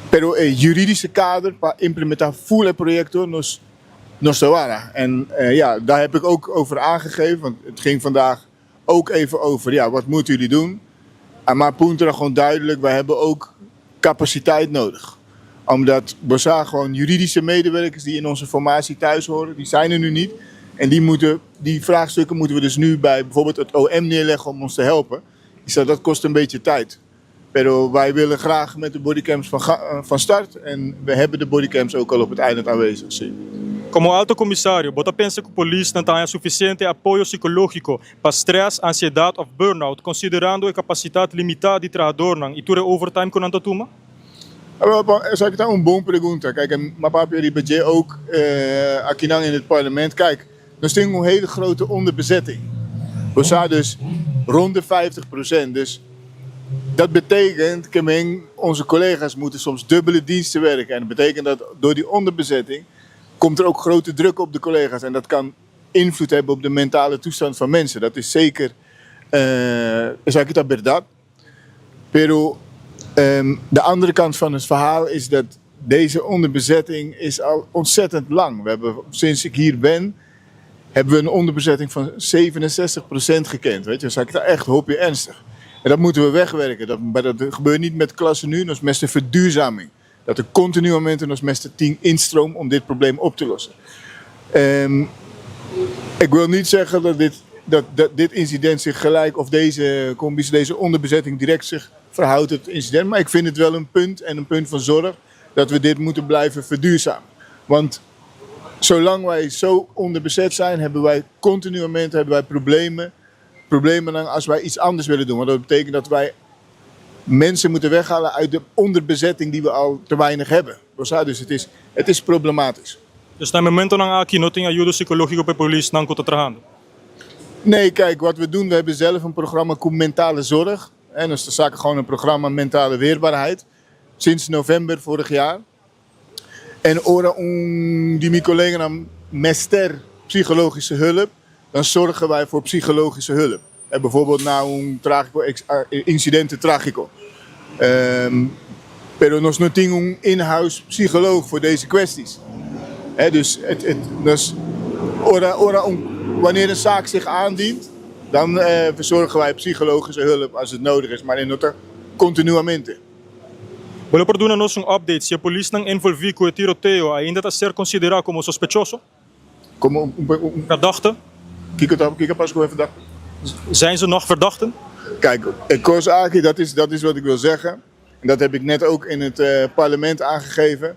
pero e juridische kader pa implementa full e proyecto nos, nos ta wara. En ja, daar heb ik ook over aangegeven, want het ging vandaag ook even over, ja, wat moeten jullie doen? Maar puntra gewoon duidelijk, wij hebben ook capaciteit nodig. Omdat bo sa gewoon juridische medewerkers die in onze formatie thuis horen, die zijn er nu niet. En die, moeten, die vraagstukken moeten we dus nu bij bijvoorbeeld het OM neerleggen om ons te helpen. Ik zeg, dat kost een beetje tijd. Pero wij willen graag met de bodycams van, van start. En we hebben de bodycams ook al op het eiland aanwezig. Zie. Como Alto Comisario, bo ta pensa cu polisnan ta haya suficiente apoyo psicologico pa stress, ansiedad of burnout, considerando e capacidad limita di trahadornan y tur e overtime cu nan ta tuma? Wel, esaki ta un bon pregunta. Kijk, en m'a papia riba dje ook akinan in het parlement. Kijk, nos tin un hele grote onderbezetting. Bo sa dus rond de 50%. Dus dat betekent, ke men, onze collega's moeten soms dubbele diensten werken. En dat betekent dat door die onderbezetting komt er ook grote druk op de collega's. En dat kan invloed hebben op de mentale toestand van mensen. Dat is zeker, esaki ta berdad. Pero de andere kant van het verhaal is dat deze onderbezetting is al ontzettend lang. We hebben, sinds ik hier ben, hebben we een onderbezetting van 67% gekend. Weet je, dus dat echt hoop je ernstig. En dat moeten we wegwerken. Dat, maar dat gebeurt niet met klassen nu, dat is met de verduurzaming. Dat er continu momenten als met de team instroom om dit probleem op te lossen. Ik wil niet zeggen dat dit, dat, dat dit incident zich gelijk, of deze combis, deze onderbezetting direct zich verhoudt tot het incident. Maar ik vind het wel een punt en een punt van zorg dat we dit moeten blijven verduurzamen. Want zolang wij zo onderbezet zijn, hebben wij continu momenten, hebben wij problemen. Problemen dan als wij iets anders willen doen. Want dat betekent dat wij mensen moeten weghalen uit de onderbezetting die we al te weinig hebben. Dus het is problematisch. Dus na e momentonan aki no tin ayudo psicológico pa e polisnan cu ta trahando? Nee, kijk, wat we doen, we hebben zelf een programma cu mentale zorg. En dus de zaak gewoon een programma mentale weerbaarheid. Sinds november vorig jaar. En ora un di mi colleganan mester psychologische hulp, dan zorgen wij voor psychologische hulp. En bijvoorbeeld na un tragico incidente tragico. Pero nos no tin un in-house psycholoog voor deze kwesties. He, dus het, het, dus ora, ora un, wanneer een zaak zich aandient, dan verzorgen wij psychologische hulp als het nodig is, maar in continuamente. Bo lo por duna nos un update si e polisnan envolvi cu e tiroteo ainda ta ser considera como sospechoso? Como un Verdachte? Kiko ta kiko pas cu e verdachte? Zijn ze nog verdachten? Kijk, e cos aki, dat is, dat is wat ik wil zeggen. En dat heb ik net ook in het parlement aangegeven.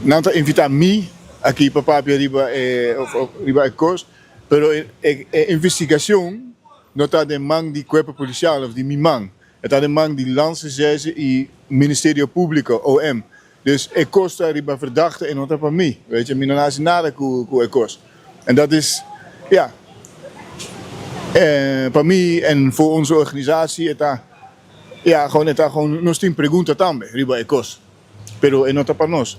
Nan ta invita mi aki pa papia riba e, of, of riba e cos, pero e, e investigacion no ta den man di cuerpo policial of di mi man. E ta den man di Landsrecherche y Ministerio Publico, OM. Dus e cos ta riba verdachte e no ta pa mi. Weet je, mi no haci nada cu, cu e cos. En dat is, ja, pa mi en voor onze organisatie, e ta, ja, gewoon, e ta gewoon, nos tin pregunta tambe riba e cos. Pero e no ta pa nos.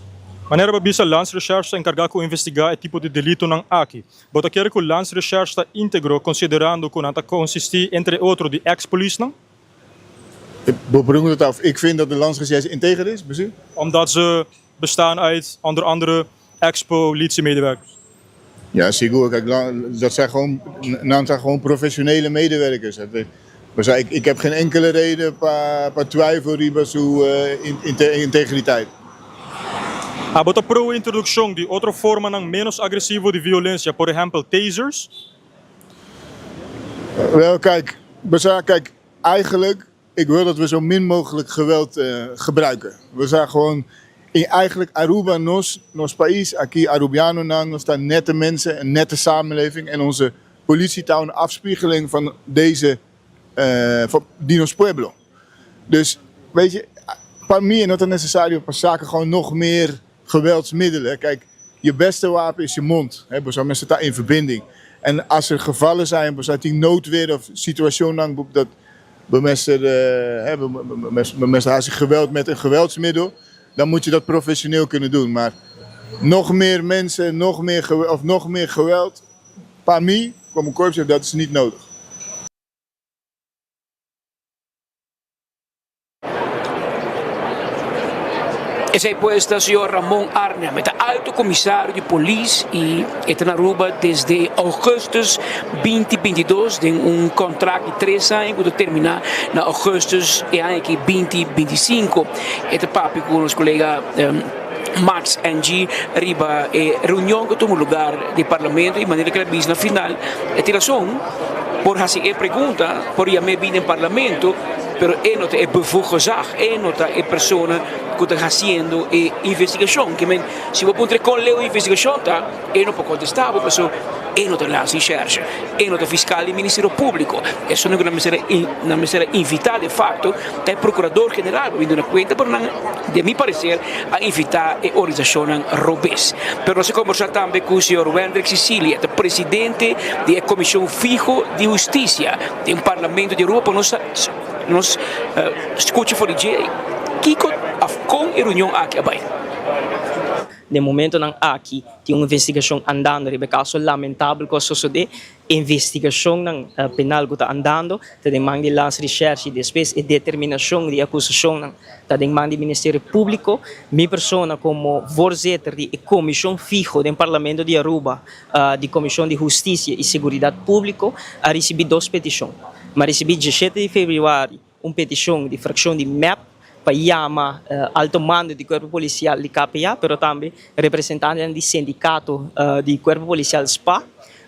Manera bo bisa Landsrecherche ta encarga cu investiga e tipo di delitonan aki. Bo ta kere cu Landsrecherche ta integro considerando cu nan ta consisti entre otro di ex-polisnan? Bo pregunta ta of ik vind dat de Landsrecherche integer is, precies? Omdat ze bestaan uit onder andere ex-politiemedewerkers. Ja, sigur. Kijk, dat zijn gewoon, nan zijn gewoon professionele medewerkers. Maar ik, ik heb geen enkele reden pa, pa twijfel riba su integriteit. Abo ta pro introduccion di otro formanan menos agresivo di violencia, por ehempel tasers? Wel, kijk, kijk, eigenlijk. Ik wil dat we zo min mogelijk geweld uh, gebruiken. We zijn gewoon in eigenlijk Aruba, nos, nos pais, aki Arubianonan, nos ta nette mensen, een nette samenleving. En onze politie ta een afspiegeling van deze, uh, van di nos pueblo. Dus, weet je, pa mi no ta necesario pa saca gewoon nog meer geweldsmiddelen. Kijk, je beste wapen is je mond. Hè, bo mester ta in verbinding. En als er gevallen zijn, bo tin noodweer of situatie dat bo mester, uh, bo mester geweld met een geweldsmiddel, dan moet je dat professioneel kunnen doen. Maar nog meer mensen, nog meer geweld, of nog meer geweld, pa mi, como korpschef, dat is niet nodig. Esey pues ta señor Ramon Arnhem, e ta alto comisario di polis y e ta na Aruba desde augustus 2022 den un contract di tres aña cu ta termina na augustus e aña aki 2025. E ta papia cu nos colega Max NG riba e reunion cu tuma lugar di parlamento y manera cu el a bisa na final e tin razon por haci e pregunta por yam'e bini den parlamento pero e no ta e bevoegd gezag, e no ta e persona cu ta haciendo e investigacion. Ke men si bo puntra con leu e investigacion ta e no por contesta bo pasobra e no ta landsrecherche, e no ta fiscal di Ministerio Publico. Esun cu nan mester nan mester a invita de facto ta e Procurador General pa bin duna cuenta pero nan de mi parecer a invita e organisacionnan robes. Pero nos a conversa tambe cu señor Wendrick Cicilia, ta presidente di e Comision Fiho di Husticia den Parlamento di Aruba pa nos nos scucha for di dje kico of con e reunion aki a bay. Den momentonan aki tin un investigashon andando riba e kaso lamentabel ku a sosodé. Investigashonnan penal ku ta andando ta den man di Landsrecherche i despues e determinashon di e akusashonnan ta den man di Ministerio Públiko. Mi persona komo voorzitter di e komishon fiho den Parlamento di Aruba di Komishon di Hustisia i Seguridat Públiko a risibí dos petishon. Mi a risibí diesshete di febrüari un petishon di frakshon di mep pa yama alto mando di Kuerpo Polisial di KPA, pero tambe representantenan di sindikato di Kuerpo Polisial spa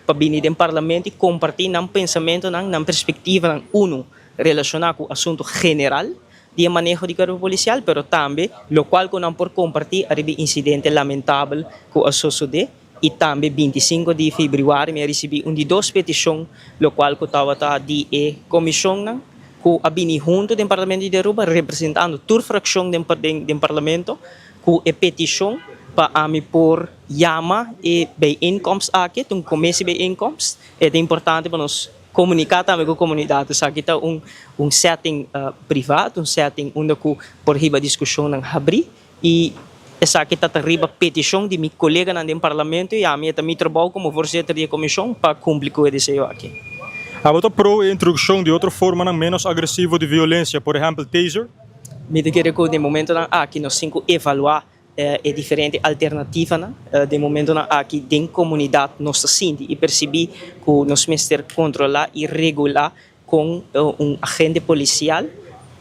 pa bini den Parlamento i kompartí nan pensamentonan, nan perspektivanan unu relashoná ku asuntu general di e maneho di Kuerpo Polisial, pero tambe lokual ku nan por kompartí ariba e insidente lamentabel ku a sosodé. I tambe 25 di febrüari mi a risibí un di dos petishon lokual ku tabata di e komishonnan ku a bini huntu den Parlamento di Aruba representando tur frakshon den den Parlamento ku e petishon pa ami por yama e bijeenkomst aki, ta un komesi bijeenkomst. E ta importante pa nos komuniká tambe ku komunidat. Esaki ta un un setting privat, un setting unda ku por hiba diskushonnan habrí. I esaki ta ta riba petishon di mi koleganan den Parlamento i ami e ta mi trabou komo voorzitter di e komishon pa kumpli ku e deseo aki. Abo ta pro e introdukshon di otro formanan ménos agresivo di violensia, por ehèmpel taser? Mi ta kere ku den momentonan aki nos tin ku evaluá e diferente alternativanan. Den momentonan aki den komunidat nos ta sinti i persibí ku nos mester kontrolá i regulá Kon un agente polisial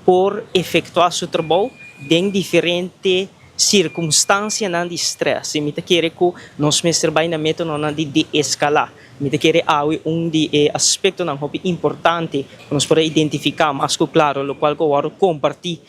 por efektuá su trabou den diferente sirkunstansianan di strès? I mi ta kere ku nos mester bai na métodonan di deeskalá. Mi ta kere awe un di e aspektonan hopi importante ku nos por a identifiká mas ku klaro, lokual ku a wòrdu kompartí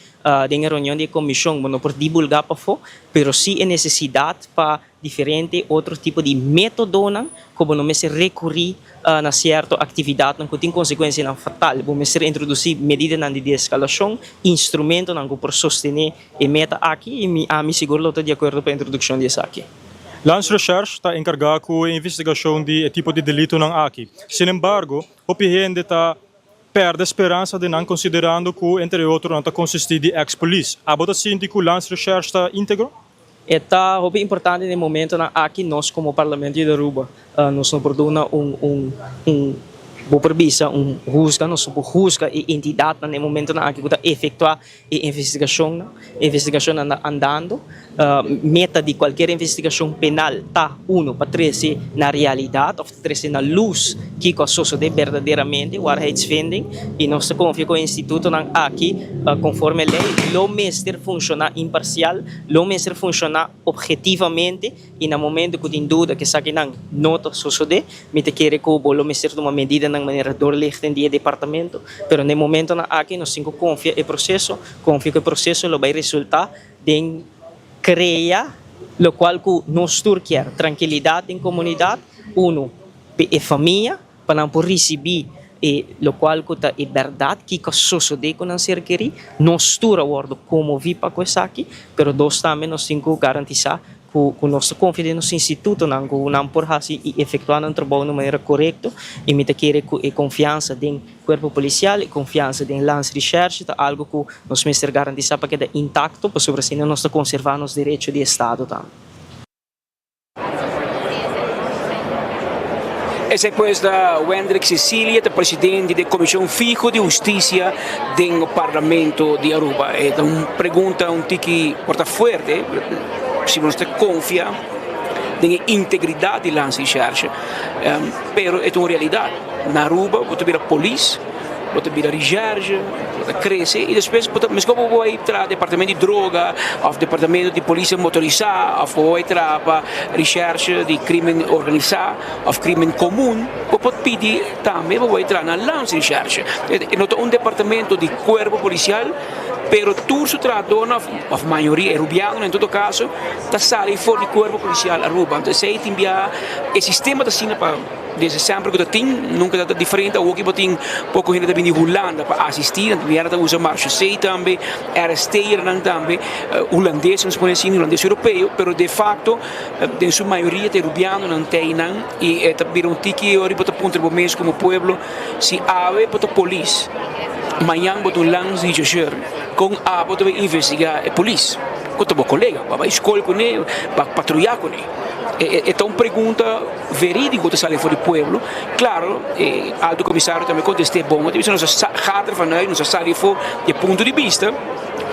den e reunion di e komishon, bo no por divulgá pafó, pero sí e nesesidat pa Diferente otro tipo di métodonan ku bo no mester rekurí na sierto aktividatnan ku tin konsekuensianan fatal. Bo mester introdusí medidanan di deeskalashon, instrumentonan ku por sostené e meta aki i mi ami sigur lo ta di akuerdo pa introdukshon di esaki. Landsrecherche ta enkargá ku e investigashon di e tipo di delitonan aki. Sinembargo, hopi hende ta pèrdè speransa den nan konsiderando ku, entre otro, nan ta konsistí di eks-polis. Abo ta sinti ku Landsrecherche ta íntegro? E ta hopi importante den momentonan aki nos como Parlamento di Aruba nos no por duna un un un bo por bisa un huzga, nos no por huzga e entidadnan den momentonan aki cu ta efectua e investigacionnan, e investigacionnan ta andando. Meta di cualkier investigacion penal ta uno pa trece na realidad of trece na luz kico a sosode berdaderamente, waarheidsvinding, y nos ta confia cu e institutonan aki conforme ley lo mester funciona imparcial, lo mester funciona obhetivamente y na momento cu tin duda cu esakinan no ta sosode, mi ta kere cu bo lo mester tuma medidanan. ideanan manera doorlichting di e departamento, pero na e momentonan aki nos tin ku konfia e proseso, konfia ku e proseso lo bai resultá den krea lokual ku nos tur kier, trankilidat den komunidat, unu pa e famia, pa nan por risibí e lokual ku ta e bèrdat kiko a sosodé ku nan ser kerí. Nos tur a wòrdu konmoví pa ku esaki, pero dos tambe nos tin ku garantisá ku ku nos ta konfia den nos institutonan ku nan por hasi i efektuá nan trabou na un manera korekto i mi ta kere ku e konfiansa den kuerpo polisial, e konfiansa den Landsrecherche ta algu ku nos mester garantisá pa keda intakto pasobra asina nos ta konservá nos derecho di estado tambe. Esei pues ta Wendrick Cecilia, ta presidente di e Comision Fiho di Husticia den Parlamento di Aruba. E ta un pregunta un tiki por ta fuerte, si nos ta confia den e integridad di Landsrecherche, pero e ta un realidad. Na Aruba bo ta bira polis. Bo ta bira recherche, bo ta crece y despues bo ta mesco bo bay traha departamento di droga of departamento di policia motorisa of bo bay traha pa recherche di crimen organisa of crimen comun, bo por pidi tambe bo bay traha na landsrecherche. E no ta un departamento di cuerpo policial pero tur su trahadornan of mayoria e rubianonan en todo caso ta sali for di cuerpo policial Aruba. Entonces esey tin bia e sistema ta asina pa. Desde semper ku ta tin, nunka ta diferente. Awor ki bo tin poko hende ta bini Hulanda pa asistí, nan ta ta usa marchaussee tambe, RST'ernan tambe, hulandes nos pone asina, hulandes europeo, pero de facto den su mayoria ta e rubianonan ta einan i e ta bira un tiki ora bo ta puntra bo mes komo pueblo si awe bo ta polis, mañan bo ta un landsrechercheur, kon abo ta bai investigá e polis ku ta bo kolega, bo a bai skol kuné, bo a patruyá kuné? E ta un pregunta. Verídico ta sali for di pueblo. Claro, e Alto Comisario tambe contesté bon. Ta bisa nos a gaat er vanuit, nos a sali for di e punto di bista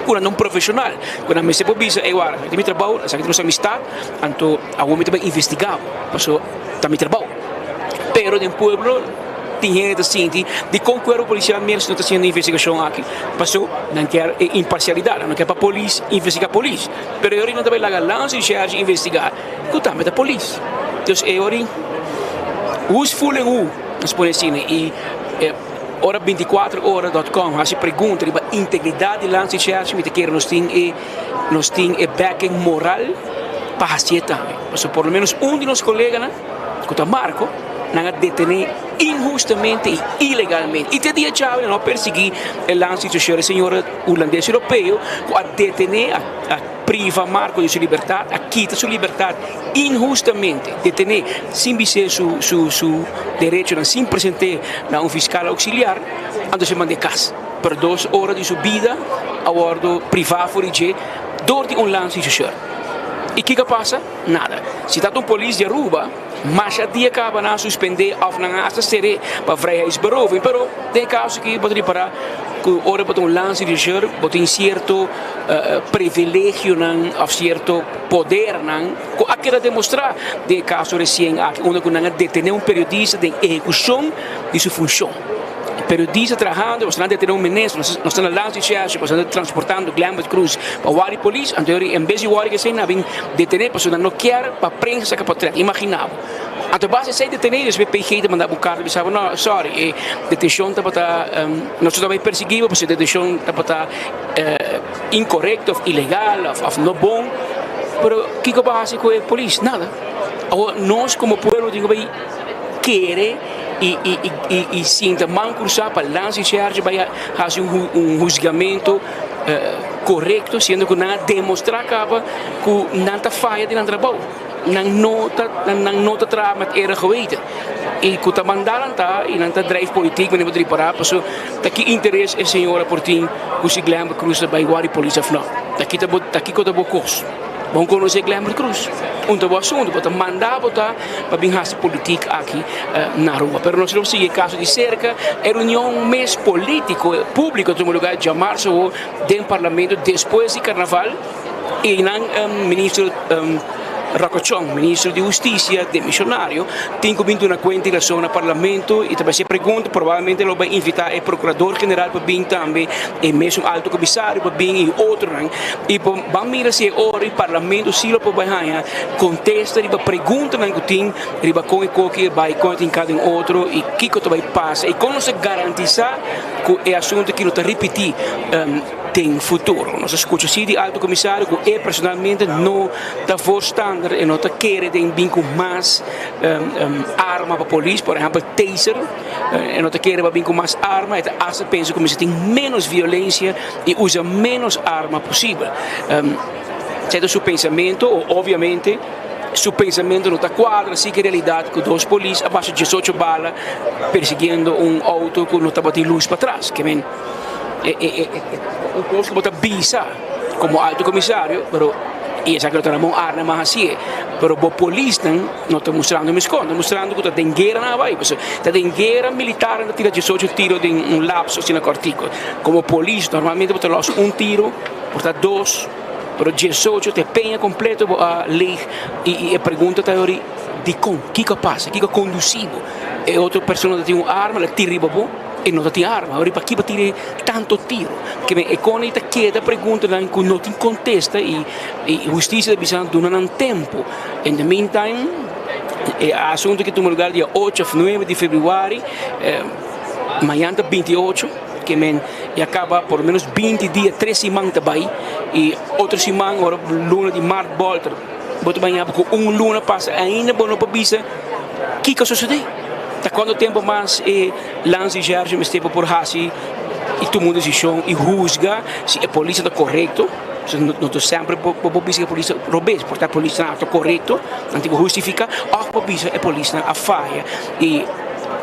cu nan ta un profesional, cu nan mester por bisa, ey wara, esaki ta mi trabou, esaki ta nos amistad, anto awor mi ta bay investiga bo, pasobra ta mi trabou. Pero den pueblo tin hende ta sinti dicon cuerpo policial mes no ta haciendo investigacion aki, pasobra nan kier e imparcialidad, nan no kier pa polis investiga polis, pero e ora nan ta bay laga Landsrecherche investiga. Ku tambe ta polis. Dus e ora who's fooling who, nos pone asina. I ora bintikuater ora dot com hasi pregunta riba integridat di Landsrecherche mi ta kere nos tin e nos tin e backing moral pa hasié tambe. Pasobra por lo menos un di nos koleganan ku ta Marco nan a detené inhustamente i ilegalmente. I te dia djawe nan no a persiguí e Landsrechercheur, e señora hulandes europeo ku a detené a. Priva Marco di su libertad, a kita su libertad inhustamente, detené sin bis'é su su su derechonan, sin present'é na un fiscal auxiliar, anto se mand'é cas. Pero dos ora di su bida a wordo privá for di dje dor di un lansa di su shirt. I kiko a pasa? Nada. Si ta un polis di Aruba, masha dia kaba nan a suspendé òf nan a hasta ser'é pa vrijheidsberoving. Pero den e kaso aki bo ta ripará ku ora bo ta un landsregisseur bo tin sierto privilegionan òf sierto podernan ku a keda demostrá den e kaso resien aki unda ku nan a detené un periodista den ehekushon di su funshon. Periodista trahando, nos a detené un minister, nos ta na landsrecherche, nos ta transportando Glenbert Croes pa wari polis, anto en bes di wari esei nan a bin detené pasobra nan no kier pa prensa saka portret, imagina bo. Anto base esei detené despues PG ta manda bo un karta bisa bo no sorry e detenshon tabata nos no tabata persiguí bo pasobra e detenshon tabata inkorekto of ilegal of no bon, pero kiko bo a hasi ku e polis? Nada. Awor nos komo pueblo tin ku bai kere i sinta man krusá pa Landsrecherche bai hasi un huzgamentu korekto siendo ku nan a demostrá kaba ku nan ta faya den nan trabou, nan no ta nan no ta traha met eer en geweten i ku ta manda nan ta i nan ta drijf politiek manera bo ta ripará pasobra ta ki interes e señora por tin ku si Glenbert Croes ta bai wòrdu polis òf no ta ki ta bo ta kiko ta bo kos. Bon konosé Glenbert Croes. Un ta bo asuntu, bo ta manda bo ta pa bin hasi politik aki na Aruba. Pero nos lo sigui e kaso di serka. E reunion mes politiko publiko ta tuma lugar djamarzo awo den parlamento despues di karnaval. I einan minister. Rocco Chong, ministro di Husticia demisionario, tin cu bin duna cuenta y razon na Parlamento y ta bay haci pregunta, probablemente lo bay invita e Procurador General pa bin tambe, e mesun Alto Comisario pa bin y otronan y pa ban mira si e ora y Parlamento si lo por bay haya contesta riba preguntanan cu tin riba con e coki a bay, con e tin cada un otro y kico ta bay pasa y con nos ta garantisa cu e asunto aki no ta ripiti. Den futuro. Nos a scucha si di Alto Comisario cu e personalmente no ta voorstander e no ta kere den bin cu mas arma pa polis, por ehempel taser, e no ta kere pa bin cu mas arma, e ta hasta pensa cu mester tin menos violencia y usa menos arma posibel. Esey ta su pensamento, obviamente su pensamento no ta cuadra si cu e realidad cu dos polis a basha diesocho bala persiguiendo un auto cu no tabatin luz patras. E e e un kos ku bo ta bisa komo alto komisario pero i esaki lo ta Ramon Arna mas hasié pero bo polisnan no ta mustrando meskos ta mustrando ku ta den guera nan a bai pasobra ta den guera militar nan ta tira diesocho tiro den un lapso asina kòrtiku komo polis normalmente bo ta lòs un tiro por ta dos pero diesocho ta e peña kompleto bo a leeg i e pregunta ta yori dikon kiko a pasa kiko a kondusí bo e otro persona ta tin un arma el a tira riba bo. E no ta tin arma, awor paki bo tira tanto tiro? Ke men e kone ta keda preguntanan ku no tin kontesta i hustisia ta bisa duna nan tempu. In the meantime e asuntu ke tuma lugar dia ocho of nuebe di februari, mañan ta binti ocho, ke men ya kaba por lo menos binti dia, tres siman ta bai i otro siman ora luna di mart bolter bo ta baña ku un luna pasa ainda bo no por bisa kiko a sosode. Ta cuanto tempo mas e Lance Gerge mester pa por haci y tuma un decision y huzga si e polis ta corecto? No ta semper bo por bisa e polis ta robes, por ta e polisnan a ta corecto, nan tin cu hustifica, of por bisa e polisnan a faya y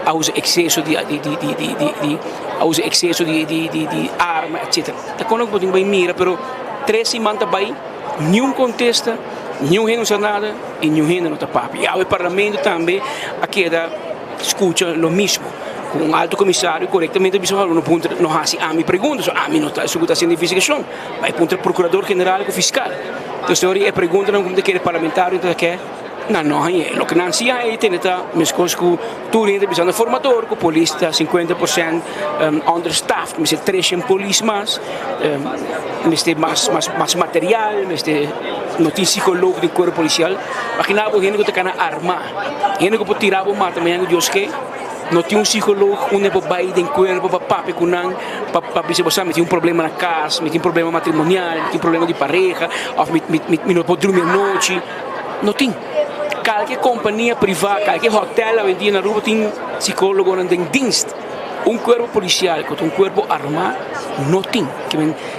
a usa exceso di a usa exceso di arma etcetera. Ta con bo tin cu bay mira pero tres siman ta bay niun contesta, niun hende no sa nada. Y niun hende no ta papia. Y awe Parlamento tambe a keda scucha lo mismo. Cu un alto comisario corectamente a bisa no puntra, no haci ami pregunta, so ami no ta esun cu ta haciendo investigacion. Bay puntra procurador general cu fiscal. Entonces ora e preguntanan cu ta kere parlamentario ta ke nan no hañe. Loke nan si hañe tene ta mescos cu tur hende bisando formador cu polis ta 50% understaffed, mester treshen polis mas. Mester mas mas material, mester no tin psicoloog den cuerpo policial. Imagina bo hende cu ta cana arma, hende cu por tira bo mata mañana cu Dios ke, no tin un psicoloog unda bo bay den cuerpo pa papia cu nan, pa pa bisa bo sa mi tin un problema na cas, mi tin problema matrimonial, mi tin problema di pareha of mi mi mi no por drumi anochi, no tin. Kalke compania priva, kalke hotel awendia na Aruba tin psicologonan den dienst. Un cuerpo policial cu ta un cuerpo arma no tin.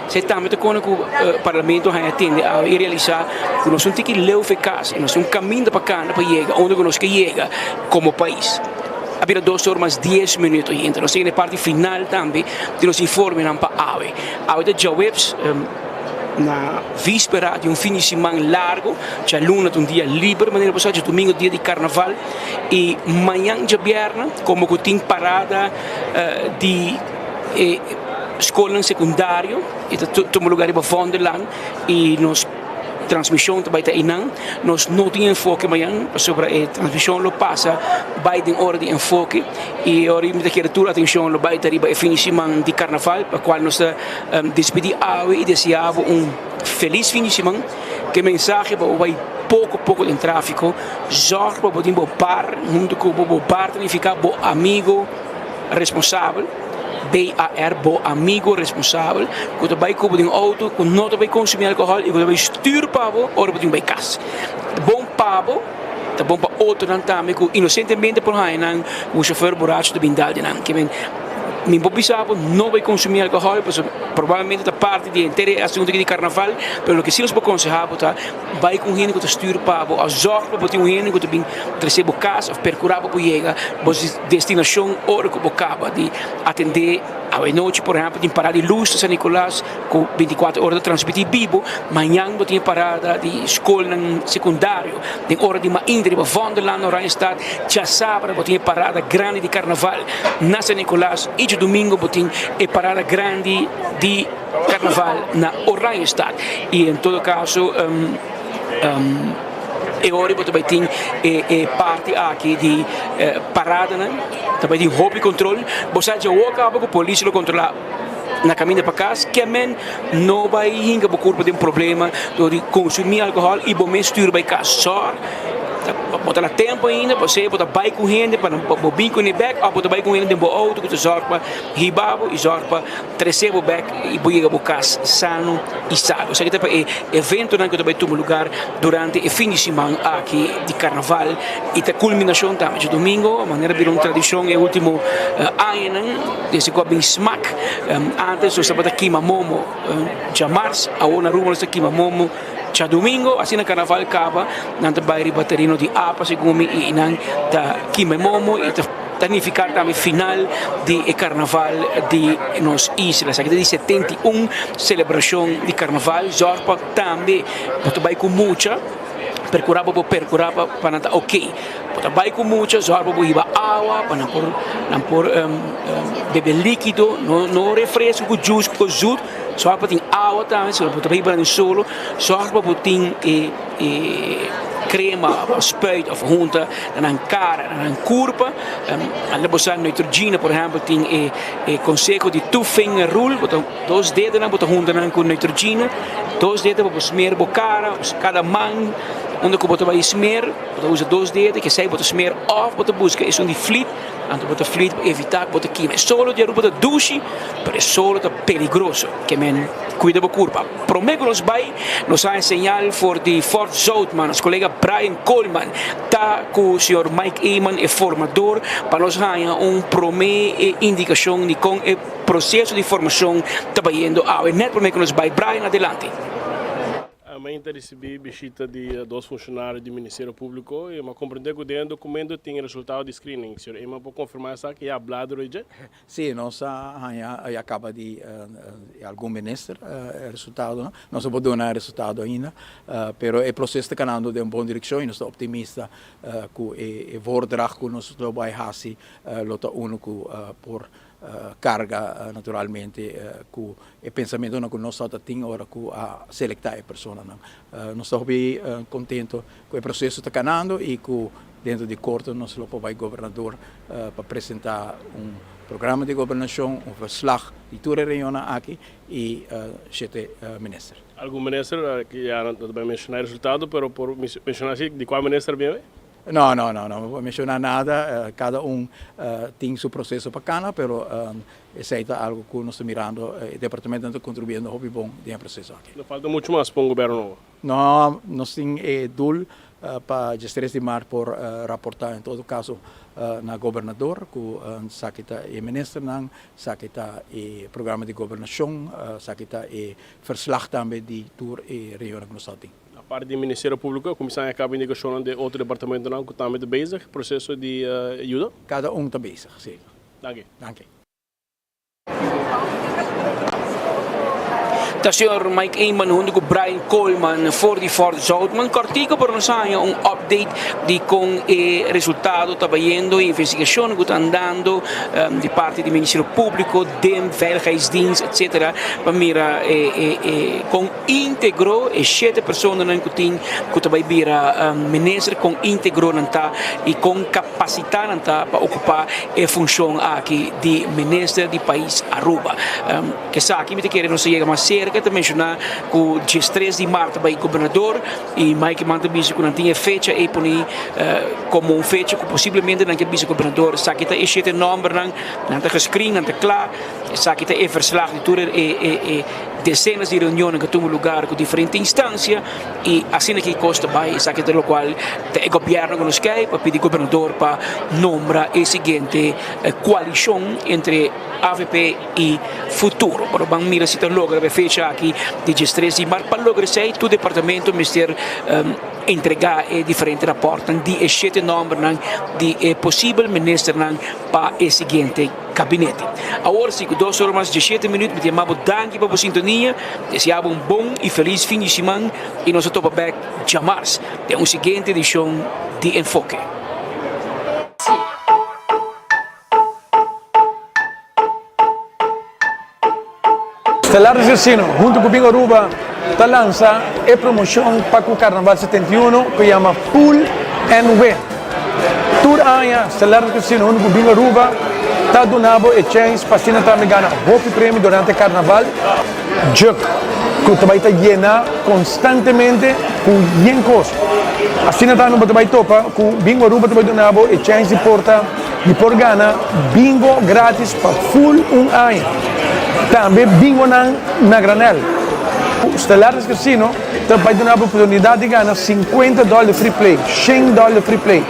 Esey tambe ta cona cu Parlamento haña tende awe y realisa cu nos un tiki leu fe cas y nos tin un caminda pa cana pa yega unda cu nos ke yega como pais. A bira dos or mas dies minuto y nos ta yega na e parti final tambe di nos informenan pa awe. Awe ta djaweps. Na víspera di un fin di siman largo, djaluna ta un dia liber manera bo sa, djadumingo dia di karnaval i mañan djabièrnè komo ku tin parada di e skolnan sekundario i ta tuma lugar riba Vondellaan i nos transmishon ta bai ta einan. Nos no tin enfoke mañan pasobra e transmishon lo pasa bai den ora di enfoke i ora mi ta kere tur atenshon lo bai ta riba e fin di siman di karnaval pa kual nos ta Despedí awe i deseá bo un felis fin di siman. Ke mensahe pa bo bai poko poko den tráfiko. Zòrg pa bo tin bo bar huntu ku bo. Bo bar ta nifiká bo amigo responsabel, BAR, bo amigo responsabel ku ta bai ku bo den outo, ku no ta bai konsumí alkohòl i ku ta bai stür pa bo ora bo tin bai kas. Ta bon pa bo, ta bon pa otronan tambe ku inosentemente por haña nan ku un shofèr buracho ta bin dal di nan. Mi por bisa bo no bay consumi alcohol pasobra probablemente ta parti di henter e asunto aki di carnaval, pero loke si nos por conseha bo ta bay cu un hende cu ta stuur pa bo of zorg pa bo tin un hende cu ta bin trece bo cas of percura pa bo yega bo destinacion ora cu bo caba di atende. Awe nochi por ehempel tin parada di luz na San Nicolas cu binticuatro ora ta transmiti bibo, mañan bo tin e parada di scolnan secundario den ora di mainta riba Vondellaan na Oranjestad, djasabra bo tin e parada grandi di carnaval na San Nicolas y djadumingo bo tin e parada grandi di carnaval na Oranjestad y en todo caso. E ora bo ta bai tin e e parti aki di paradanan, ta bai tin hopi control. Bo sa dje caba cu polis lo controla na caminda pa cas, kemen no bai hinca bo curpa den problema door di consumi alcohol y bo mes stuur bai cas. Sor, bo ta na tempo ainda, pasobra bo ta bai cu hende pa bo bin cune bek of bo ta bai cu hende den bo auto cu ta zorg pa hiba bo y zorg pa trece bo bek y bo yega bo cas sano y salvo. Esaki ta pa e eventonan cu ta bay tuma lugar durante e fin di siman aki di carnaval y ta culminacion tambe djadomingo, manera bira un tradicion e ultimo añanan desde cu a bin smaak. Antes nos tabata kima momo djamars, awor na Aruba nos ta kima momo djadomingo. Asina carnaval caba nan ta bay riba tereno di apa segun mi y nan ta kima e momo y ta. Ta nifiká tambe final di e karnaval di nos isla. Esaki ta di 71 selebrashon di karnaval. Zòrg pa tambe bo ta bai ku mucha, perkurá pa bo perkurá pa pa nan ta oké. Bo ta bai ku mucha, zòrg pa bo hiba awa pa nan por nan por bebe líkido, no no refresko ku juice ku zoet. Zòrg pa tin awa tambe, si bo ta bai hiba nan solo, zòrg pa bo tin e e krema of spuit of hunta na nan kara, na nan kurpa. Anda bo sa Neutrogena por ehempel tin e e konseho di two finger rule, bo ta dos dedonan bo ta hunta nan ku Neutrogena, dos dedo pa bo smer bo kara, kada man unda ku bo ta bai smer bo ta usa dos dedo, kesei bo ta smer of bo ta buska esun di flit. Anto bo ta flit pa evitá ku bo ta kima. E solo di Aruba ta dushi, pero e solo ta peligroso. Ke men kuida bo kurpa. Promé ku nos bai, nos haña señal for di Fort Zoutman. Nos kolega Brian Koolman ta ku señor Mike Eman, e formador, pa nos haña un promé indikashon di kon e proseso di formashon ta bayendo awe. Nèt promé ku nos bai, Brian, adelante. Mainta ricibi bishita di dos funcionario di Ministerio Publico y m'a comprende cu den e documento tin e resultado di screening. Señor Eman por confirma esaki y a habla dor dje? Sí, nos a haña y a caba di algun minister e resultadonan. Nos no por duna e resultado ainda, pero e proceso ta canando den un bon direccion y nos ta optimista cu e voordracht cu nos lo bay haci lo ta uno cu por carga naturalmente cu e pensamentonan cu nos tabata tin ora cu a selecta e personanan. Nos ta hopi contento cu e proceso ta canando y cu dentro di corto nos lo por bay gobernador pa presenta un programa di gobernacion, un verslag di tur e reunionnan aki y shete minister. Algun minister, ya no ta bay menciona e resultado, pero por menciona si di cua minister bien? No, no, no, no por menciona nada, cada un tin su proceso pa cana, pero esey ta algo cu nos ta mirando, e departamentonan ta contribuyendo hopi bon den e proceso aki. No falta mucho mas pa un gobierno nobo? No, nos tin e doel pa diestres di maart por raporta en todo caso na gobernador cu esaki ta e ministernan, esaki ta e programa di gobernacion, esaki ta e verslag tambe di tur e regionnan cu nos ta tin. Aparte di Ministerio Públiko, a kuminsá e kaba indikashonnan den otro departamentonan ku tambe ta bezig proseso di yuda? Kada un ta bezig, sí. Danki. Danki. Ta señor Mike Eman hunto ku Brian Koolman for di Fort Zoutman. Kòrtiku por nos haña un update di kon e resultado ta bayendo, e investigashon ku ta andando di parti di Ministerio Públiko, den Veiligheidsdienst, etcetera, pa mira e kon Integro e shete personanan ku tin ku ta bai bira minister kon integro nan ta i kon kapasitá nan ta pa okupá e funshon aki di minister di pais Aruba. Esaki mi ta kere nos ta yega mas serka ta menshoná ku diestres di mart ta bai gobernador i Mike Eman ta bisa ku nan tin e fecha ei poni komo un fecha ku posiblemente nan ke bisa gobernador esaki ta e shete nòmbernan nan ta geskrin nan ta kla esaki ta e verslag di tur e Decenas di reunionnan ku tuma lugar ku diferente instancia y asina ki cos ta bay esaki ta locual ta e gobierno ku nos kei pa pidi gobernador pa nombra e siguiente coalicion entre avp y Futuro. Pero ban mira si ta logra pa e fecha aki di diestres di mart. Pa logra esey tur departamento mester entrega e diferente raportnan di e shete nombernan di e posibel ministernan pa e siguiente. Gabinete. Awor si ku dos ora mas diesshete minuut mi ta yama bo danki pa bo sintonia, desea bo un bon i felis fin di siman i nos ta topa bek djamars den un siguiente edishon di Enfoke. Estelar di Casino hunto cu Bingo Aruba. ta lansa e promoshon pa ku Karnaval 71 ku yama Pull and Win. Tur aña Stellaris Casino huntu ku Bingo Aruba ta duna bo e chèns pa asina tambe gana hopi premio durante Karnaval. Juk ku ta bai ta yena konstantemente ku yen kos. Asina tambe bo ta bai topa ku Bingo Aruba ta bai duna bo e chèns di por ta di por gana bingo gratis pa ful un aña. Tambe bingonan na granel. Stellaris Casino ta bai duna bo oportunidat di gana sinkuenta dòler di free play, shen dòler di free play,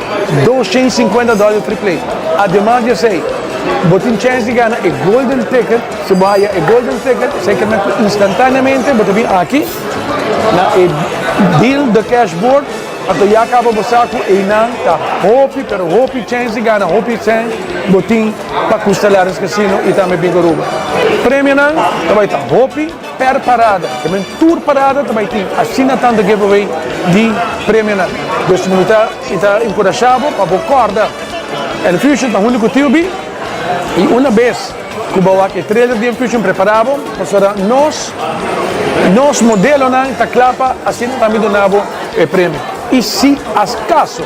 250 dòler di free play. Ademas di esei, bo tin chèns di gana e golden ticket. Si bo haya e golden ticket, esei ke men ku instantaneamente bo ta bin aki na e deal the cash board, anto ya kaba bo sa ku einan ta hopi pero hopi chèns di gana hopi sèn bo tin pa ku Stellaris Casino i tambe Bingo Aruba. Premionan ta bai ta hopi per parada, ke men tur parada ta bai tin asina tantu giveaway di premionan. Dus mi ta mi ta enkurashá bo pa bo kòrda Enfusion ta huntu ku TUB i una bes Ku bo wak e trailer di Enfusion prepara bo, pasobra nos nos modelonan ta kla pa asina tambe duna bo e premio. I si askaso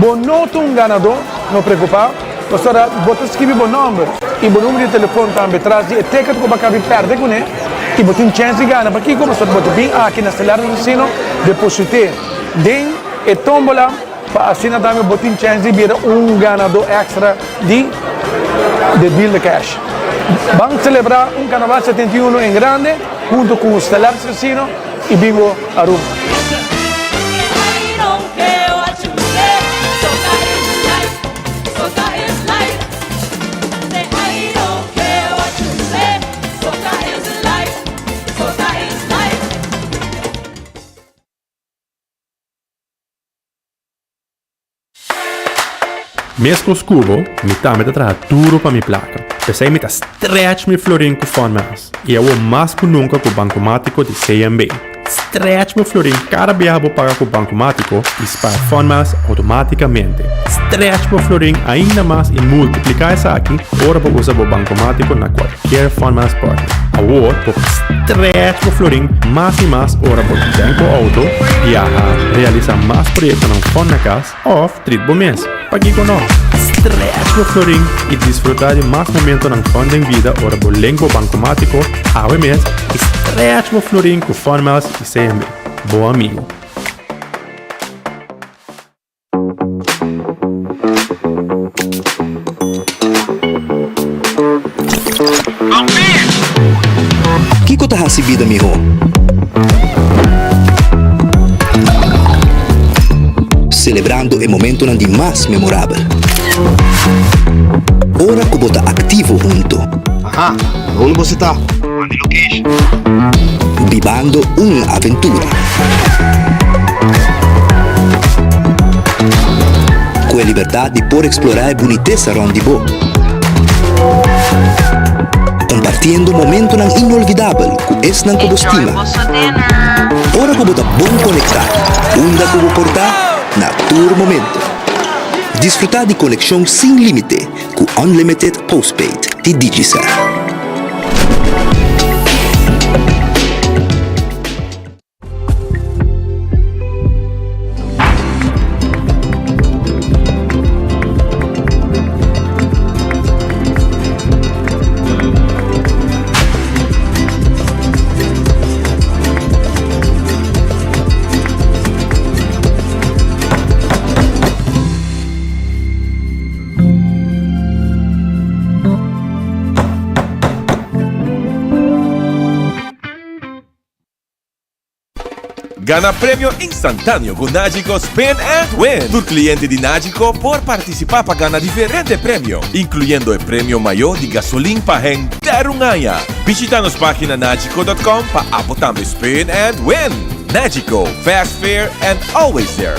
bo no ta un ganadó, no preokupa, pasobra bo ta skibi bo nòmber i bo numero di telefon tambe tras di e ticket ku bo a kabi pèrdè kuné i bo tin chèns di gana. Pakiko? Pasobra bo ta bin aki na Stellaris Casino deposit'é den e tómbola. Pa asina tambe bo tin chèns di bira un ganadó èkstra di The Deal The Cash. Ban selebrá un Carnaval 71 en grande hunto ku Stellaris Casino i Bingo Aruba. Meskos ku bo, mi tambe ta traha duru pa mi plaka. P'esei mi ta stretch mi florin ku Fun Miles. I awor mas ku nunka ku Bankomátiko di CMB. Stretch bo florin kada biaha bo paga ku Bankomátiko i spar Fun Miles outomátikamente. Stretch bo florin ainda mas i multipliká esaki ora bo usa bo Bankomátiko na kualkier Fun Miles partner. Awor bo por stretch bo florin mas i mas ora bo tank bo outo, biaha, realisá mas proyektonan fun na kas, Of trit bo mes. Pakiko no? Stretch bo florin i disfrutá di mas momentonan fun den bida ora bo link bo bankomátiko awe mes i stretch bo florin ku Fun Miles i CMB, bo amigu. Kiko ta hasi bida mihó? Selebrando e momentonan di mas memorabel. Ora ku bo ta aktivo hunto. Aha, unda boso ta? Manda location. Bibando un aventura. Ku e libertat di por eksplorá e bunitesa rònt di bo. Kompartiendo momentonan inolvidabel ku esnan ku bo stima. Ora ku bo ta bon konektá, unda ku bo por ta, na tur momento. Disfrutá di konekshon sin límite ku Unlimited Postpaid di Digicel. Gana premio instantáneo ku Nagico Spin and Win! Tur kliente di Nagico por partisipá pa gana diferente premio, inkluyendo e premio mayó di gasolin pa henter un aña. Bishita nos página nagico dot com pa abo tambe spin and win! Nagico, fast, fair and always there!